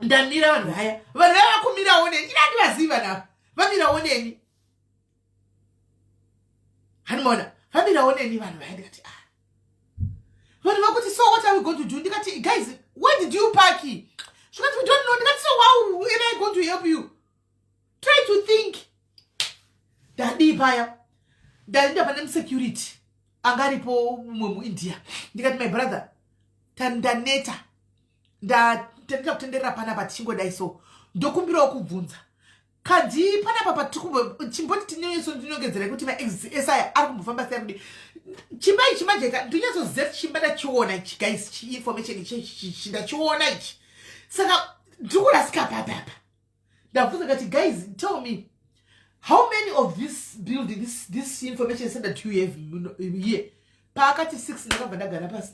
ndamira. Vanhu vaya, vanhu vaya vakumirawo neni. Ini handivazivi vanhu ava, vamirawo neni. Handimaona, vamirawo neni vanhu vaya. Ndikati, ah, vanhu vakuti, "So what are we going to do?" Ndikati, "Guys, where did you park?" Zvikati, "We don't know." Ndikati, "So how am I going to help you? Try to think." Ndadii paya, ndaenda pane musecurity anga aripo, mumwe muIndia. Ndikati, "My brother, ndaneta, ndaneta kutenderera panapa tichingodai, so ndokumbirawo kubvunza kadhi panapa patiri chimboti tinyanyso ndinongedzerai kuti maexits ese aya ari kumbofamba sei kudi chimba ichi manje." Ndonyatsoziva kuti chimba ndachiona ichi, guys, chiinformation ichi ndachiona ichi, saka ndiri kurasika papapa. Ndabvunza kati, "Guys, tell me, how many of this building, this information center do you have here?" Paakati six, ndakabva ndagara pasi.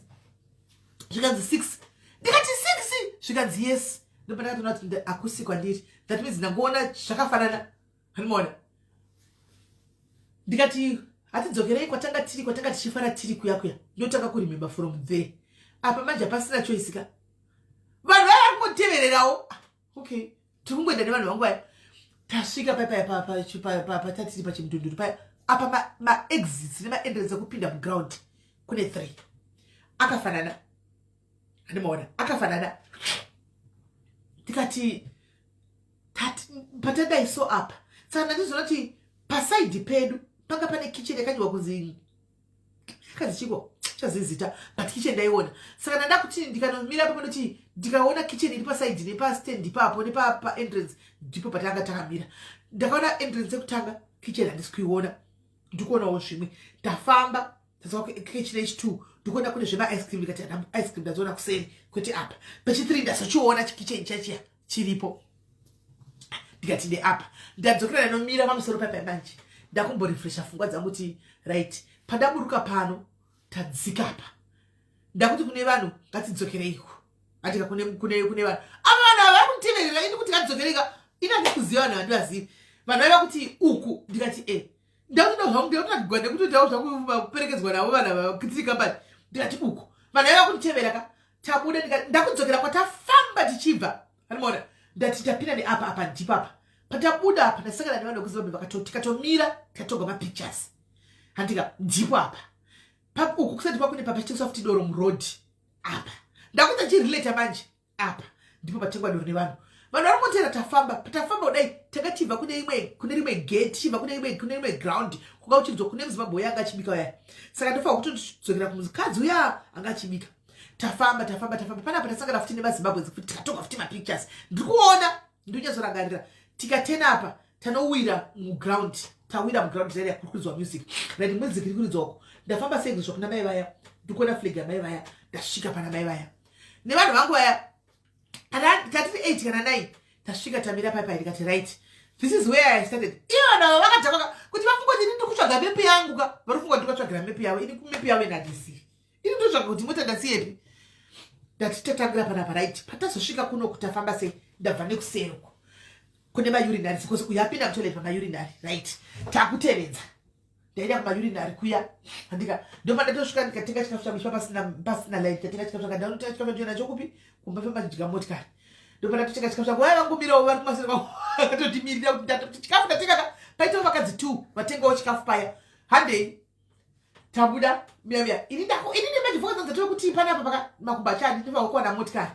Zvikanzi six. Ndikati, "Six?" Zvikanzi yes. Ndopa ndakatoona kuti hakusi kwandiri. That means ndangoona zvakafanana. Handimaona, ndikati, "Hatidzokerei kwatanga tiri, kwatanga tichifara tiri kuya kuya." Ndotanga kuremember from there. Apa manje hapasina choice ka, vanhu vaya vari kungotevererawo. Ah, okay, tiri kungoenda nevanhu vangu vaya. Tasvika paya patatiri pachimudhunduru paya. Apa maexits nemaentrance ekupinda muground kune three akafanana. Handimaona, akafanana. Tikati patadai so apa, saka ndandizoona kuti paside pedu panga pane kitchen yakanyorwa kunzi kazi chiko chazizita, but kitchen ndaiona. Saka ndanda kuti ndikanomira papo, ndoti ndikaona kitchen iri paside nepastand ipapo, nepaentrance ndipo patanga takamira. Ndakaona entrance yekutanga, kitchen handisi kuiona, ndikuonawo zvimwe. Ndafamba, tazwa kitchen h2, ndikuona kune zvemaice cream. Ndikati ice cream ndazoona kuseri, kwete apa. Pechi3 ndazochiona chikitchen chachiya chiripo. Ndikati neapa ndadzokera, ndanomira pamusoro paipai. Manje ndakumborefresha pfungwa dzangu kuti right, pandaburuka pano, tadzika apa. Ndakuti kune vanhu, ngatidzokereiko. Atika kune vanhu ava, vanhu ava vari kunditeverera ini kuti ngatidzokereika. Ini handisi kuziva vanhu, handivazivi vanhu. Vaiva kuti uku. Ndikati e ndakutoda zvangu, ndakutoda nekutoitawo zvangu kuperekedzwa navo vanhu ava tiri kambani. Ndikati uku, vanhu vaiva kunditevera ka. Tabuda, ndakudzokera kwatafamba tichibva. Anomaona, ndati tapinda neapa, apa ndipo apa patabuda apa. Ndasangana nevanhu vekuZimbabwe, tikatomira, tikatorwa mapictures. Handika, ndipo apa uku kusati kwakune papachitengeswa futi doro muroad apa. Ndakuita chirelata manje, apa ndipo patengwa doro nevanhu. Vanhu vari kungotera. Tafamba, patafamba kudai, takatibva kune imwe, kune rimwe gate, tichibva kune imwe, kune rimwe ground kwanga kuchiridzwa kune muZimbabwe uya anga achibika uya. Saka ndofanira kutodzokera kumukadzi uya anga achibika. Tafamba, tafamba, tafamba panapa, tasangana futi nemaZimbabwe futi, tikatorwa futi mapictures. Ndiri kuona, ndonyatsorangarira. Tikatena apa, tanowira muground. Tawira muground area kuri kuridzwa music. Right, music iri kuridzwa uko. Ndafamba sei kuzva kuna mai vaya? Ndikuona flag yamai vaya. Ndasvika pana mai vaya nevanhu vangu vaya, tatiri 8 kana 9. Tasvika, tamira pai pai. Ndikati, "Right, this is where I started." Ivo vanhu ava vakadhakwa kuti vafunga kuti ini ndiri kutsvaga mepi yangu ka. Vari kufunga kuti ndikatsvagira mepi yavo. Ini kumepi yavo ini handisivi. Ini ndotsvaga kuti mota ndasiyepi. Ndati tatangira panapa. Right, patazosvika kuno, kutafamba sei, ndabva nekuseri uko kune maurinary, because uyu apinda mutoilet pamaurinary. Right, takutevedza, ndaida kumaurinary kuya. Handika, ndopa ndatosvika, ndikatenga chikafu changu chipa pasina line. Ndatenga chikafu changu, ndanotenga chikafu changu nacho kupi? Kumba famba chidya motikari. Ndopa ndatotenga chikafu changu. Vaya vangomirawo vari kumasere, vakatotimirira kuti ndatoti chikafu ndatenga ka. Paitawo vakadzi two vatengawo chikafu paya. Handei, tabuda miya miya. Ini ndako ini nemanje dzatove kuti panapa paka makumbo achadi, ndinofanira kuwana motikari.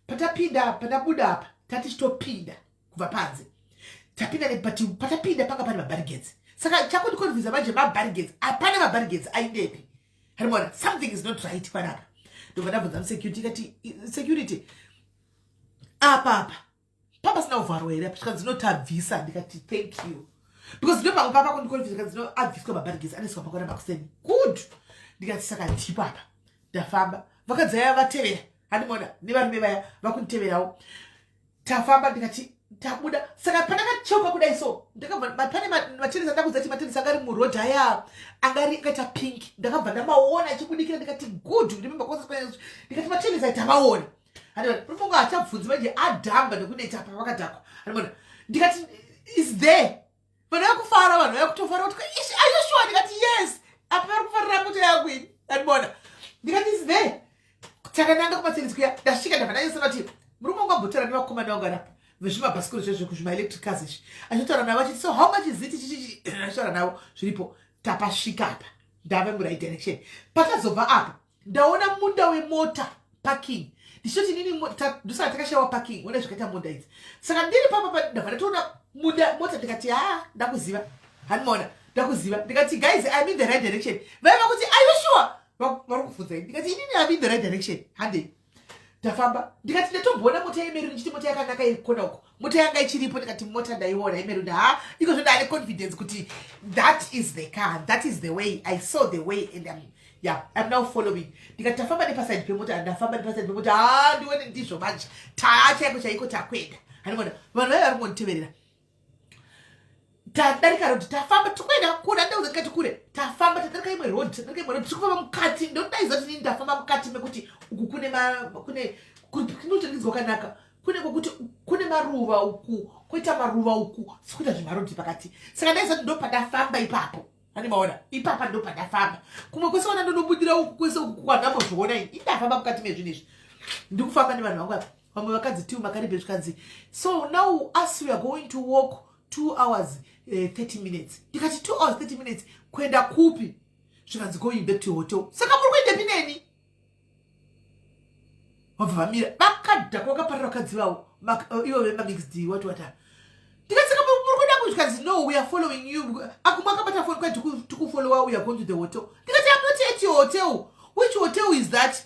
Patapinda, patabuda apa, tatichitopinda kubva panze, tapinda but patapinda panga pane mabarricades. Saka chakundiconfusa manje, mabarricades, hapana mabarricades aindepi? Harimona, something is not right panapa. Ndobva ndabvunza musecurity, ikati, "Security, Apa apa papasina kuvharwa here? Apa zvikanzi notabvisa. Ndikati, "Thank you," because ndo pamwe papa kundikonfisa. Kanzi no, abviswa mabarricades, anoiswa mangwana makuseni. Good. Ndikati, "Saka ndipo apa." Ndafamba, vakadzi vaya vatevera, handimona nevarume vaya vakunditeverawo. Tafamba, ndikati tabuda. Saka pandakacheuka kudai so, ndakabva pane matenisi andakudza kuti matenisi anga ari murodhi aya, anga ari akaita pink. Ndakabva ndamaona achibudikira. Ndikati, "Good." Remember, ndikati matenisi aita maona. Rufungo hachabvunzi manje, adhamba nekuneta apa, vakadhakwa, andimona. Ndikati, "Is there." Vanhu vakufara, vanhu vakutofara kuti, "Are you sure?" Ndikati, "Yes." Apa vari kufarira mota yangu ini, andimona. Ndikati, "Is there." Takananga kumatenisi kuya. Ndasvika, ndabva ndanyasana kuti murume wangu ambotaura nevakomana vangu arapa vezvimabhasikoro zvezvo, kuzvimaelectric cars izvi. Achitaura navo achiti, "So how much is it?" Chichichi achitaura navo zviripo. Tapasvika apa, ndave muright direction. Patazobva apa, ndaona munda wemota parking. Ndichitoti nini ndosaka takashayiwa parking. Ona zvakaita munda idzi. Saka ndiri papa, ndabva ndatoona munda mota. Ndikati, "Ha, ndakuziva." Handimaona, ndakuziva. Ndikati, "Guys, I'm in the right direction." Vaiva kuti, "Are you sure?" Vari kubvunza ini. Ndikati, "Inini I'm in the right direction, handei." Ndafamba, ndikati ndatomboona mota yemaroon. Ndichiti mota yakanaka iri kona uko, mota yanga ichiripo. Ndikati mota ndaiona yemaroon. Ha, ikozvo ndaane confidence kuti that is the car, that is the way. I saw the way and yeah, I'm now following. Ndikati tafamba nepaside pemota, ndafamba nepaside pemota. Ha, ndione ndizvo manje, taa chaiko chaiko takuenda. Handimona vanhu vaiva vari kungonditeverera. Tadarika road, tafamba, tikuenda kure. Andauza, ndikati kure. Tafamba, tadarika imwe road, tadarika imwe road, tiri kufamba mukati. Ndodaiza kuti nini ndafamba mukati mekuti uku kune kune kunotaridzwa kwakanaka, kune kwekuti kune maruva uku, koita maruva uku, sikuita zvimarodhi pakati. Saka ndaiza kuti ndo pandafamba ipapo. Ani maona ipapa ndo pandafamba. Kumwe kwese ona ndonobudira uku, kwese uku kwandambozviona ini, indafamba mukati mezvinhu izvi. Ndikufamba nevanhu vangu apa, vamwe vakadzi tiu makaribhe. Zvikanzi, "So now us, we are going to walk 2 hours 30 minutes." Ndikati, "2 hours 30 minutes kuenda kupi?" Zvikanzi, "Going back to hotel." Saka muri kuendepi neni? Vabva vamira, vakadhakwa, vakaparira vakadzi vavo, ivo vemamixed what what. Ndikati, "Saka muri kuenda ku?" Zvikanzi, "No, we are following you." Akumwe akabata foni kwai, "Tikufollowa, we are going to the hotel." Ndikati, "I'm not at your hotel. Which hotel is that?"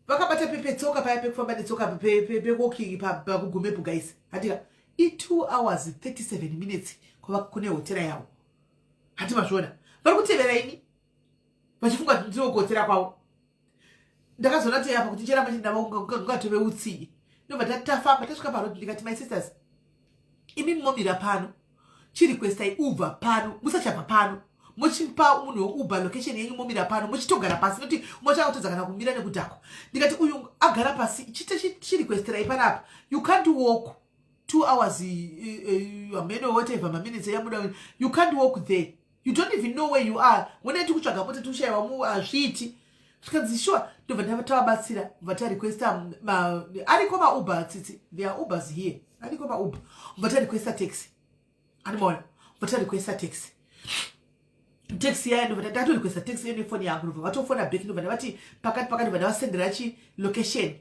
Vakabata petsoka paya pekufamba netsoka, pewalking pakugumepo. Guys, handika i2 hours 37 minutes kwava kune hotera yavo. Hati mazviona, vari kutevera ini vachifunga kuti ndiri kuhotera kwavo. Ndakazoona kuti apa kuti chiramba chinava ungatove utsinye. Ndobva tafamba, tasvika paroad. Ndikati, "My sisters, imi momira pano, chirequestai Uber pano, musachabva pano. Muchipa munhu weuber location yenyu, momira pano, muchitogara pasi, nokuti mochakutodza kana kumira nekudhakwa." Ndikati, "Uyu agara pasi, chirequesterai panapa. You can't walk 2 hours, hameno whatever maminutes yamuda. You can't walk there, you don't even know where you are. Wonai tikutsvaga mota, tikushayiwa, hazviiti." Zvikanzi, "Sure." Ndobva tavabatsira, bva tarequesta. Ariko mauber, tsitsi, there are Ubers here, ariko mauber. Bva tarequesta taxi, animaona. Bva tarequesta taxi, taxi yaya, ndobva ndatorequesta taxi iyo nefoni yangu. Ndobva vatofona back, ndobva ndavati pakati pakati, ndobva ndavasendera chilocation.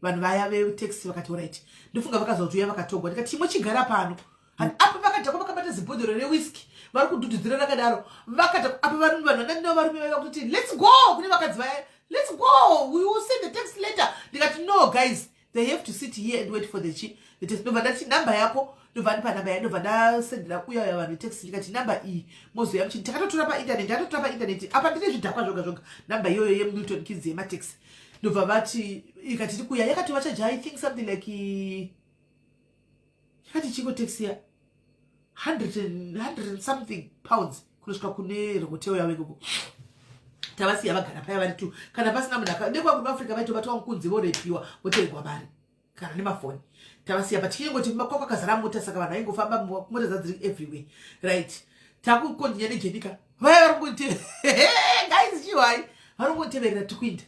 Vanhu vaya vetaxi vakati, "Alright." Ndofunga vakazouya vakatogwa. Ndikati, "Chimwe chigara pano." Apa vakadhakwa, vakabata zibhodhoro rewhisky, vari kudhudhudzira rakadaro, vakadhakwa. Apa vanhu vandinavo varume vaiva kutoti, "Let's go," kune vakadzi vaya, "Let's go, we will send the taxi later." Ndikati, "No guys, they have to sit here and wait for the taxi." Ndobva ndati, "Namba yako." Ndobva ndipa namba yayo, ndobva ndasendera uya uya vanhu vetaxi. Ndikati, "Namba iyi mozoya muchini." Takatotora painternet, ndakatotora painternet. Apa ndine zvidhakwa zvoga zvoga. Namba iyoyo yeMilton Keynes yemataxi. Ndobva vati, ikati tikuya, yakati vachaja, I think something like, yakati chiko taxi ya 100 and something pounds kunosvika kune hotel yavo ikoko. Tavasiya vagara paya vari two. Kana pasina munhu nekwa kuAfrica, vaitobatwa mukunzi, vorepiwa, votorerwa mari kana nemafoni. Tavasiya, but chinyengoti kwakazara mota, saka vanhu vaingofamba, mota dzadziri everywhere. Right, takukondinya nejenika. Vaya vari kungote, guys, chihwai, vari kungoteverera. Tikuinda,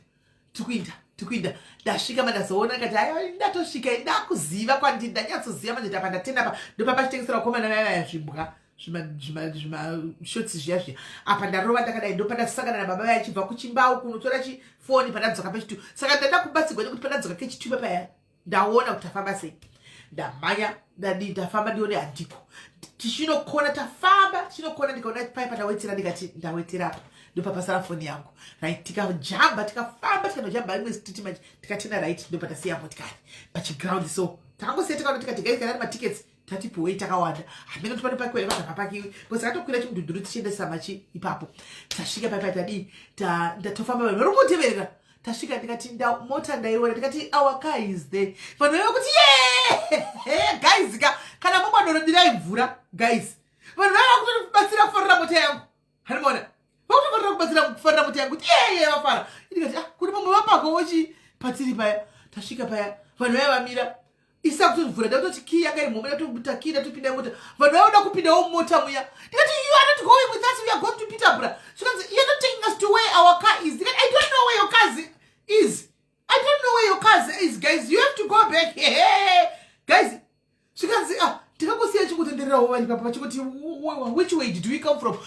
tikuinda, tikuinda. Ndasvika, mandazoona kati, "Aiwa, ndatosvika, ndakuziva kwandiri, ndanyatsoziva manje." Tapa ndatenda pa ndopapachitengesera vakomana vaya vaya zvimbwa, zvimashotsi zviya zviya. Apa ndarova ndakadai, ndopandasangana nababa vaya achibva kuchimbau kunotora chifoni. Pandadzoka pechitu, saka ndada kubatsigwa nekuti pandadzoka kechitu paya, ndaona kuti tafamba sei. Ndamhanya, ndadii, ndafamba, ndione handiko. Tichinokona, tafamba tichinokona, ndikaona pai pandawetera. Ndikati, "Ndawetera apa, ndopapasara foni yangu." Right, tikajamba, tikafamba, tikanojamba imwe street manje, tikatena right, ndopatasiya motikari pachiground. So Takangosiya takaona, tikati, "Guys, kana ari matickets tatipiwei takawanda, hamene kuti panopakiwa here." Pakapakiwi because takatokwira chimudhudhuru tichiendesa machi ipapo. Tasvika paipa, tadii, ndatofamba, vanhu vari kungoteverera. Tasvika, ndikati, "Mota ndaiona." Ndikati, "Our car is there." Vanhu vaiva kuti, "Ye guys ka, kana mumwadorodirai mvura." Guys, vanhu vaiva kutobatsira kufarira mota yangu, hanimona, vakutofarira kubatsira kufarira mota yangu, kuti yeye vafara. Ndikati, "Ah, kuti pamwe vapakawo chi patiri paya." Tasvika paya, vanhu vaiva vamira isa kutovhura, ndakutoti key yanga iri muhomwe, ndatobuta key, ndatopinda mota. Vanhu vaivoda kupindawo mumota muya. Ndikati, "You are not going with us, we are going to Peterborough." Zvikanzi, "You are not taking us to where our car is." Ndikati, "I don't know where your car is. I don't know where your car is, guys. You have to go back." Hey, guys, zvikanzi, "Ah." Ndikangosiya chingotendererawo vari papa vachingoti, "Which way did we come from?"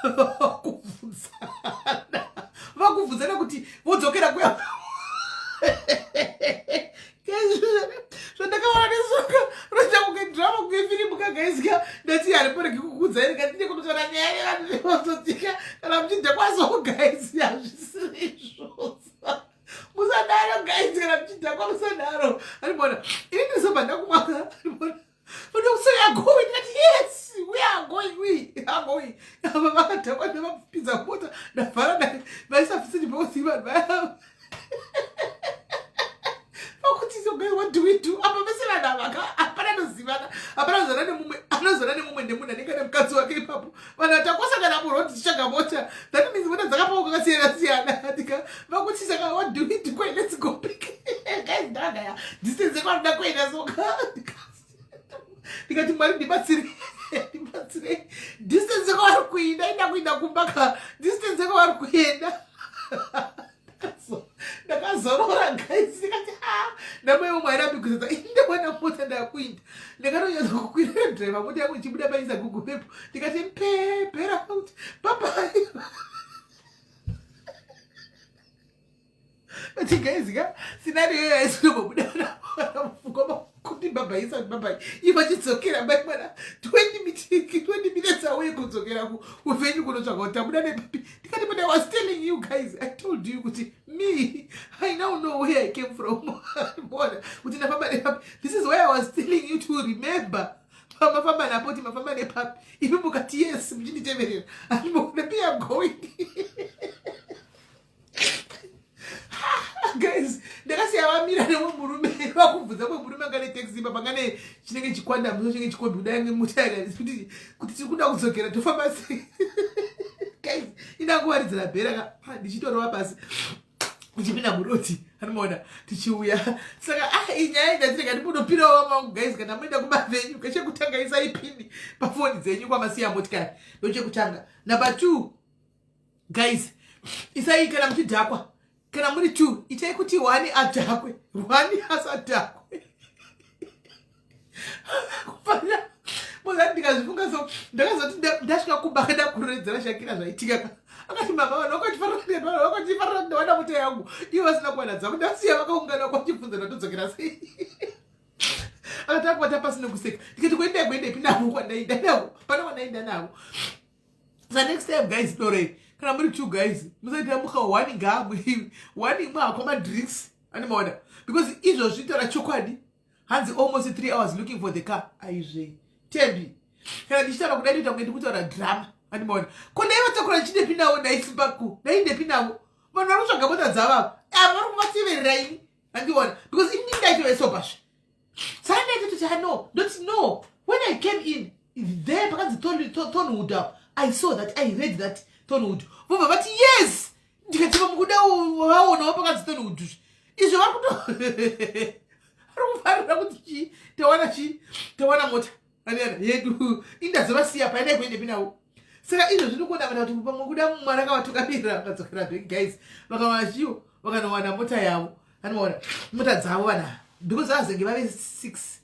Vakubvunzana, vakubvunzana kuti vodzokera kuya. Guys, zvandakaona nesoka roita kunge drama, kunge firimu kagaisika. Ndati hariporegi kukudzai, ndikatine kunotaura nyaya yevanhu vazotika kana muchidhakwa. Guys, hazvisiri izvozvo, musadaro guys. Kana muchidhakwa musadaro, aribona ini ndizobva ndakumwaka, aribona. But so we are going. Ndikati, "Yes, we are going, we are going." Ava vakadhakwa, ndavapinza mota, ndavhara, vaisa seatbelt. Vanhu vaya vakuti, "So guys, what do we do?" Apa vese vanhu ava hapana anozivana, hapana anozana nemumwe. Anozana nemumwe nemunhu anenge ane mukadzi wake ipapo. Vanhu vatakosangana muroad tichitsvaga mota, that means mota dzakapauka kakasiyana siyana. Tika vakuti, "Saka what do we do?" Kwai, let's go back, guys. Ndagaya distance yekwanoda kuenda soka. Ndikati, "Mwari, ndibatsire, ndibatsire." Distance yekwavari kuenda, ida kuenda kumba ka, distance yekwavari kuenda. Ndakazorora guys, ndikati, "A ndamaiwo Mwari ambikusedza." Indawana mota, ndakuinda, ndakatonyatsa kukwirira driver mota yangu ichibuda paisa Google Map. Ndikati, "Mpepera kuti bye bye." But guys ka, scenario iyoyo haisinombobuda mupfungwa kuti bhabhaisa, kuti bye bye, ivo vachidzokera mai mwana 20 minutes away, kudzokera kuvenue kunotsvaga kuti tabuda nepapi. Ndikati, "But I was telling you guys, I told you kuti me, I now know where I came from." Bona kuti ndafamba nepapi. This is why I was telling you to remember pamafamba napo, kuti mafamba nepapi. Imi mukati, "Yes," muchinditeverera. Andimboona, me am going, guys. Ndakasiya vamira nemwe murume, vakubvunza mwe murume anga netaxi ipa panga chinenge chikwanda muso, chinenge chikombi kudai ngemota kuti tiri kuda kudzokera, tofamba sei? Guys, inanguvaridzira bhera ka, ndichitorova pasi ndichipinda muroti, anomaona tichiuya. Saka ah, inyaya indatirega ndimbonopirawo vamangu. Guys, kana muenda kumavenue, kechekutanga isai PIN pafoni dzenyu kwamasiya motikari, ndochekutanga. Number 2, guys, isai, kana muchidhakwa, kana muri two, itai kuti one adhakwe, one asadhakwe. Kufanira mozati ndikazvifunga so, ndakazoti ndasvika kumba, ndakuroredzera Shakira zvaitika ka. Akati, "Mama, vanhu vakachifarira ndawana mota yangu, ivo vasina kuwana dzavo. Ndasiya vakaungana kwachibvunza ndatodzokera sei." Akati akubata pasi nekuseka. Ndikati, "Kuendai, kuendepi navo kwandaenda navo? Pana kwandaenda navo." So next time guys, dorei, kana muri two guys, musaitira muka one ngamwe, one imwe hakwa madrinks, animaona, because izvozvi taura chokwadi, hanzi almost 3 hours looking for the car. Aizve Tembi, kana ndichitaura kudai, ndoita kunge ndikutaura drama, animaona. Ko ndaivatakura ndichidepi navo? Ndaisimba ndaindepi navo? Vanhu vari kutsvaga mota dzavavo ava, vari kuvateverera ini, andiona, because ini ndaitovesobhazve. Saka ndaitototi, "Ah, no." Ndoti, "No, when I came in there, pakanzi Thornwood up, I saw that, I read that Thornwood." Vobva vati, "Yes." Ndikati, "Vamukuda vaonawo pakanzi Thornwood." Izvo vari kuto vari kufarira kuti chii, tawana chii, tawana mota aniana yedu. Indazovasiya paendai kuendepi navo? Saka izvo zviri kuona kana kuti pamwe kuda Mwari akavatukamirira, vakadzokera back guys, vakawana chiwo, vakanowana mota yavo, anoona mota dzavo vanava, because vazenge vave six,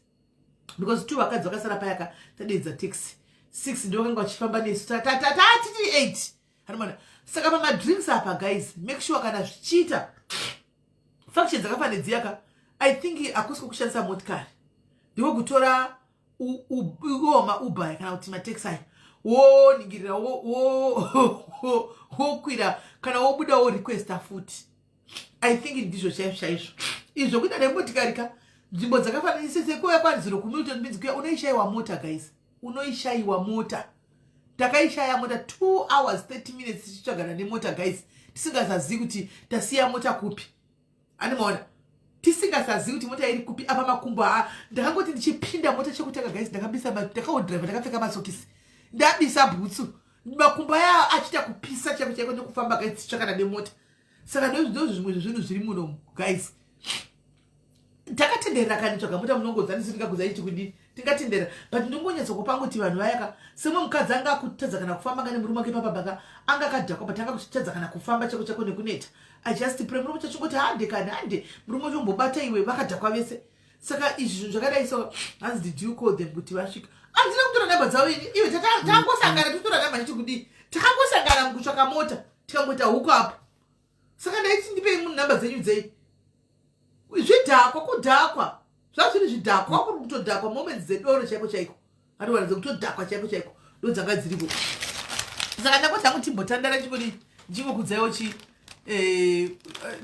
because two vakadzi vakasara payaka tadedza taxi. Six ndo vakanga vachifamba nesu, tatiti eight, anomana. Saka pamadrinks apa guys, make sure kana zvichiita function dzakafanira dziyaka, I think hakusi kushandisa motikari, ndiko kutora iwo maUber kana kuti mataxi aya, woningirira, wokwira, kana wobuda worequesta futi. I think ndizvo chaizvo chaizvo izvo. Kuita nemotikari ka, Nzvimbo dzakafanana sekuuya kwanziro kuMilton Means kuya, unoishayiwa mota guys, unoishayiwa mota. Takaishaya mota 2 hours 30 minutes tichitsvagana nemota guys, tisingasazivi kuti tasiya mota kupi. Animaona, tisingasazivi kuti mota iri kupi. Apa makumbo aa, ndakangoti ndichipinda mota chekutanga guys, ndakabisa, ndakaodrive ndakapfeka masokisi, ndabisa bhutsu, makumbo aya achiita kupisa chaiko chaiko nekufamba guys, tichitsvakana nemota. Saka ndozvo zvimwe zvezvinhu zviri muno guys. Takatenderera kani tsvaga mota, munongodza ndisi ndingakudza ichi kudii, tingatenderera, but ndingonyatsokupa kuti vanhu vayaka semwe mukadzi anga akutadza kana kufamba ngane murume wake papabaka, anga akadhakwa, but anga kutadza kana kufamba chako chako nekuneta. I just pray murume chachingoti hande kani, hande murume wacho iwe, vakadhakwa vese. Saka izvi zvinhu zvakadai so. Hanzi, did you call them kuti vasvika? Handina kutora namba dzavo ini. Iwe, tangosangana titora namba chiti kudii? Takangosangana mukutsvaka mota, tikangoita huku apo. Saka ndaiti ndipei munhu namba dzenyu dzei? Zvidhakwa, kudhakwa zvazviri, zvidhakwa, kuri kutodhakwa, moments dzedoro chaiko chaiko, anowana dzekutodhakwa chaiko chaiko, ndo dzanga dziripo. Saka ndangoti hangu timbotandara chingodi ndichingokudzaiwo chi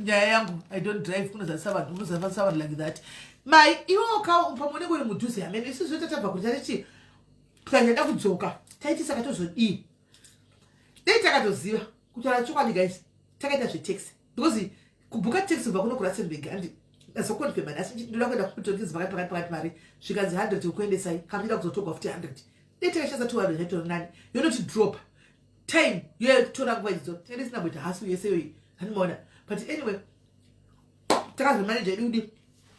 nyaya yangu. I don't drive kunozarisa vanhu, kunozarisa vanhu like that. Mai iwoka pamwe unenge uri mudhuze hamene. Isu zvo tatabva kuti tatichi tikanyada kudzoka, taiti saka tozodii? Dei takatoziva, kutaura chokwadi guys, takaita zvetaxi, because kubhuka taxi kubva kuno kuRustenburg, andi azoconfirma nhasi, ndoda kuenda kuMilton pakati pakati pakati, mari zvikanzi 100 kukuendesai, kana uchida kuzotogwa futi 100. Dei takashandisa 200 yaitori nani, yonoti drop time yotora nguva idzidzo, tinenge tisina kuita hasu yese iyoyi, handimaona. But anyway, takazomaneja idi kudi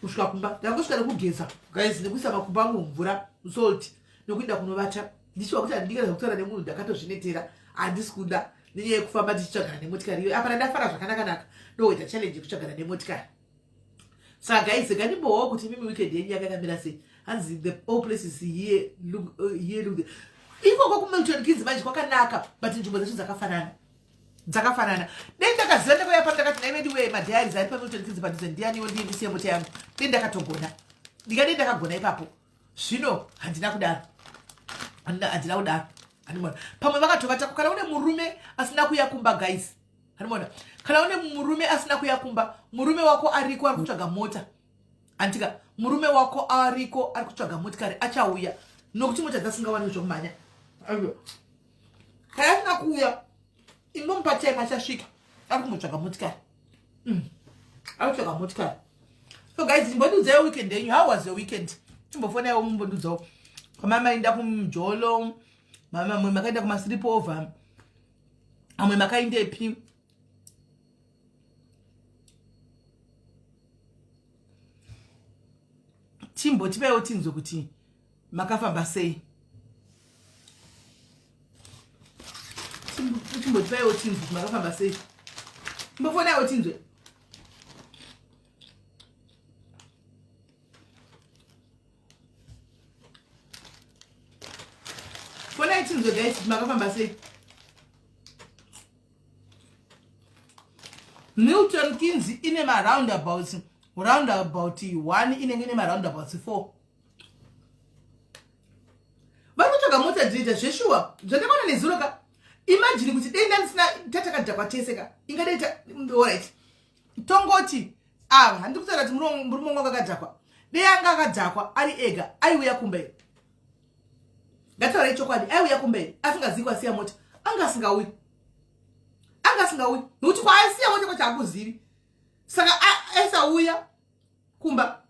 kusvika kumba. Ndangosvika nekugeza guys, nekuisa makumbo angu mumvura, salt, nekuenda kunovata, ndichiva kuti handingada kutaura nemunhu, ndakatozvinetera, handisi kuda nenyaya yekufamba tichitsvagana nemotikari iyoyo. Apa ndafara zvakanaka-naka, ndoita challenge yekutsvagana nemotikari. Saka guys, ngandimbowawo kuti mimi weekend yenyu yakakamira sei. Hanzi the all places here look, here look ikoko kuMilton Keynes manje kwakanaka, but nzvimbo dzacho dzakafanana, dzakafanana. Dei ndakaziva, ndakauya pano ndakati naiveduwe, madiaries ari paMilton Keynes padhuze ndianiwo, ndiye ndisiye mota yangu. Dei ndakatogona, ndingadei ndakagona ipapo. Zvino handina kudaro, handina kudaro. Handimona pamwe vakatovata. Kana une murume asina kuya kumba guys, handimona, kana une murume asina kuya kumba, murume wako ariko ari kutsvaga mota, andika murume wako ariko ari kutsvaga motikari, achauya nokuti mota dzasingawaniki zvokumhanya. Kana asina kuuya, ingomupa time, achasvika, ari kumbotsvaga motikari. Ari kutsvaga motikari. So guys, chimbondiudzai weekend yenyu, how was your weekend? Chimbofonaiwo mumbondiudzawo kwamamaenda kumjolo, mamwe makaenda kumasleepover, amwe makaindepi. Chimbotipaiwo tinzwe kuti makafamba sei. Chimbotipaiwo tinzwe kuti makafamba sei. Chimbofonaiwo tinzwe. Fonai tinzwe guys kuti makafamba sei. Milton Keynes ine maroundabouts, roundabout 1 inenge ine maroundabouts 4. Vari kutsvaga mota dzinoita zveshuwa. Zvandakaona nezuro ka, imagine kuti dei ndandisina, tatakadhakwa tese ka, ingadai, alright, tongoti ava, handiri kutaura kuti murume wangu akadhakwa, dei anga akadhakwa ari ega, aiuya kumba here? Ngataurai chokwadi, aiuya kumba here asingazivi kwasiya mota? Anga asingauyi, anga asingauyi, nokuti kwaasiya mota kwacho hakuzivi. Saka aisauya kumba.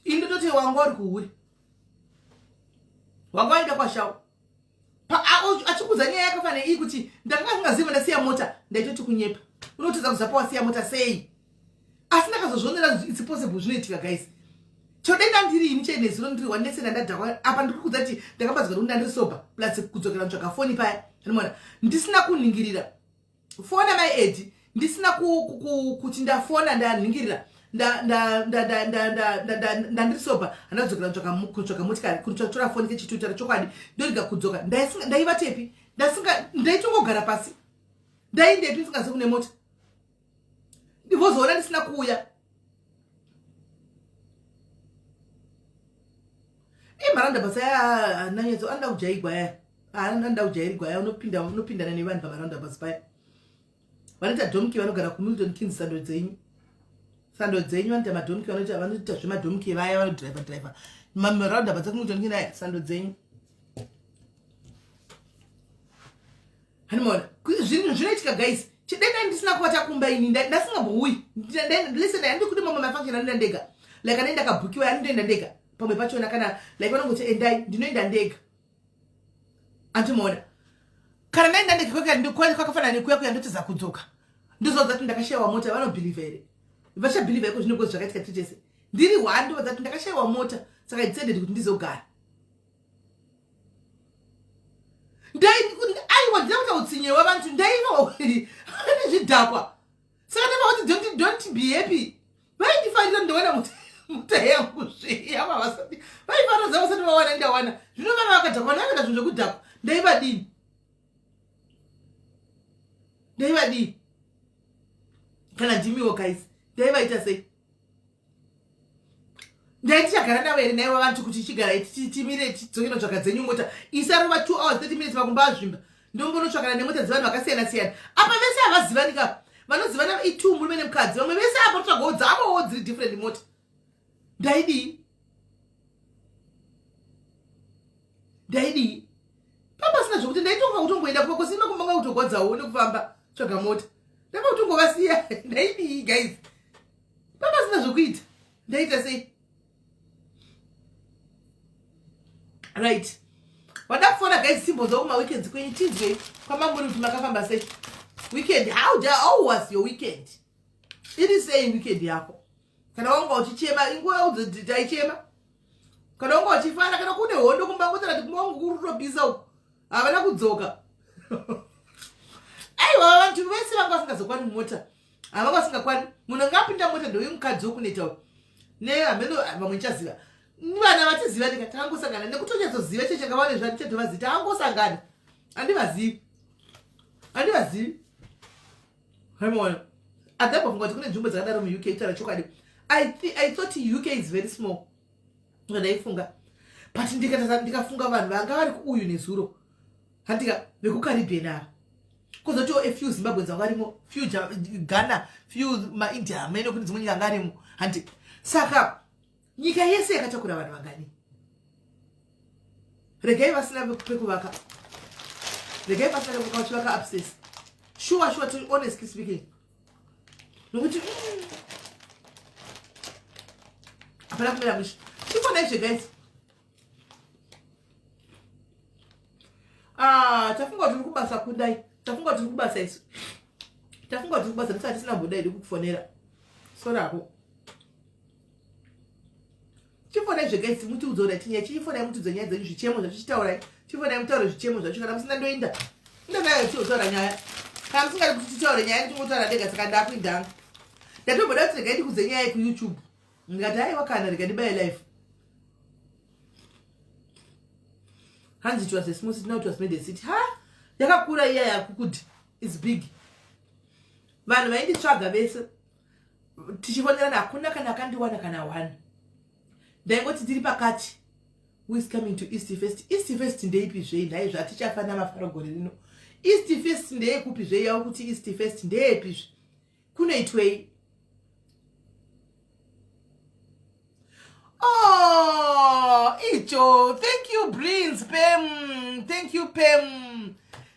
Ini ndototi wanga uri kuhuri, wanga waenda kwashawo, achikuudza nyaya yakafanira iyi kuti ndakanga singazivi ndasiya mota, ndaitoti kunyepa. Unotadza kuziva pawasiya mota sei? Asi ndakazozvionera, it's possible, zvinoitika guys. Chodenda ndiri ini chainezuro ndiri wanesena, ndadhakwa. Apa ndiri kukudza kuti ndakabadzwa kuti ndandiri sober, plus kudzokera kutsvaga foni paya, anoona ndisina kuningirira fona mai Edi, ndisina kuti ndafona, ndaningirira, ndandiri sober, handadzokera kutsvaga motikari, kutsvatora foni kechitutara. Chokwadi ndorega kudzoka, ndaiva tepi, ndaitongogara pasi, ndaindepi ndisingazi kune mota, ndivozoona ndisina kuuya. Imaroundabouts aya ananyatso anoda kujaigwa aya, anoda kujairigwa aya. Unopindana nevanhu pamaroundabouts paya, vanoita dhomki, vanogara kuMilton Keynes, sando dzenyu. Sando dzenyu vanoita madhomki, vanoita vanoita zvemadhomki vaya vanodriver driver maroundabout dzekumudhomki naya, sando dzenyu. Hanimona zvinhu zvinoitika guys. Chidenda ndisina kuvata kumba ini ndasingambouyi. Listen, handikuti mamwe mafunction anoenda ndega, like anenge ndakabhukiwa anotoenda ndega pamwe pachona, kana like vanongoti endai, ndinoenda ndega. Andimoona kana ndaenda ndega kwakafanana nekuya kuya ndotiza kudzoka, ndozvaudza kuti ndakashayiwa mota. Vanobhilivha here? Vachabhilivha iko zvino because zvakaitika tiri tese ndiri one. Ndovadza kuti ndakashayiwa mota, saka decided kuti ndizogara. Aiwa, ndida kuita utsinye wavantu, ndaiva nezvidhakwa, saka ndava kuti don't be happy. Vaindifarira ndowana mota yangu zviya, vavasati vaifarira zava vasati vawana ndawana. Zvino vana vakadhakwa, vana vakaita zvinhu zvekudhakwa, ndaivadini? Ndaivadini? Kana ndimiwo guys, ndaivaita sei? Ndaitichagara navo here naiva vantu kuti chigara timire tidzoke notsvaka dzenyu mota, isarova 2 hours 30 minutes, makumba azvimba, ndombonotsvakana nemota dzevanhu vakasiyana siyana apa? Vese havazivani ka, vanozivana i2, murume nemukadzi. Vamwe vese apa totsvagawo dzavowo dziri different mota. Ndaidii? Ndaidii? Papasina zvokuti ndaitonga kutongoenda kuva kusina kumanga kutogwadzawo nekufamba tsvaga mota, ndava kutongovasiya. Ndaidii guys? Papasina zvokuita, ndaita sei? Right, vada kufona guys, timbonzwa kumaweekends kwenyu, tinzwe kwamamburi kuti makafamba sei weekend. How was your weekend? Iri sei weekend yako? Kana wanga uchichema, inguva udzo taichema. Kana wanga uchifara, kana kune hondo kumba, ngotara kuti kumba wangu kuri kutopisa uku, havana kudzoka. Aiwa, vantu vese vanga vasingazokwani mumota, havanga vasingakwani. Munhu anga apinda mota ndouyu mukadzi wokuneta uyu nehameno vamwe nichaziva vana vatiziva ndika takangosangana nekutonyatsoziva chechakavane zvandichatovazivi, takangosangana, handivazivi, handivazivi. Haimona andambofunga kuti kune nzvimbo dzakadaro muUK. Kutaura chokwadi, I thought UK is very small, ndaifunga, but ndikafunga vanhu vanga vari kuuyu nezuro, handika vekuCaribbean ava, kwozotiwo a few Zimbabweans vanga varimo, few Ghana, few maIndia, mene kune dzimwe nyika anga arimo, handi? Saka nyika yese yakatakura vanhu vangani? Regai vasina pekuvaka, regai vasina pekuvaka vachivaka upstairs. Sure, sure, to honestly speaking, nokuti hapana kumira mushe. Chifona izve guys. Ah, tafunga kuti uri kubasa kudai, tafunga kuti uri kubasa isu, tafunga kuti uri kubasa, ndisati tisina mbodai kukufonera. Sorako, chifonai zveguys, mutiudze kuti tinyaya. Chifonai mutiudze nyaya dzenyu, zvichemo zvacho, chitaurai. Chifonai mutaure zvichemo zvacho. Kana musina, ndoenda ndanayo tizotaura nyaya. Kana musingadi kuti titaure nyaya, ndingotaura ndega. Saka ndakuindanga, ndatomboda kuti regai ndikudze nyaya yekuYouTube, ndikati aiwa, kana rega ndibaye live. Hanzi it was a small city, now it was made a city. Ha, yakakura iya yakukuti is big. Vanhu vainditsvaga vese tichifonerana, hakuna kana akandiwana kana one. Ndaingoti ndiri pakati. Who is coming to East Fest? East Fest ndeipi zvei nhai? Zvatichafana mafaro gore rino. East Fest ndeyekupi zvei? Yavo kuti East Fest ndeyepizve? Kunoitwei? Oh, icho, thank you Prince Pem, thank you Pem,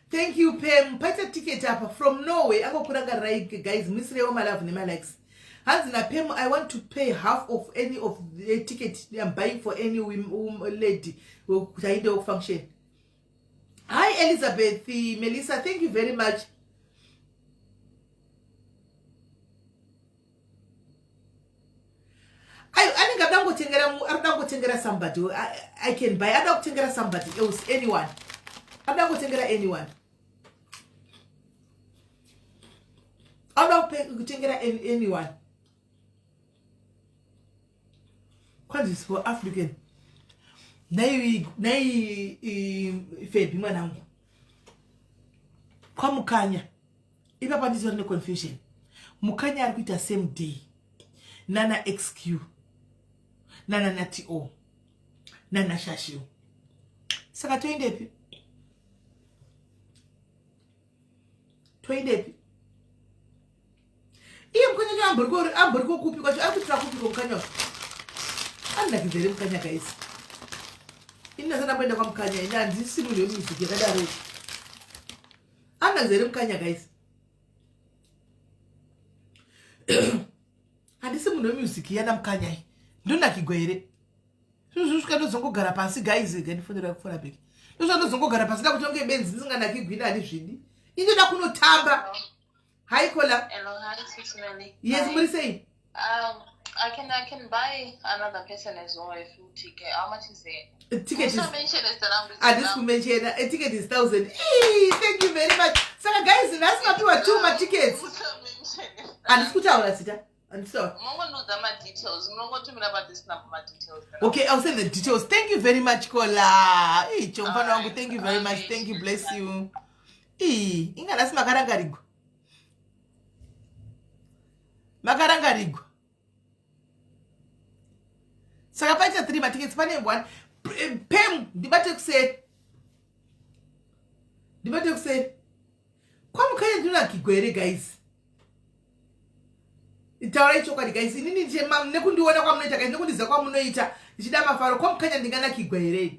thank you Pem. Paita ticket apa from Norway, angokurangarirai guys, muisirewo malove nemalikes. Hanzi naPem, "I want to pay half of any of the ticket I'm buying for any lady kuti aendewo kufunction." Hi Elizabeth Melissa, thank you very much. Ayo anenge ada kungotengera, arikuda kungotengera somebody. I can buy. Ada kutengera somebody else, anyone, ada kutengera anyone, ada kutengera anyone. Kwanzi for African nai nai Febi mwanangu kwamukanya ipapa nditori neconfusion. Mukanya ari kuita same day nana XQ, nana Natio, nana Shashiu, saka toendepi? Toendepi? Iye mukanya Amboriko kupi kwacho? Ari kuitira kupiko Mukanya wacho? Anonakidza here Mukanya, guys? Ini ndasati ndamboenda kwaMukanya. Ini handisi munhu wemusic yakadaro. Anonakidza here Mukanya, guys? Handisi munhu wemusic yana Mukanya iyi. Ndonakigwa here? Zvinhu ndozongogara pasi, guys. Gandifonera kufona back. Ndozvandozongogara pasi ndakuti onge benzi ndisinganakigwi. Ini handizvidi, indoda kunotamba. Hi, Kola. Hello, hi, Sis Melly. Yes. Hi. Muri sei? I can buy another person as well if you ticket. How much is it? Ticket is Also mention is the number. Handisi kumentiona. A ticket is 1000. Ee, thank you very much. Saka guys, nhasi mapiwa two matickets. Handisi kutaura zita, handisi kutaura. Mungondiudza ma-details, munongotumira pa this number ma-details. Okay, I'll send the details. Thank you very much, Kola. Icho mfana wangu, thank you very much. Alright. Thank you, bless you. Ii, inga nhasi makarangarigwa, makarangarigwa. Saka paita three matickets. Pane one pem. Ndibate kuseri, ndibate kuseri kwaMukanya. Ndinonakigwa here, guys? Taurai chokwadi, guys. Inini nekundiona kwamunoita, guys, nekundiziva kwamunoita ndichida mafaro, kwaMukanya ndinganakigwa here?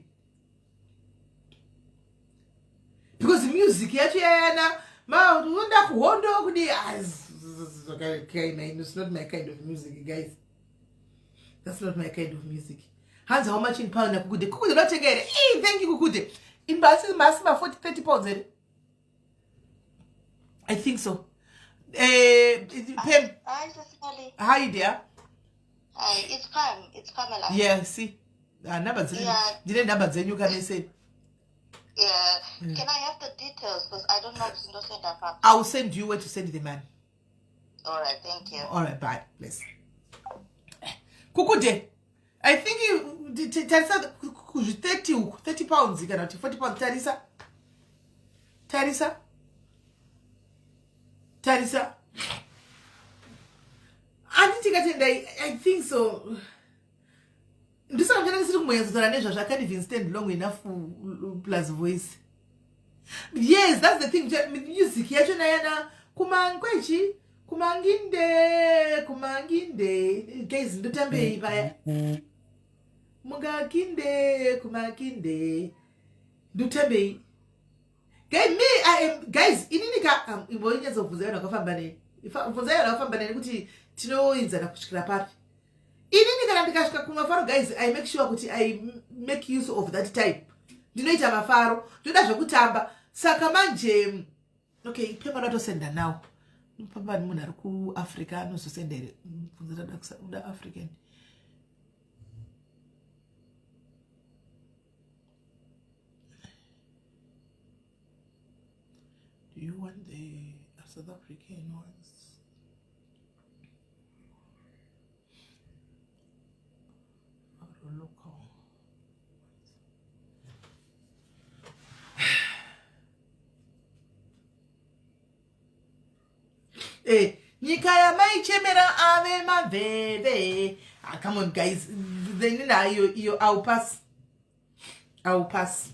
Because music yacho yayana unoda kuhondo kudi. It's not my kind of music, guys. That's not my kind of music. Hanzi, how much in pound? Nakukude, Kukude, unotenga here? Ii, thank you, Kukude. In masi masi ma 40 30 pounds here, I think so. Pem. Hi, Sis Melly. Hi dear. Hi, it's Pam. It's Pamela. Yeah, see, ah, number dzenyu. Ndine nhamba dzenyu kamese. Yeah. Can I have the details? Because I don't know if to send that up. I will send you where to send the man. All right, thank you. All right, bye. Bless. Kukude, I think you tarisa kuzvi 30 uku, 30 pounds kana kuti 40 pounds. Tarisa, tarisa, tarisa. Handiti katenda? I think so. Ndisaka mchana ndisiri kumbonyatsotaura nezvazvo. I can't even stand long enough, plus voice. Yes, that's the thing. Music yacho nayana kumangwechi, kumanginde, kumanginde. Guys, ndotambei paya? Mungakinde, kumakinde, ndotambei? Guys, me, I am, guys, inini ka imbonyatsobvunza vanhu vakafamba neni. Bvunzai vanhu vakafamba neni kuti tinoinzana kusvikira papi. Inini kana ndikasvika kumafaro, guys, I make sure kuti I make use of that time. Ndinoita mafaro, ndoda zvekutamba. Saka manje, okay, pepa ndatosenda now. Pamba munhu ari kuAfrica anozosenda here? Bvunza tada kuda African. Do you want the South African ones or local ones? Nyika yamaichemera ave mavheve. Ah, come on, guys. Then iyo iyo, I'll pass, I'll pass.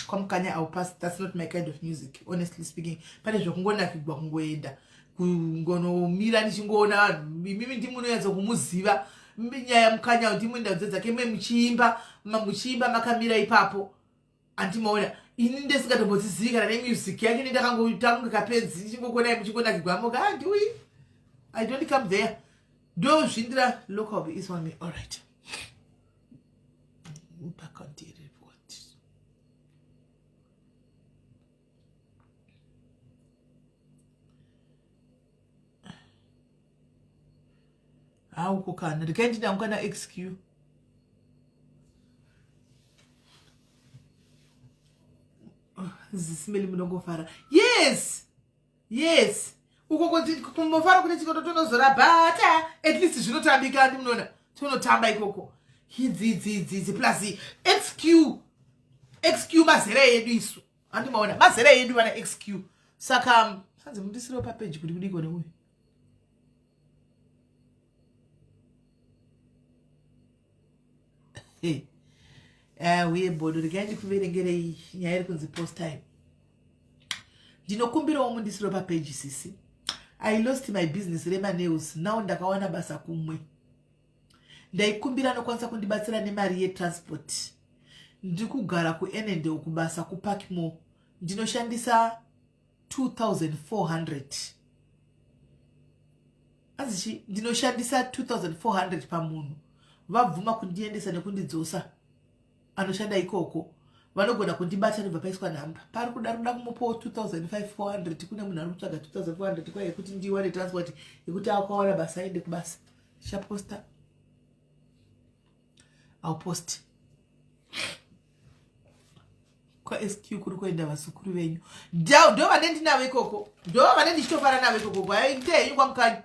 KwaMukanya, I'll pass. That's not my kind of music, honestly speaking. Pane zvokungonakigwa, kungoenda kungonomira ndichingoona vanhu. Imimi ndimunonyatsa kumuziva nyaya Mukanya, ndimuenda nze dzake me muchiimba, muchiimba makamira ipapo. Andimaona ini ndisingatombozvizivi kana nemusic yacho. Ndakangotanga kapenzi ndichingokonai muchingonakigwa moga. Ah, ndiui, I don't come there. Ndozvindira local is on me. All right, back on the report. Hauko kana ndikaendinangu kana xq. Sis Melly, munongofara. Yes, uko kumofara kune chikoto tonozora bhata. At least zvinotambika, ndimunoona tonotamba ikoko. Idzidzidzidzi plus xq, xq mazera edu isu. Handimaona mazera edu vana xq. Saka hanzi mundisirewo papeji kuti kudiko neuyu. Uye bodo, regai ndikuverengerei nyaya iri kunzi post time. Ndinokumbirawo mundisirewo papeji, sisi. I lost my business remanews, now ndakawana basa kumwe. Ndaikumbira anokwanisa kundibatsira nemari yetransport. Ndiri kugara kuEnendale, kubasa kuParkmore. Ndinoshandisa 2400. Anzi chi? Ndinoshandisa 2400 pamunhu. Vabvuma kundiendesa nekundidzosa. Anoshanda ikoko, vanogona kundibata. Ndobva paiswa nhamba. Pari kuda kuda kumupawo 2500. Kune munhu ari kutsvaga 2400 kwa yekuti ndiwane transport yekuti akawana basa aende kubasa. Tichaposta, I'll post. KwaSQ kuri kuenda vazukuru venyu, ndo vane ndinavo ikoko, ndo vane ndichitofara navo ikoko. Kwaite henyu kwaMukanya.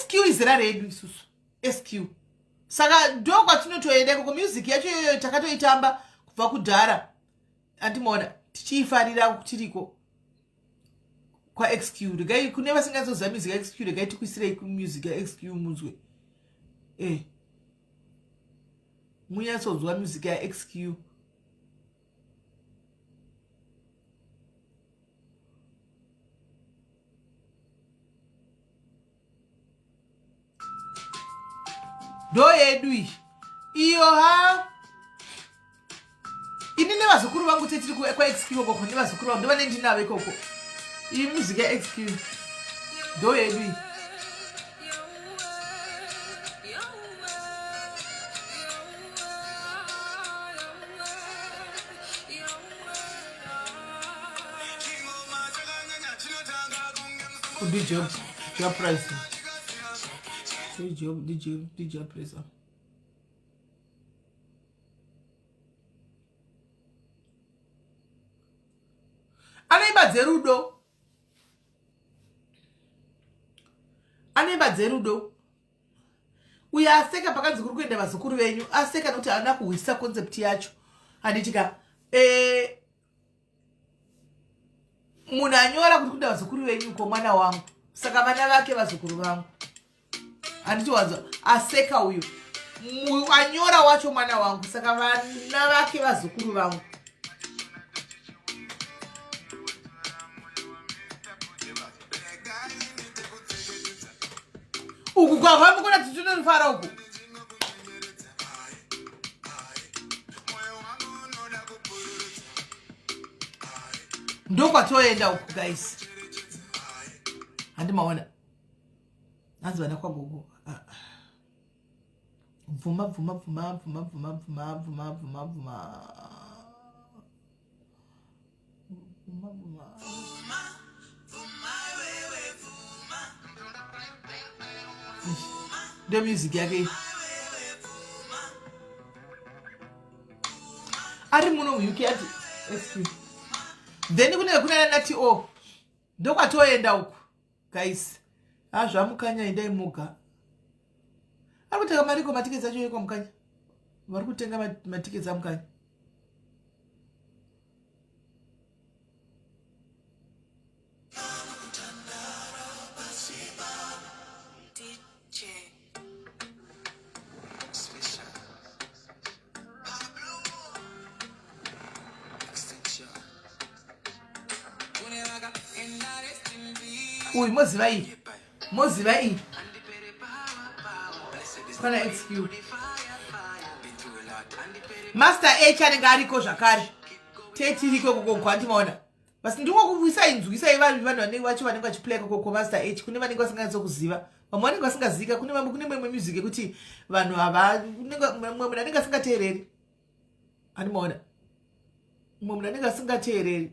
SQ izera redu isusu, SQ. Saka ndo kwatinotoenda ikoko. Music yacho iyoyo takatoitamba kubva kudhara, andimaona tichiifarira tiriko kwaXQ. Regai, kune vasingazoziva music yaXQ, regai tikuisirei music yaXQ munzwe. Munyatsonzwa music yaXQ. Ndo yedu iyi iyo. Ha, ini nevazukuru vangu tetiri kwaXQ ikoko. Nevazukuru vangu ndovane ndinavo ikoko. Iyi music yaXQ ndo yedu iyi. DJ Job Price, DJ DJ DJ Price anoimba dzerudo, anoimba dzerudo. Uyo aseka pakanzi kuri kuenda vazukuru venyu, aseka nokuti haana kuhwisisa concept yacho, handitika? Munhu anyora kuti kuda vazukuru venyu ko mwana wangu, saka vana vake vazukuru vangu, handiti? Wanzwa aseka uyu anyora wacho mwana wangu, saka vana vake vazukuru vangu. Uku kwavamukona tichitonofara uku. Ndokwatoenda uku guys, handimaona? Hanzi vana kwagogo. Ah. Bvuma, bvuma, bvuma, bvuma, bvuma, bvuma, bvuma, bvuma, bvuma, bvuma, bvuma. Ish, ndo music yake iyi. Ari muno muUK ati SQ, then kunenge kuna nati o ndokwatoenda uku guys. Ha, zvaMukanya, endai muga. Ari kutenga mariko matiketi acho ekwaMukanya, vari kutenga matiketi aMukanya. DJ Special. Extension. Uyu moziva iyi, moziva iyi pana XQ. Master H anenge ariko zvakare, tetiriko kokoko, handimaona? Basi ndingokuisai, nzwisai vanhu vanenge vacho vanenge vachiplaya kokoko. Master H, kune vanenge vasinganyatsokuziva, vamwe vanenge vasingazika. Kune vamwe, kune mumwe music yekuti vanhu hava mumwe munhu anenge asingateereri, handimaona? Mumwe munhu anenge asingateereri.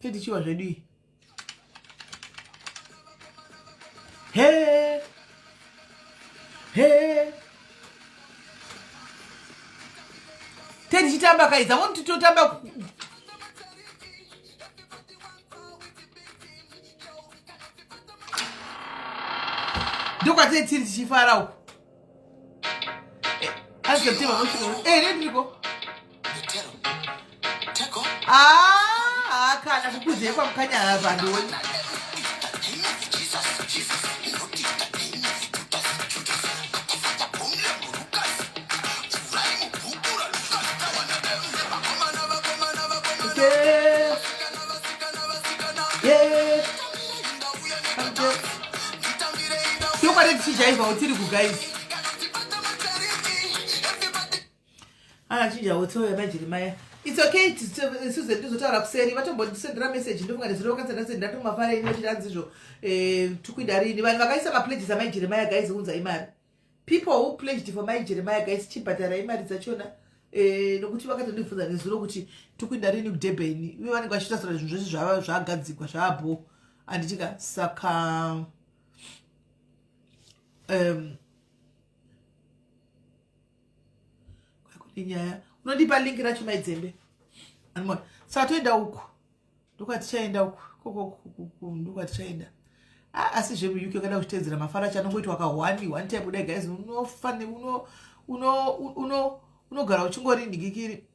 Tetichiwa zvedu iyi. He he, tetichitamba kaidza voni, titotamba. Ndokwatiri tiri tichifara uku. Asi September nosvika nendiriko. Tero. Teko. Ah, kana kukudzei kwaMukanya apa handioni. Jesus, Jesus, not in the name of Judas, Judas. Akafata bomle Lucas. Pfurai mubhuku raLukas. Vakomana, vakomana, vakomana. Vasikana, vasikana, vasikana. Tisare tichijaivawo tiri kuguys. Anachinja hotel yamajeremaya. It's okay Susan tizotaura kuseri vatombondisendera message ndofunga ndiziro vakansenda senda ndomafara ini vachidanzizvo eh, tukuida rini vanhu vakaisa mapledges amai Jeremiah guys unza imari. People who pledged for mai Jeremiah guys chibhadharai mari dzachona eh, nokuti vakatondibvunza nezuro kuti tikuenda rini kudurban ivo vanenge vachitasura zvinhu zvese zvava zvagadzigwa zvabho handitika saka um, kune nyaya unondipa link racho maidzembe anmona saka toenda uku ndokwatichaenda uku kokoko ndokwatichaenda ah, asi zvemuuk ukada kuchitedzera mafaro acho anongoitwa ka one one type kudai guys unofa uno uno uno unogara uchingori ndikikiri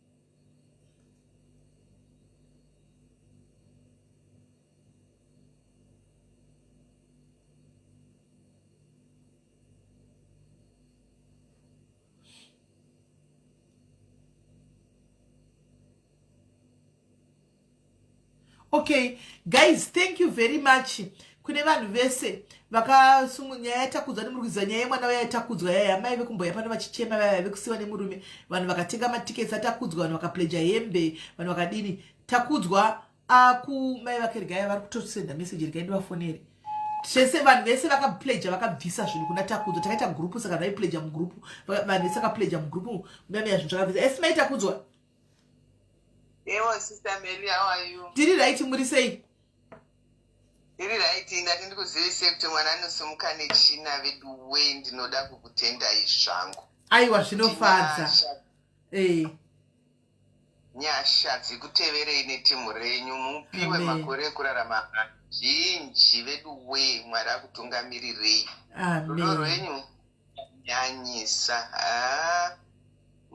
Okay guys, thank you very much kune vanhu vese vakasungu nyaya yatakudzwa nemuri kuziva nyaya yemwana waya yatakudzwa yaya mai vekumboya pano vachichema vaya vekusiwa nemurume vanhu vakatenga matickets atakudzwa vanhu vakapleja hembe vanhu vakadini takudzwa aku mai vake regai vari kutosenda message regai ndivafonere zvese vanhu vese vakapleja vakabvisa zvinhu kuna takudzwa takaita gurupu saka vaipleja mugurupu vanhu vese vakapleja mugurupu mamiya zvinhu zvakabvisa esi mai takudzwa Ewo sister Mary, how are you? Ndiri right, muri sei? Ndiri right, ndati ndikuzivise kuti mwana anosimuka nechina vedu we ndinoda kukutendai zvangu. Aiwa zvinofadza. Eh. Nyasha dzikuteverei netimu renyu mupiwe makore ekurarama mazhinji vedu we Mwari akutungamirirei. Rudo rwenyu Nyanyisa haa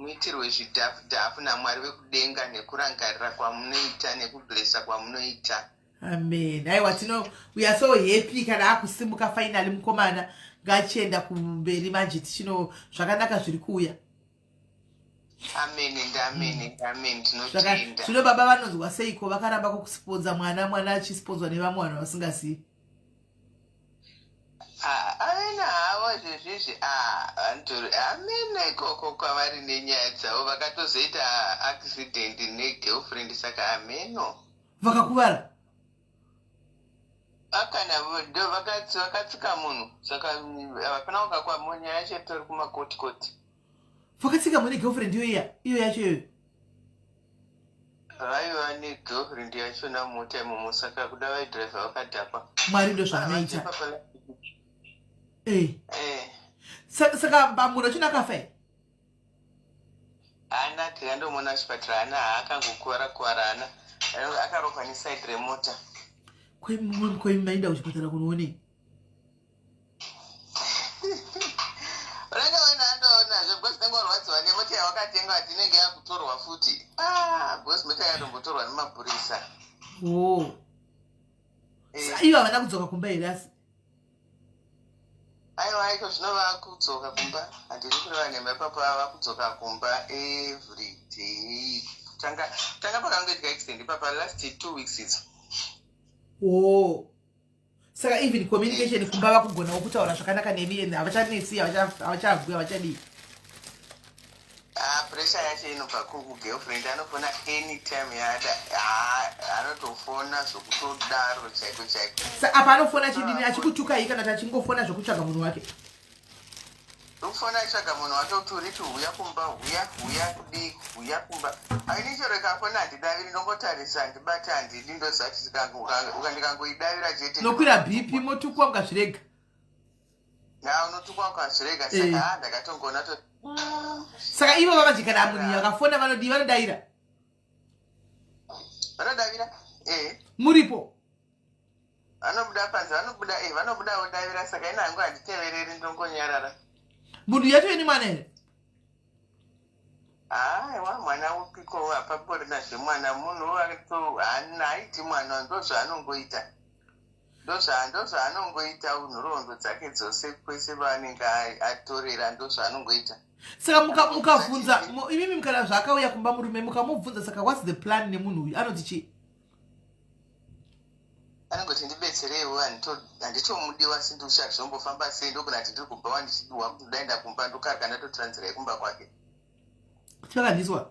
muitirwe zvidhafu dhafu naMwari vekudenga nekurangarira kwamunoita nekublessa kwamunoita. Amen. Aiwa tino we are so happy kana akusimuka finally mukomana ngachienda kumberi manje tichino zvakanaka zviri kuuya. Amen and amen and amen tinotenda. Zvino baba vanonzwa seiko vakaramba kukusiponza mwana mwana achisponzwa nevamwe vanhu vasingazivi. Ah, amene havo zvezvizvi ah, vanotori amene ikoko kwavari nenyaya dzavo vakatozoita accident negirlfriend saka ameno vakakuvara akana ndo vakatsika munhu saka hapana kukakwa nyaya yacho itori kumakoti koti vakatsika munhu negirlfriend iyo iya iyo yacho iyoyo vaiva negirlfriend yacho namota imomo saka kuda vaidriver vakadhakwa mwari ndo zvaanoita eh. eh. saka munhu achona akafa here haana tikandomona chipatara haana haakangokuvara kuvara haana akarohwa nesaidi remota koimainda kuchipatara kunoonei unenge wena andoonazve because unenge warwadziwa nemota yawakatenga ati inenge yakutorwa futi ah, because mota yatombotorwa nemapurisa o eh. ivo havana kudzoka kumba here asi aiwa aiko zvino vakudzoka kumba handidi kureva nhema ipapo vakudzoka kumba every day tanga tanga pakangoitika accident ipapa last two weeks idzo o saka even communication kumba vakugonawo kutaura zvakanaka nemi and havachanetsi havachabwi havachadii ah, pressure yacho inobva kugirlfriend anofona anytime yaada ah, anotofona zvokutodaro chaiko chaiko sa apa anofona chidini achikutukai kana kuti achingofona zvokutsvaga munhu wake Ndikufona aitsvaga munhu wake kuti uripi huya kumba huya huya kudii huya kumba aini chero ikafona handidaviri ndongotarisa handibati handidi ndoziva kuti ndikangoidavira chete nokwira bp motukwa mukazvirega na unotukwa ukazvirega saka eh. ha ndakatongona to saka ivo vamanje kana munhu akafona vanodii vanodaira vanodavira eh muripo vanobuda panze vanobuda eh vanobuda vodavira saka ina hangu handitevereri ndongonyarara munhu yacho ini mwana here haiwa mwana upiko hapaporina zvemwana munhu haaiti mwana ndozvaanongoita ndozvaanongoita nhoroondo dzake dzose kwese vaanenge atorera ndozvaanongoita saka mukabvunza imimi kana zvaakauya kumba murume mukamubvunza saka whats the plan nemunhu uyu anoti chii Anongoti ndibetsereiwo, handitomudiwa asi ndikushaya zvombofamba sei. Ndogona kuti ndiri kubhawa ndichidiwa kuti ndodaenda kumba, ndokarga ndatotora nzira yekumba kwake. Chakandiswa.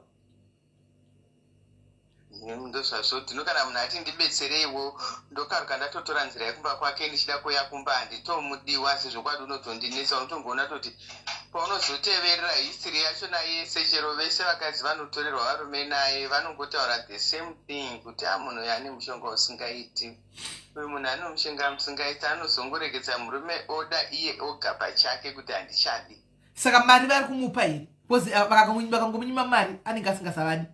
Ndozvazvo ndino kana munhu ati ndibetsereiwo, ndokaruka ndatotora nzira yekumba kwake ndichida kuuya kumba, handitomudiwa asi zvokwadi unotondinetsa. Unotongoona toti paunozoteverera history yachona yese, chero vese vakadzi vanotorerwa varume naye vanongotaura the same thing kuti a munhu uyu ane mushonga usingaiti, uyu munhu ane mushonga musingaiti, anozongoregedza murume oda iye oga pachake kuti handichadi. Saka mari vari kumupa here? Because ah, vakangomunyima mari anenge asingasavadi.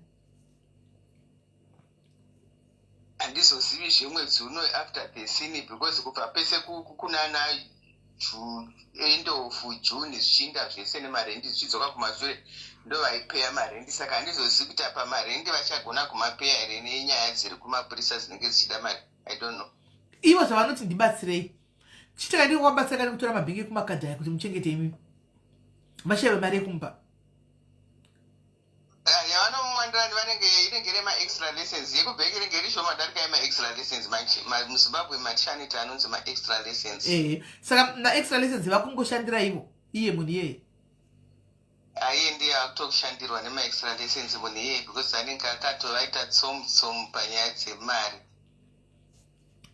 Handizozivi zvemwedzi uno after the scene, because kubva pese kunana end of June zvichiinda zvese nemarendi zvichidzoka kumashure, ndovaipeya marendi. Saka handizozivi kuti apa marendi vachagona kumapeya here nenyaya dziri kumapurisa dzinenge dzichida mari. I don't know. Ivo zvavanoti ndibatsirei, chitaka ndiko kwabatsira kani kutora mabhingi ekumakadhi aya kuti muchengete imi vashaiwe mari yekumupa. Ah, yavanomwandirani vanenge inenge iri maextra lessons yekubhengi, inenge iri shoma darika yemaextra lessons manje. MuZimbabwe matishanita anonzi maextra lessons. Ehe, saka maextra lessons vakungoshandira ivo, iye munhu iyeye? Aiye ndiye akutokushandirwa nemaextra lessons munhu iyeye, because anenge akatovaita tsomu tsomu panyaya dzemari.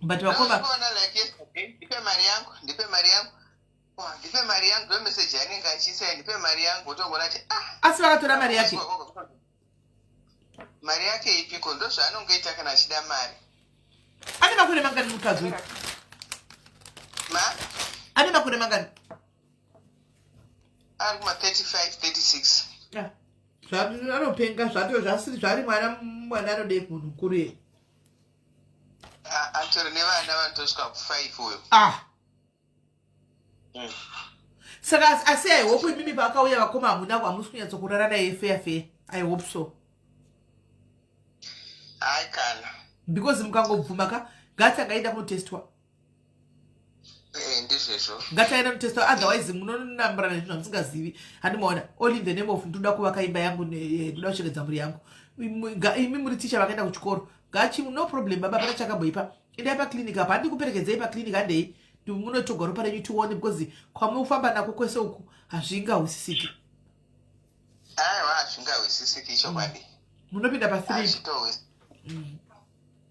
But vakoma Ndozvikuona like yesterday, ndipe mari yangu, ndipe mari yangu. Wah, ndipe mari yangu, ndo message yanenge achiisa, ndipe mari yangu. Utongoona kuti ah. Asi vakatora mari yake? Mari yake ipiko? Ndo zvaanongoita kana achida mari. Ane makore mangani mukadzi uyu? Ma? Ane makore mangani? Ari kuma 35 36. Ah, anopenga zvato zvasiri zvaari mwana mwana anodei munhu mukuru ye. Ah, atori nevana vanotosvika ku5 uyo. Ah. Saka asi I hope imimi paakauya vakoma hamuna, hamusi kunyatsokurara naye fair fair. I hope so. Hayi kana. Because mukangobvuma ka, ngati angaenda kunotestwa. Eh, ndizvezvo. Ngati aenda kunotestwa, otherwise munonamburana zvinhu zvamusingazivi. Handimaona all in the name of ndoda kuvaka imba yangu, ndoda kuchengetedza mhuri yangu. Imi muri ticha vakaenda kuchikoro, gachi no problem baba, pana chakamboipa. Endai paclinic apa, handi kuperekedzei paclinic, handei munotogwa ropa renyu tione, because kwamufamba nako kwese uku hazvingahwisisiki. Aiwa, hazvingahwisisiki, ichokwadi. Munopinda pa3. Hazvitohwisisi,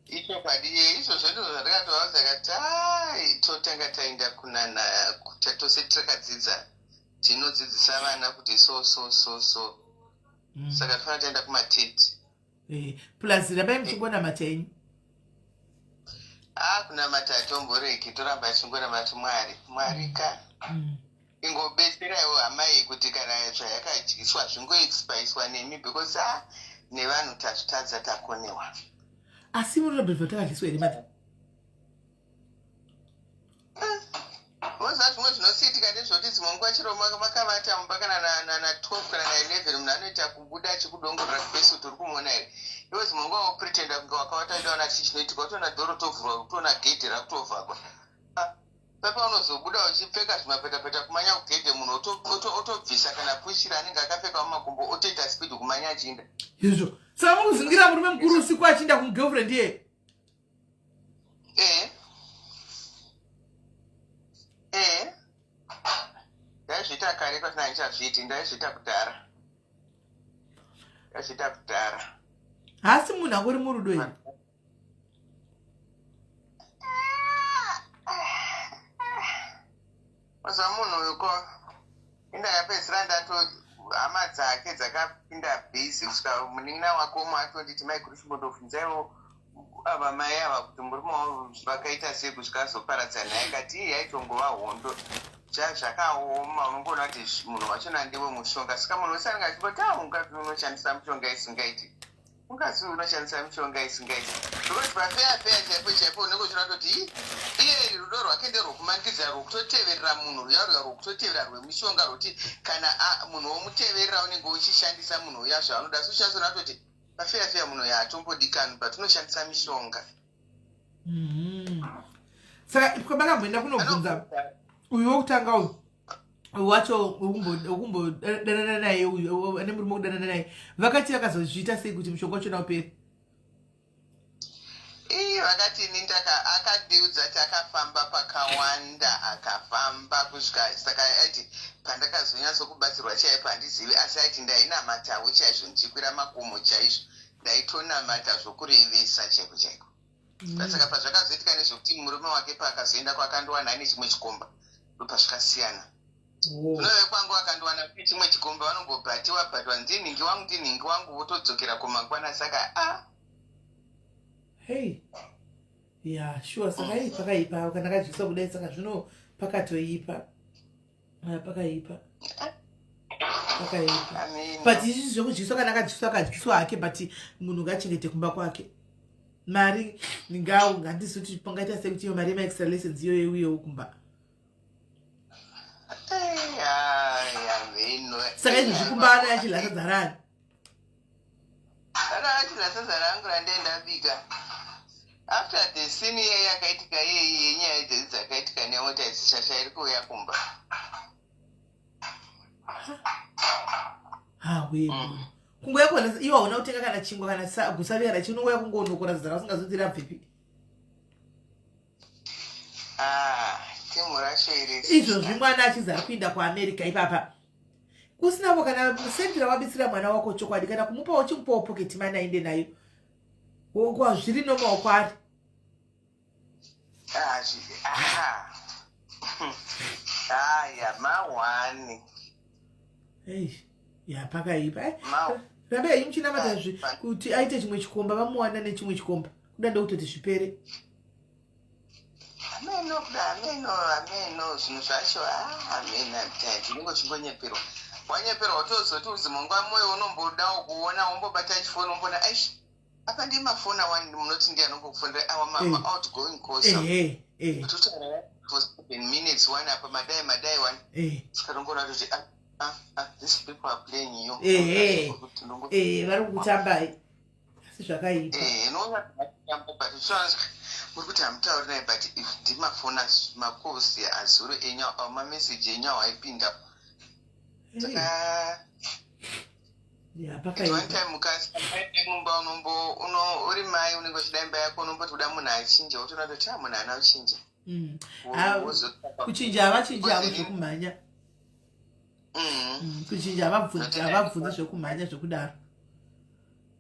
ichokwadi. Ye, izvozvo ndizvo zvandakatovaudza kati ai totanga taenda kunana kuti tose takadzidza, tinodzidzisa vana kuti so so so so. Saka tofanira taenda kumateti. Plus rambai muchingonamata yenyu. A, kunamata hatomboreki, toramba tichingonamata Mwari, Mwari ka. Ingobetseraiwo hama iyi kuti kana zvayakadyiswa zvingoexpiriswa nemi, because a nevanhu tazvitadza, takonewa. Asi munoda takadyiswa here, madha? Moziva zvimwe zvinosiitika ndezvekuti dzimwe nguva chero makavata mumba kana na12 kana na11, munhu anoita kubuda achikudongorera kufesi kuti uri kumuona here. Iwe dzimwe nguva wopretenda kunge wakavata, udaona chii chinoitika, utoona dhoro tovhurwa, utoona gedhe rakutovhagwa. Ah, pepa unozobuda uchipfeka zvimapetapeta kumanya kugedhe, munhu otobvisa kana pushira anenge akapfeka mumakumbo, otoita speed kumanya achiinda. Izvo saka mukuzingira murume mukuru usiku achiinda kumugirlfriend iye? Eh eh, ndaizviita kare, kwasina ndichazviiti, ndaizviita kudhara, ndaizviita kudhara. Haasi munhu angori murudo here? Oza munhu uyu ko indakapedzisira ndato hama dzake dzakapinda busy kusvika munin'ina wake umwe atonditi, "Maiguru, chimbondobvunzaiwo ava mai ava kuti murume wavo vakaita sei kusvika azoparadza naye." Kati iyi yaitongova hondo, zvakaoma. Unongoona kuti munhu wachona ndiwe mushonga. Saka munhu wese anenge achingoti, "A, mukadzi unoshandisa mishonga isingaiti, mukadzi uyu unoshandisa mishonga isingaiti," because pafeya feya chaipo chaipo unenge uchiona kuti iye rudo rwake nderwokumanikidzira, rwokutoteverera munhu ruya ruya, rwokutotevera rwemishonga, rwokuti kana munhu womuteverera unenge uchishandisa munhu uya zvaanoda. So uchazoona kutoti pafeya feya munhu uyu haatombodikanwi, but unoshandisa mishonga. Saka makamboenda kunobvunza uyu wokutanga uyu wacho wekumbodanana naye uyu ane murume wekudanana naye, vakati vakazozviita sei kuti mushonga wachona upere? Ii. Ii, vakati ini ndaka akandiudza kuti akafamba pakawanda, akafamba kusvika, saka aiti pandakazonyatsokubatsirwa chaipo handizivi, asi aiti ndainamatawo chaizvo, ndichikwira makomo chaizvo, ndaitonamata zvokurevesa chaiko chaiko. Saka pazvakazoitika nezvekuti murume wake paakazoenda kwakandowana aine chimwe chikomba, ndopazvikasiyana. Zvino vekwangu vakandowana kune chimwe chikomba, vanongobhatiwa bhatwa, ndinhingi wangu, ndinhingi wangu, votodzokera kumangwana, saka a Hei, ya, sure, saka ii pakaipa kana kadyiswa kudai, saka zvino pakatoipa. Ah, pakaipa, pakaipa. Amen. But izvi zvekudyiswa, kana akadyiswa, akadyiswa hake, but munhu ngachengete kumba kwake mari. Ngau handisi kuti pangaita sekuti iyo mari yemaextra lessons iyoyo iuyewo kumba. Ai, ameno. Saka izvozvi kumba ana achidya sadza rani? Ana achidya sadza rangu randee ndabika after the scene iye yakaitika, iyeyi yenyaya idzedzi dzakaitika nemota idzi. Shasha iri kuuya kumba. Hawe, kungoya kuona iwo hauna kutenga kana chingwa kana gusavi kana chii, unongoya kungonokora sadza rausingazoti rabvepi. Ah, timu racho iri. Izvozvi mwana achizara kuinda kuAmerica ipapa, kusinavo kana sendira wabitsira mwana wako chokwadi, kana kumupawo, chimupawo pocket money ainde nayo. Zviri normal kwaari. Ah, ah. Aya mawani. Ei, ya, pakaipa. Ma Rambe henyu muchinamata kuti aite chimwe chikomba, vamuwana nechimwe chikomba, kuda ndokutoti zvipere. Ameno kuda, ameno, ameno zvinhu zvacho. Ah, ameno, tinenge uchingonyeperwa, wanyeperwa, utozoti uzimonga mwoyo unombodawo kuona, wombobata chifoni, wombona, aish, apa ndi mafoni awani, munoti ndi anombokufonera awa ma-outgoing calls. Ehe, eh. Totaura for 7 minutes one, apa madai madai one. Saka tongoona kuti ah, ah, ah, these people are playing you. Ehe. Kuti Vari kukutambai, asi zvakaipa. Unoona but muri kuti hamutauri naye, but if ndimafoni, macalls azuro enyu, mameseji enyu awo aipinda. Saka Ya, at one pakaipa. time mukasi mumba unombo uno uri mai unenge uchida imba yako, unomboti kuda munhu achinja, wotoona kuti a munhu haana kuchinja. Ah, kuchinja havachinji havo zvekumhanya. Kuchinja havabvunzi, havabvunzi zvekumhanya zvekudaro.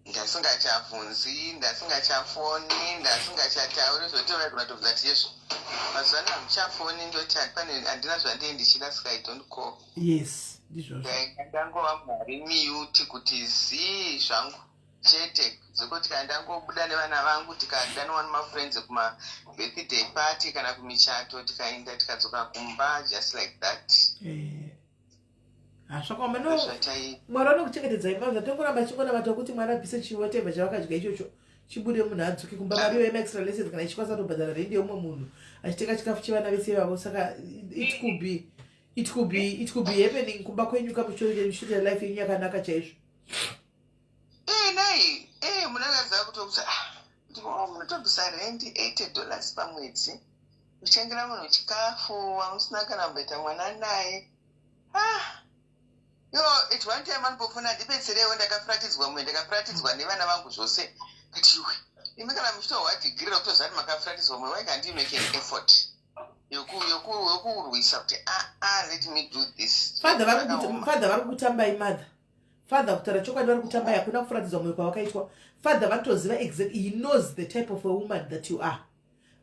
Ndasingachabvunzi, ndasingachafoni, ndasingachatauri, zvoti vaigona kutobvunza ti yezvo mazuva ano hamuchafoni, ndoti pane handina zvandii ndichida, saka I don't call. Yes, ndizvozvo. Ndainga ndangova mwari mute kuti zii zvangu chete, zvekuti kana ndangobuda nevana vangu, tikadanwa nemafriends kumabirthday party kana kumichato, tikaenda, tikadzoka kumba, just like that. Hazvakaoma, no. Zvatai. Mwari vanokuchengetedzai mazva, tongoramba chingonamata kuti Mwari abvise chiwhatever chavakadya ichocho chibude, munhu adzoke kumba. Mari yemaextra lessons kana ichikwanisa kutobhadhara rendi yeumwe munhu achitenga chikafu chevana vese ivavo, saka it could be happening kumba kwenyu kamuchitoita life yenyu yakanaka chaizvo. Ee, nei ee, munongaziva kutokuti ah, munotobvisa rendi $80 pamwedzi, uchitengera munhu chikafu wamusina kana kumboita mwana naye. Ah, yo, at one time anombofona, ndibetserewo, ndakafuratidzwa mumwe, ndakafuratidzwa nevana vangu zvose. Kati iwe, imi kana muchitohwa dhigiri rekutoziva kuti makafuratidzwa mumwe, why can't you make an effort yokurwisa kuti ah, ah, let me do this? Father Zvakaoma. Father vari kukutambai, mother. Father, kutaura chokwadi, vari kutambai. Hakuna kufuratidzwa mwoyo kwavakaitwa. Father vanotoziva exactly, he knows the type of a woman that you are.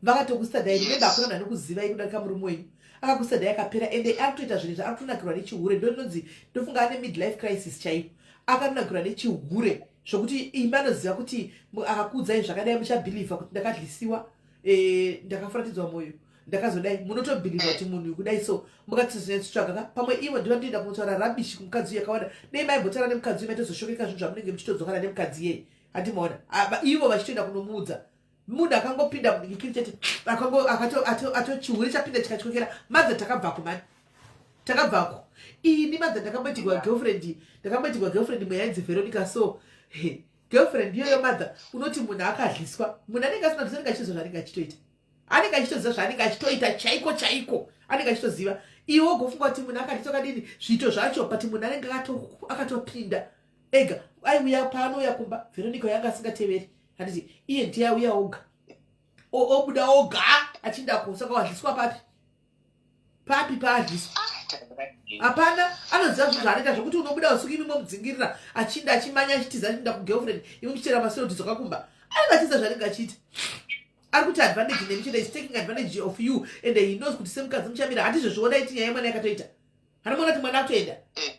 Vakatokusadai. Remember, hakuna munhu anokuzivai kudarika murume wenyu. Akakusadai akapera, ende ari kutoita zvinhu izvi, ari kutonakirwa nechihure. Ndononzi ndofunga ane midlife crisis chaiyo, akanakirwa nechihure zvokuti imi anoziva kuti akakuudzai zvakadai muchabhilivha kuti ndakadlisiwa, ndakafuratidzwa mwoyo, ndakazodai. Munotobhilivha kuti munhu uyu kudai, so mukatizonyatsotsvaga ka, pamwe ivo ndiva ndoenda kunotaura rubbish kumukadzi uyu yakawanda. Dei maimbotaura nemukadzi uyu, maitozoshokeka zvinhu zvamunenge muchitodzokana nemukadzi iyeye. Handimaona ivo vachitoenda kunomuudza. Munhu akangopinda mudikikiri chete, atochihure chapinda chikatyokera. Madza, takabvako mani, takabvako. Ini madza ndakamboitirwa girlfriend, ndakamboitirwa girlfriend imwe yainzi Veronica. So he, girlfriend iyoyo madza, unoti munhu akadliswa, munhu anenge asina, anenge achitoziva zvaanenge achitoita, anenge achitoziva zvaanenge achitoita chaiko chaiko, anenge achitoziva. Iwe ugofunga kuti munhu akadliswa kadini, zviito zvacho, but munhu anenge akatopinda ega. Aiuya, paanouya kumba, Veronica yanga asingateveri, handiti? Iye ndiye auya oga. Obuda oga achinda ko saka wadliswa papi papi paadliswa Ah, hapana anoziva zvinhu zvaanoita zvekuti unobuda usiku imi momudzingirira achinda achimanya achitiza achinda kugirlfriend imi muchitera masero kudzoka kumba anenge achiita zvaanenge achiita ari kuti advantage nemi chete is taking advantage of you and he knows kuti semukadzi muchamira handizvo zviona iti nyaya yemwana yakatoita hanomaona kuti mwana akutoenda Eh.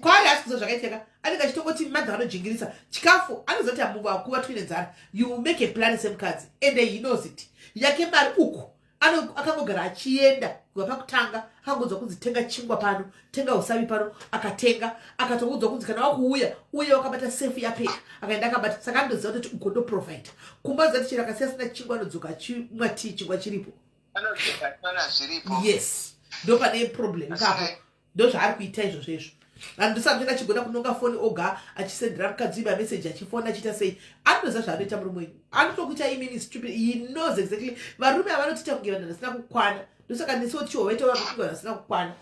Kwaari haasi kuziva zvakaitika anenge achitongoti madha vanojingirisa chikafu anoziva kuti amuvakuva tuine nzara. You make a plan semukadzi and he knows it. Yake mari uku akangogara achienda kubva pakutanga akangonzwa kunzi tenga chingwa pano, tenga usavi pano, akatenga. Akatoudzwa kunzi kana wakuuya uye wakabata sefu yapera, akaenda akabata. Saka anotoziva kuti uko ndoprovide kumba zati chero akasiya sina chingwa anodzoka achimwa tii chingwa chiripo. Anodzoka achiona zviripo. Yes, ndo pane problem ipapo. Ndo zvaari kuita izvozvo izvo. Handisati ndingachigona kunonga foni oga achisendera mukadzi uyu mameseji achifona achiita sei. Anotoziva zvaanoita murume wenyu, anotokuita imini stupid. He knows exactly. Varume avanotiita kunge vanhu vasina kukwana, ndosaka nesuwo tichihovaita vanhu kunge vanhu vasina kukwana,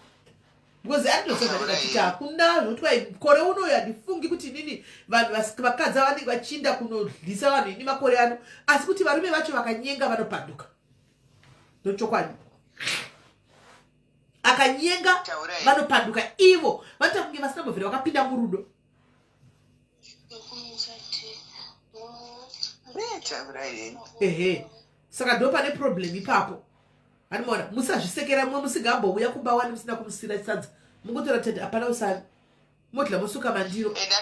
because anotoziva zvaanenge achiita. Hakuna zvokuti kwai kore unoyo handifungi kuti inini vanhu vakadzi avanenge vachiinda kunodlisa vanhu ini makore ano, asi kuti varume vacho vakanyenga vanopanduka, ndochokwadi. Akanyenga Taurai. vanopanduka ivo, vanoita kunge vasina mbovhera vakapinda murudo. Taurai henyu. Ehe, saka ndo pane problem ipapo, handimaona. Musazvisekera mumwe musingambouya kumba wani musina kumusira sadza, mungotora tete hapana usavi, modla mosuka mandiro. And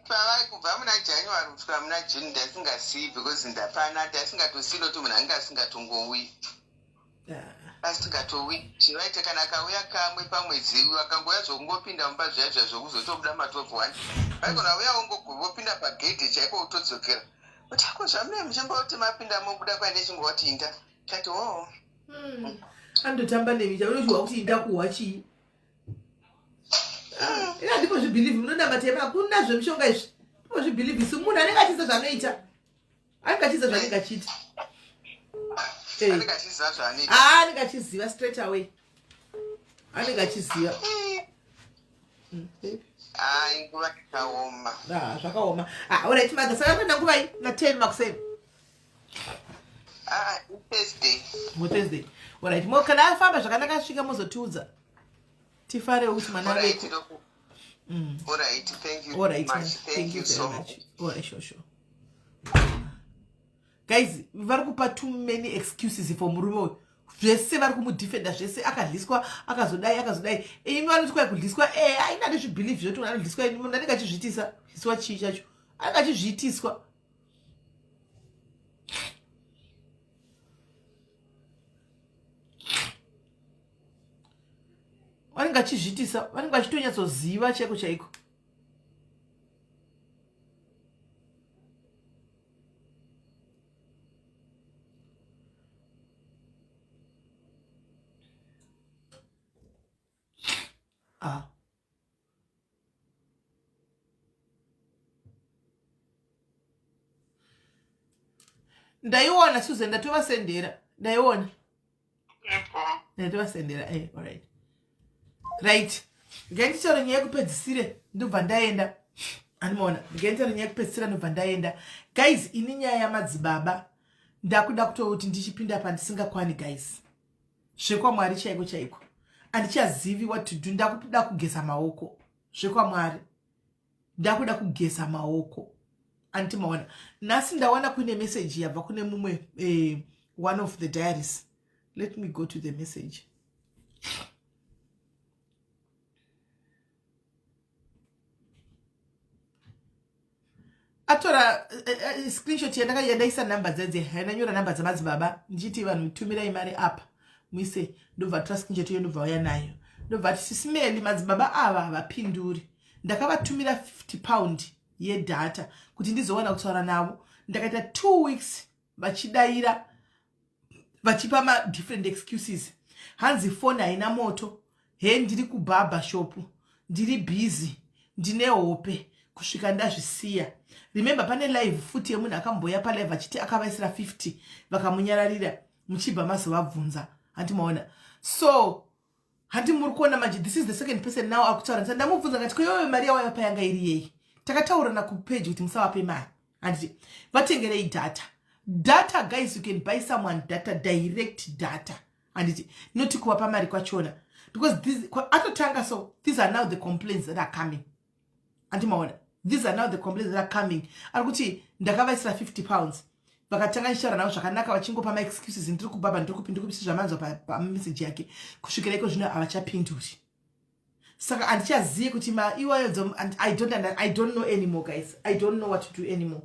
pavai kubva muna January kusvika muna June ndaisingasiyi because ndapana ndaisingatosiyi nokuti munhu ange asingatongouyi. Ah, Asingatouyi zvivaite kana akauya kamwe pamwedzi, akangouya zvokungopinda mumba zviya zviya zvokuzotobuda ma12 1, vaigona uya wongopinda pagedhe chaipo utodzokera kuti ako zvamune muchimboti mapinda mobuda kwaine chingoti inda tati oo. Anototamba nemi chaunochiwa kuti inda kuhwa chii. Ah, ina ndipo zvibhilivhi munonamata imi, hakuna zvemishonga izvi, ndipo zvibhilivhi si munhu anenge achiita zvaanoita, anenge achiita zvaanenge achiita. Eh. Anenge achiziva zvaanoita. Ah, anenge achiziva straight away, anenge achiziva. Baby. Ai, nguva yakaoma. Ah, zvakaoma. Ah, alright mother, saka kuenda nguvai? Na10 makuseni? Ah, Thursday. MuThursday, alright. Mo kana afamba zvakanaka asvika mozotiudza, tifarewo kuti mwana Alright, aveko. Alright, thank you Alright, much. ma'am. Thank you very so much. much. Alright, sure. Guys, vari kupa too many excuses for murume uyu. Zvese vari kumudefenda zvese, akadliswa, akazodai, akazodai. Imi vanoti kwai kudliswa, e aina nezvibelief zvoti munhu anodliswa. Munhu anenge achizviitisa iswa chii chacho, anenge achizviitiswa. Vanenge vachizviitisa, vanenge vachitonyatsoziva chaiko chaiko. Ah. Ndaiona Susan, ndatovasendera, ndaiona, ndatovasendera. Alright, right, ngenditaure nyaya yekupedzisire ndobva ndaenda, andimaona. Ndikaitaura nyaya yekupedzisira ndobva ndaenda. Guys, ini nyaya yamadzibaba ndakuda kutouti ndichipinda pandisingakwani, guys, zvekwamwari chaiko chaiko handichazivi what to do. Ndakuda kugeza maoko, zvekwamwari ndakuda kugeza maoko, anditi maona. Nhasi ndawana kuine message yabva kune mumwe, one of the diaries. Let me go to the message. Atora screenshot yandaisa namba dzedze, yandanyora namba dzamadzibaba ndichiti vanhu tumirai mari apa muise. Ndobva tora screenshot iyo, ndobva uya nayo, ndobva ati, "Sis Melly, madzibaba ava havapinduri. Ndakavatumira £50 yedata kuti ndizowana kutaura navo. Ndakaita 2 weeks vachidayira vachipa madifferent excuses, hanzi foni haina moto, he ndiri kubarber shop, ndiri busy, ndine hope, kusvika ndazvisiya." Remember, pane live futi yemunhu akamboya palive achiti akavaisira 50 vakamunyararira, muchibva mazovabvunza, handi maona? So handi muri kuona manje, this is the second person now akutaura. Ndisati ndamubvunza ngati koiwewe mari yawaiva yanga iri yei? Takataurana kupeji kuti musavape mari, handiti? Vatengerei data. Data guys, you can buy someone data, direct data, handiti, not kuvapa mari kwachona, because this atotanga. So these are now the complaints that are coming, andimaona? These are now the complaints that are coming. Ari kuti ndakavaisira £50, vakatanga ndichitaura navo zvakanaka, vachingopa maexcuses, ndiri kubaba, ndiri kupi, ndiri kupisi, zvamanzwa pameseji yake, kusvikira iko zvino havachapinduri. Saka handichazivi kuti maiwayo. I don't know anymore, guys. I don't know what to do anymore,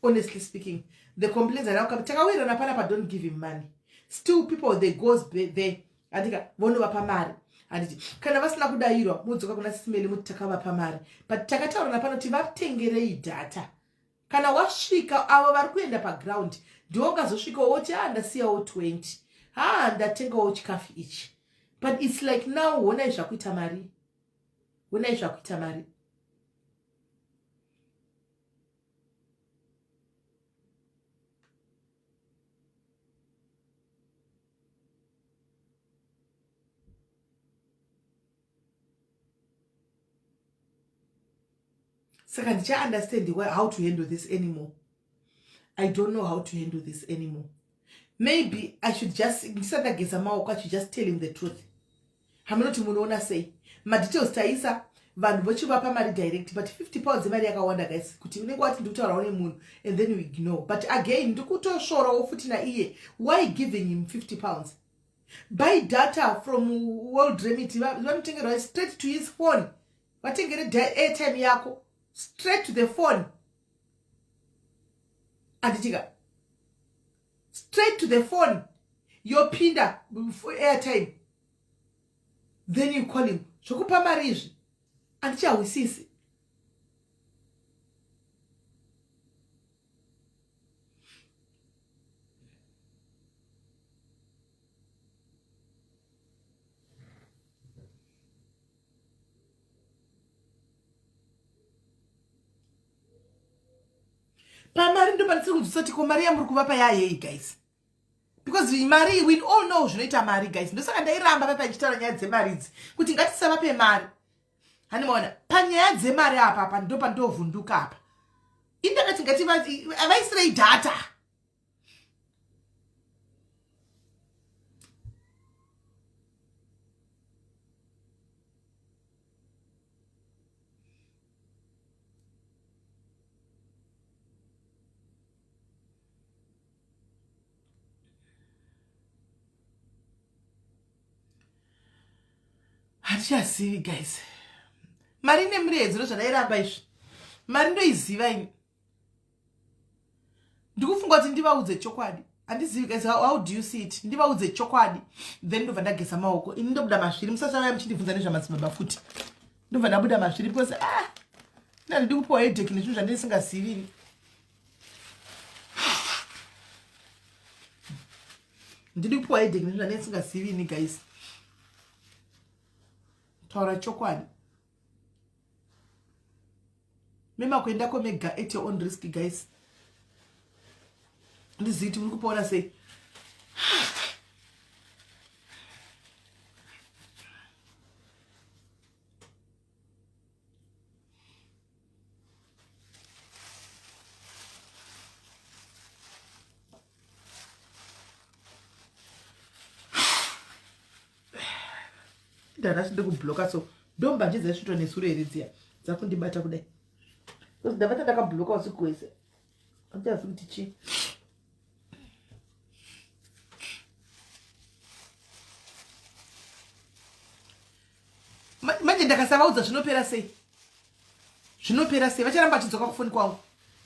honestly speaking. The complaints are now coming. Takawirirana panapa, don't give him money. Still people, they goes there, andika, vonovapa mari, handiti? Kana vasina kudayirwa, modzoka kuna Sis Melly, muti takavapa mari, but takataurana pano kuti vatengerei data. Kana wasvika, avo vari kuenda paground ndiwo ungazosvikawo woti, "Ha, ndasiyawo 20, ha, ndatengawo chikafu ichi." But it's like now, honai zvakuita mari, honai zvakuita mari. Saka ndichaunderstand how to handle this anymore. I don't know how to handle this anymore. Maybe I should just, ndisati ndageza maoko, I should just tell him the truth. Hamunoti munoona sei? Madetails taisa, vanhu vochivapa mari direct, but £50 imari yakawanda, guys, kuti unenge wati ndikutaurawo nemunhu and then you ignore. But again, ndikutosvorawo futi naiye. Why giving him £50? Buy data from World Remit, vanotengerwa straight to his phone. Vatengere airtime yako straight to the phone, anditika? Straight to the phone, yopinda airtime, then you call him. Zvokupa mari izvi handichahwisisi. Pamari ndo pandisiri kunzwisa kuti ko mari yamuri kuvapa yayei, guys? Because mari, we all know zvinoita mari, guys. Ndosaka ndairamba papa ichitaura nyaya dzemari idzi kuti ngatisavape mari. Handimaona panyaya dzemari apa, apa ndo pandovhunduka apa. Indakati ngati vaisirei data. Handichazivi, guys. Mari nemuredzo ndo zvadairamba izvi. Mari ndoiziva ini. Ndikufunga kuti ndivaudze chokwadi. Handizivi, guys. How do you see it? Ndivaudze chokwadi, then ndobva ndageza maoko ini, ndobuda mazviri. Musasavaya muchindibvunza nezvamadzibaba futi. Ndobva ndabuda mazviri because, ah, ndandidi kupiwa headache nezvinhu zvandisingazivi ini. Ndidi kupiwa headache nezvinhu zvandisingazivi ini, guys. Taura chokwadi, memakuendako mega at your own risk, guys. Ndizivi kuti muri kupaona sei. Ndanhasi ndikubloka, so ndombanje dzaisvitwa nesuro here dziya dzakundibata kudai? Because ndabata ndakabloka usiku wese, andichazivi kuti chii. Manje ndakasavaudza, zvinopera sei? Zvinopera sei? Vacharamba vachidzoka kufoni kwangu.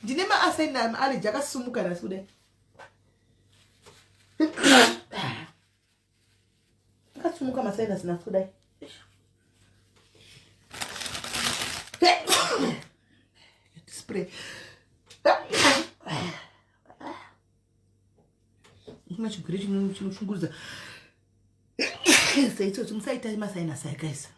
Ndine maasaina maallergy akasumuka nhasi kudai, akasumuka masinus nhasi kudai. Spray kuna chigwere chinoshungurudza seitsotsi. Musaita masinus aya, guys.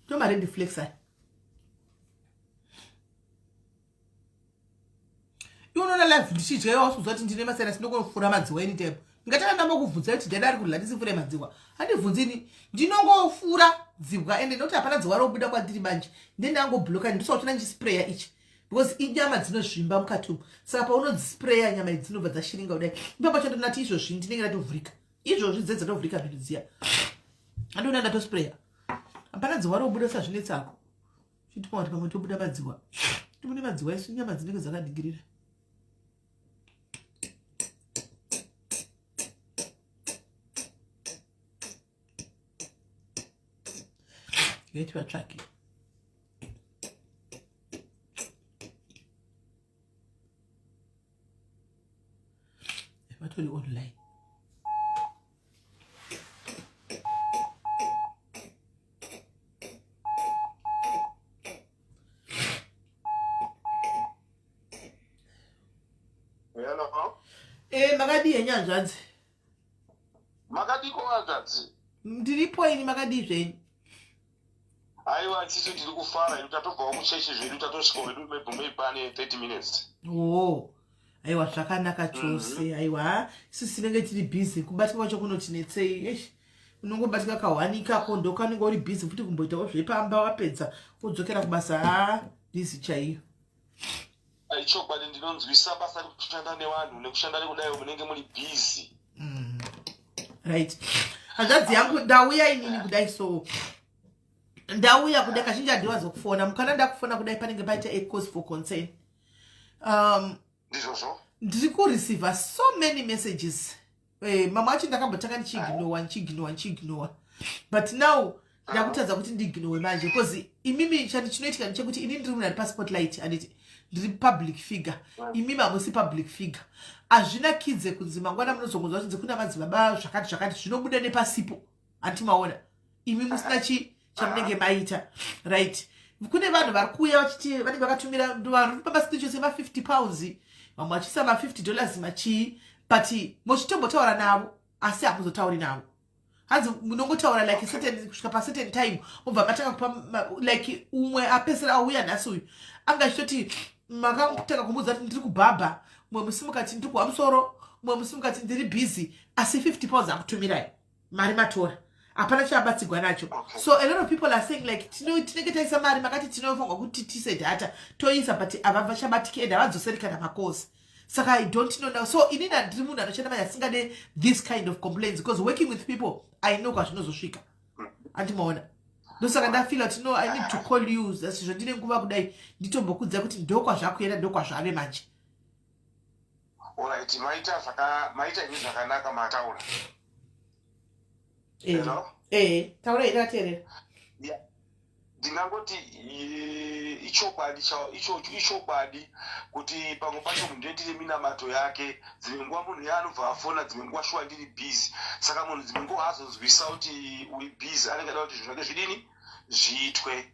Ndomared flags aya. Iwe unoona live. ndichidya iwe wasuziva kuti ndine masinus ndinongofura madziwa anytime. Ndingatanga ndambokubvunza kuti dada ari kudya ndisifure madziwa. Handibvunzi ini. Ndinongofura dzibwa ende nekuti hapana dziwa robuda kwandiri manje. Ndendangobloka ndisautoona ndichispreya ichi. Because inyama dzinozvimba mukati umu. Saka paunodzispreya nyama idzi dzinobva dzashiringa kudai. Ipapo pacho ndinati izvozvi ndinenge ndatovhurika. Izvozvi dze dzatovhurika mhino dziya. Andiona ndatospreya. Hapana dziwa robuda sazvinetsako. Chitipa kuti pamwe tobuda madziwa. Tibude madziwa isu nyama dzinenge dzakaningirira. Ngeti vatsvake. Vatori online. Hello. Eh, makadii henyu hanzvadzi? Makadiko hanzvadzi? Ndiripo ini, makadii zvenyu? Aiwa, tisu tiri kufara hedu, tatobvawo kuchechi zvedu, tatosvika hedu maybe maybe pane 30 minutes. Oh. Aiwa zvakanaka chose. Aiwa, isu tinenge tiri busy, kubatika kwacho kunotinetsei. Eish. Unongobatika kahwani ikako ndokanenge uri busy futi kumboitawo zvepamba wapedza wodzokera kubasa ha busy chaiyo. Ichokwadi ndinonzwisa basa rekushanda nevanhu nekushanda nekudai munenge muri busy. Right. Hanzvadzi yangu ndauya inini kudai so ndauya kudai kazhinji handiwazo kufona mukana ndakufona kudai panenge paita a cause for concern. Ndizvozvo. Ndiri kureceiva so many messages. Mamwe acho ndakambotanga ndichiignowa ndichiignowa ndichiignowa but now ndakutadza kuti ndiignowe manje because imimi chani chinoitika ndechekuti ini ndiri munhu ari paspotlight handiti ndiri public figure imimi hamusi public figure hazvinakidze kunzi mangwana munozongonzwa chinzi kuna madzibaba zvakati zvakati zvinobuda nepasipo handiti maona imi musina chi chamunenge maita right kune vanhu vari kuuya vachiti vanenge vakatumira vari kupa maspeeches ema 50 pounds vamwe vachiisa ma 50 dollars machii but muchitombotaura navo asi hamuzotauri navo hanzi munongotaura like certain kusvika pacertain time mobva matanga kupa like umwe apesera auya nhasi uyu anga achitoti makatanga kumuudza kuti ndiri kubhabha mumwe musi mukati ndiri kuwa musoro mumwe musi mukati ndiri busy asi 50 pounds akutumirai mari matora hapana chaabatsigwa nacho. So a lot of people are saying like tinenge taisa mari makati tinofanirwa kuti tiise data toisa but havachabatiki and havadzoseri kana makosi. Saka I don't know now. So inini handiri munhu anoshanda mari asingade this kind of complaints because working with people I know kwazvinozosvika. Andimaona. Ndosaka ndafila kuti no I need to call you sezvo ndine nguva kudai nditombokudza kuti ndokwazvakuenda ndokwazvave manje. Alright, maita imi zvakanaka mataura. Hello? Taura ida teerera. Yeah. Ndingangoti ichokwadi ichokwadi kuti pamwe pacho munhu ndendine minamato yake dzimwe nguva munhu yaanobva afona dzimwe nguva shuwa ndiri busy saka munhu dzimwe nguva haazonzwisa kuti uri busy anenge ada kuti zvinhu zvake zvidini zviitwe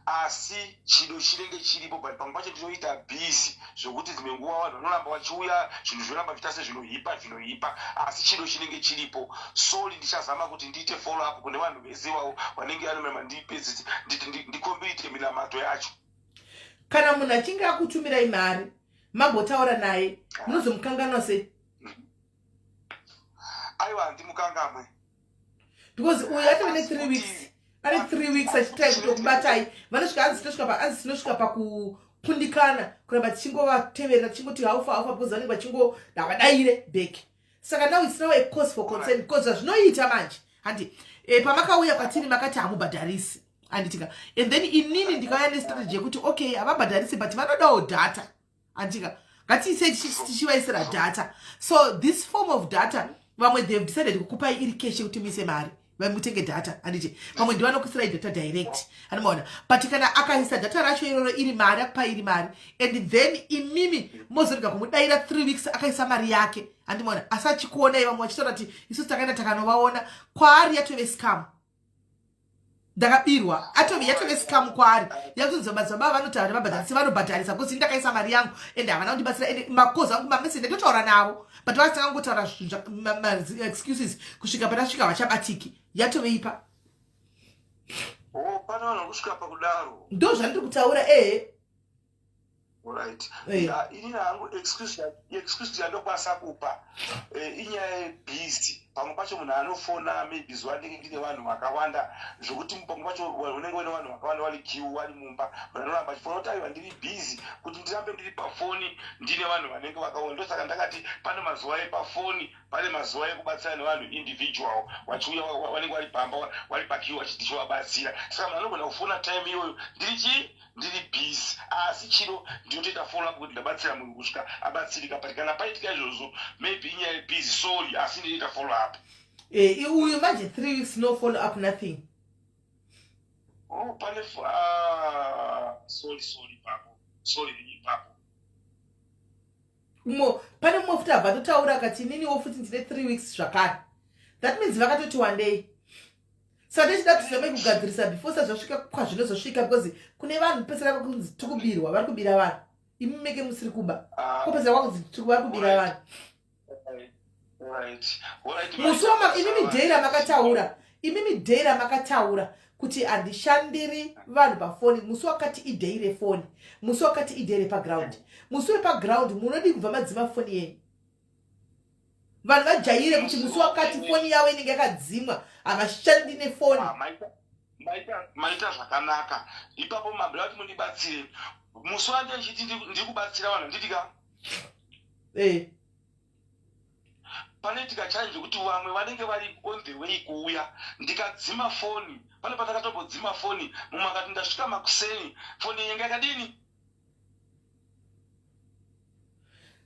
asi chido chinenge chiripo but pamwe pacho ndinoita busy zvokuti dzimwe nguva vanhu vanoramba vachiuya zvinhu zvinoramba zviita sezvinohipa zvinohipa asi chido chinenge chiripo sorry ndichazama kuti ndiite follow up kune vanhu vese ivavo vanenge vanomema ndikombirite minamato yacho. Kana munhu achinge akutumirai mari mambotaura naye munozomukanganwa sei? Aiwa handimukangamwe. Because uyu atove ne 3 weeks ane 3 weeks achitrai kutokubatai vanosvika hanzi tinosvika pa hanzi tinosvika pakukundikana kuramba tichingovateverera tichingoti haufa haufa because vanenge vachingo havadaire back. Saka now it's now a cause for concern because zvazvinoita manje handi pamakauya kwatiri makati hamubhadharisi handitika and then inini ndikauya nestrategy yekuti okay havabhadharisi but vanodawo data handitika ngatiisei tichivaisira data. So this form of data vamwe they've decided kukupai iri cash yekuti muise mari vamutenge data handiti vamwe ndivanokuisirai data direct handimaona but kana akaisa data racho iroro iri mari akupai iri mari and then imimi mozorega kumudaira 3 weeks akaisa mari yake handimaona asi achikuonai vamwe vachitaura kuti isusu takaenda takanovaona kwaari yatove scam ndakabirwa atove yatove scam kwaari yakutonzi madzibaba vanoti havana vabhadharisi vanobhadharisa because ndakaisa mari yangu and havana kundibatsira and makozi angu mamessage ndatotaura navo but vasitanga kungotaura excuses kusvika patasvika vachabatiki yatove ipa. Oh, pane vanhu vari kusvika pakudaro. Ndo zvandiri kutaura ehe. Right. Eh. Ya, inini hangu excuse yandokwanisa kupa inyaya yebhizi. Pamwe pacho munhu anofona maybe zuva ndinge ndine vanhu vakawanda zvokuti pamwe pacho unenge uine vanhu vakawanda vari kiu vari mumba, munhu anoramba achifona kuti aiwa ndiri bhizi, kuti ndirambe ndiri pafoni ndine vanhu vanenge vakawanda. Ndosaka ndakati pane mazuva epafoni, pane mazuva ekubatsira nevanhu individual vachiuya, vanenge vari pamba, vari pakiu vachivabatsira. Saka munhu anogona kufona time iyoyo ndiri chii, ndiri busy, asi chiro ndinotoita follow up kuti ndabatsira munhu kusvika abatsirika. But kana paitika izvozvo, maybe inyaya yebusy, sorry, asi ndinoita follow up. Uyu manje 3 weeks, no follow up, nothing. Oh, pane ah, sorry, sorry ipapo, sorry ipapo. Mo pane mumwe futi abva totaura akati ininiwo futi ndine 3 weeks zvakare. That means vakatoti one day. Saka tichida kuti tizame kugadzirisa before sazvasvika kwazvinozosvika, because kune vanhu pesera vakunzi tikubirwa, vari kubira vanhu, imi meke musiri kuba. Ah, kopesera kwakunzi vari kubira vanhu. Right, alright. Musi wama imimi day ramakataura, imimi day ramakataura kuti handishandiri vanhu pafoni, musi wakati iday refoni, musi wakati iday repaground, musi wepaground munodi kubva madzima foni yenyu. Vanhu vajaire kuti musi wakati foni yavo inenge yakadzimwa, havashandi nefoni. Ah, maita zvakanaka ipapo. Mabhira kuti mundibatsire musi wande ndichiti ndiri kubatsira vanhu, nditi ka panoitika challenge yekuti vamwe vanenge vari on the way kuuya, ndikadzima foni. Pane pandakatombodzima foni, mumwe akati ndasvika makuseni, foni yenge yakadini.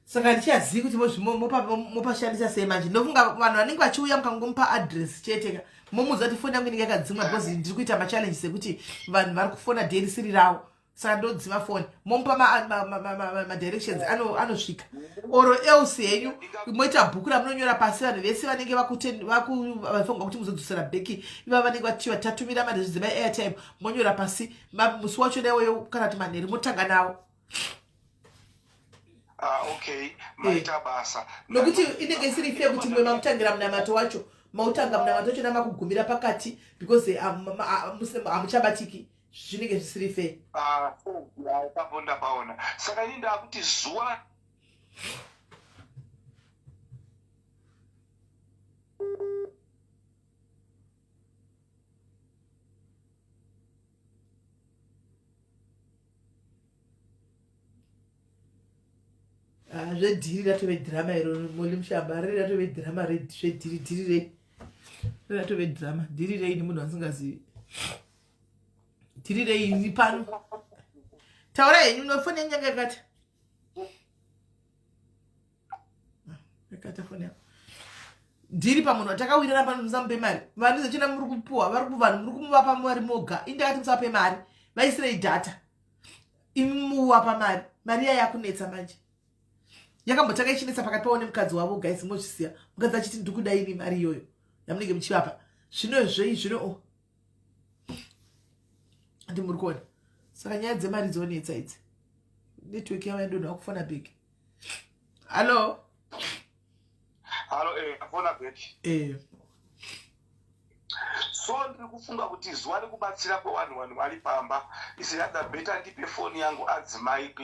Saka ndichazivi kuti mopashandisa sei manje. Ndofunga vanhu vanenge vachiuya, mukangomupa address chete ka, momuudza kuti foni yangu inenge yakadzimwa because ndiri kuita machallenges ekuti vanhu vari kufona day risiri ravo, saka ndodzima foni. Momupa madirections, anosvika. Or else henyu moita bhuku ramunonyora pasi vanhu vese vanenge vafunga kuti muzodzosera back, iva vanenge vatiwa tatumira mari dzema-airtime, monyora pasi musi wacho naiwoyo kana kuti manheru, motanga nawo. Ah, okay, maita basa. Nokuti inenge isiri fair kuti mwe mamutangira munamato wacho, mautanga munamato wacho namakugumira pakati because hamuchabatiki, zvinenge zvisiri fair. Ah, ya, ipapo ndapaona. Saka ini ndakuti zuva Ah, zvedhiri ratove dhirama iro, Moli Mushamba, riri ratove dhirama zvedhiri. Dhiri rei? Ratove dhirama. Dhiri rei nemunhu asingazivi? Dhiri rei ini pano? Taura henyu, nofoni yangu yanga yakata. Ah, yakata foni yako. Dhiri pamunhu watakawirana pano, musamupe mari. Vanhu zachena muri kupuwa, vari kuvanhu muri kumuvapa mari moga. Indakati musape mari, vaisirei data, imi muvapa mari. Mari iya yakunetsa manje, yakambotanga ichinetsa pakati pavo nemukadzi wavo. Guys, mozvisiya, mukadzi achiti ndikuda ini mari iyoyo yamunenge muchivapa. Zvino zvei zvino? O, andi muri kuona? Saka nyaya dzemari dzonetsa idzi. Network yavo yadonha, kufona back. Hallo? Halo, afona back. So ndiri kufunga kuti zuva rekubatsira kwevanhu, vanhu vari pamba, is rather better ndipe foni yangu adzimai,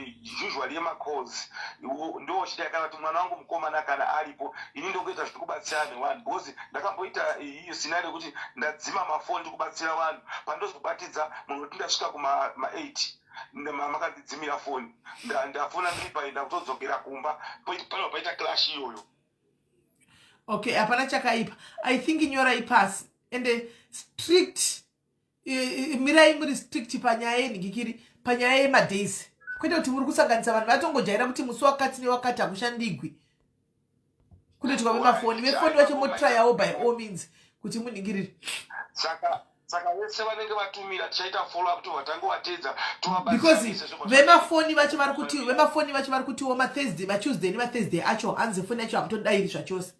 usually yemacalls ndo chida, kana kuti mwana wangu mukomana kana aripo. Ini ndokuita zvekubatsira nevanhu because ndakamboita iyo scenario yekuti ndadzima mafoni ndikubatsira vanhu, pandozobatidza munhu kuti ndasvika kuma8, makandidzimira foni. Ndafona ndiri paenda kutodzokera kumba, panobva paita clash iyoyo. Okay, hapana chakaipa. I think nyorai pasi ende strict, mirai muri strict panyaya yenhikikiri, panyaya yemadays, kwete kuti muri kusanganisa vanhu vatongojaira kuti musi wakati newakati hakushandigwi, kunoitwa vemafoni. Vefoni vacho motrayawo by all means kuti munhingirire. Saka vese vanenge vatumira tichaita follow up, tobva tangovatedza. Because vemafoni vacho vari kuti, vemafoni vacho vari kutiwo mathursday, matuesday nemathursday acho hanzi foni yacho hamutodayiri zvachose.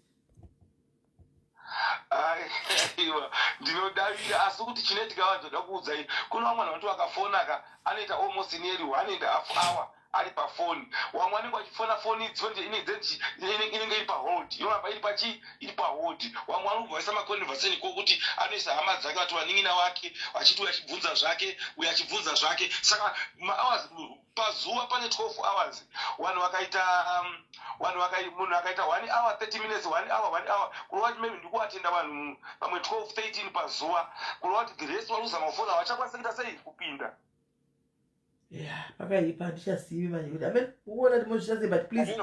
Aiwa, ndinodavira, asi kuti chinoitika, vanzoda kuudzai, kune vamwe vanhu vanoti vakafonaka anoita almost nearly 1.5 hour ari pafoni. Vamwe vanenge vachifona foni idzo inenge iri pahold, inoramba iri pachi, iri pahold. Vamwe vanobva vaisa maconversation kokuti anoisa hama dzake, vati vanin'ina wake vachiti uyu achibvunza zvake, uyu achibvunza zvake. Saka mahours Pazuva pane 12 hours. Vanhu vakaita vanhu vakai munhu akaita 1 hour 30 minutes, 1 hour, 1 hour, kureva kuti maybe ndikuatenda vanhu pamwe 12 13 pazuva, kureva kuti the rest vari mafoni, havachakwanisi kuita sei kupinda. Ya, pakaipa. Handichazivi manje kuti amen ukuona kuti mozviita sei, but please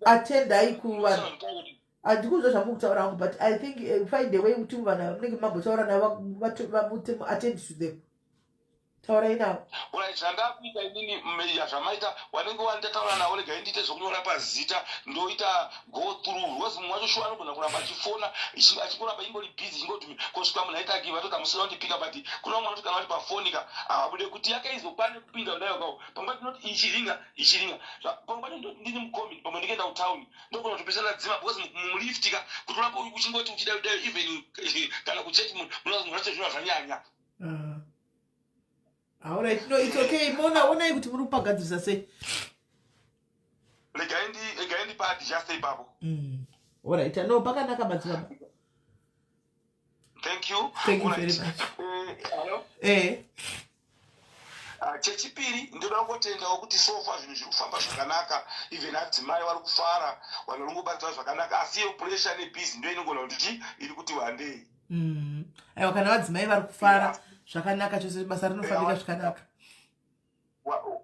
atendai kuvanhu. Handikuzwa zvamuri kutaura hangu, but I think find a way kuti vanhu munenge mambotaura navo, attend to them, taurai navo. Alright, zvandakuita inini, ya, zvamaita wanenge wandataura navo, regai ndiite zvokunyora pazita, ndoita go through, because mumwe wacho shuwa anogona kuramba achifona, achingoramba ingori busy, chingoti kusvika munhu aita give atoti amusina kundipika. But kuna vamwe vanoti kana vari pafoni ka, havabude kuti yakaizokwane kupinda kudai kawo. Pamwe tinoti ichiringa ichiringa, pamwe pacho ndoti ndini mucommunity, pamwe ndikaenda kutauni ndogona kutopesana dzima, because mulift ka, kuti uramba uchingoti uchidai dai, even kana kuchechi munhu unozacho zvinhu zvanyanya. Ah. Alright, no, it's okay. Mona, onai kuti muri kupagadzirisa sei. Regai ndipaadjuste ipapo. Alright, no, pakanaka, madzibaba. Thank you. Thank you Alright. very much. Hello? Eh. Ah, chechipiri ndoda kungotendawo kuti so far zvinhu zviri kufamba zvakanaka. Even adzimai vari kufara, vanhu vari kungobatsira zvakanaka, asi iyo pressure nebusy ndo inogona kuti chi iri kuti wandei. Aiwa, kana vadzimai vari kufara zvakanaka chose, basa rinofambika zvakanaka.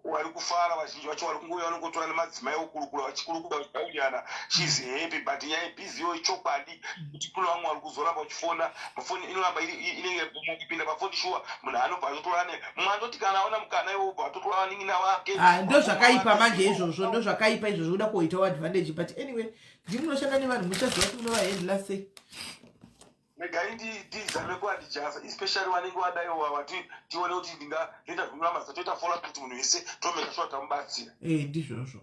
Vari kufara, vazhinji vacho vari kungouya, vanongotora nemadzimai okurukura, vachikurukura, vachitauriana, she's happy. But nyaya yebusy iyo, ichokwadi kuti kune vamwe vari kuzoramba vachifona mafoni, inoramba inenge kupinda pafoni. Shuwa munhu anobva atotora ne mumwe andoti kana aona mukana iwo ubva atotora vanin'ina wake. Ah, ndo zvakaipa manje izvozvo, ndo zvakaipa izvozvo, kuda kuitawo advantage. But anyway, ndimi munoshanda nevanhu, muchaziva kuti munovahandla sei. Regai ndizame kuadjusta, especially vanenge vadaiwa vati tione kuti ndingaita zvekunamasa, toita follow up kuti munhu wese tomeka sure tamubatsira. Eh, ndizvozvo.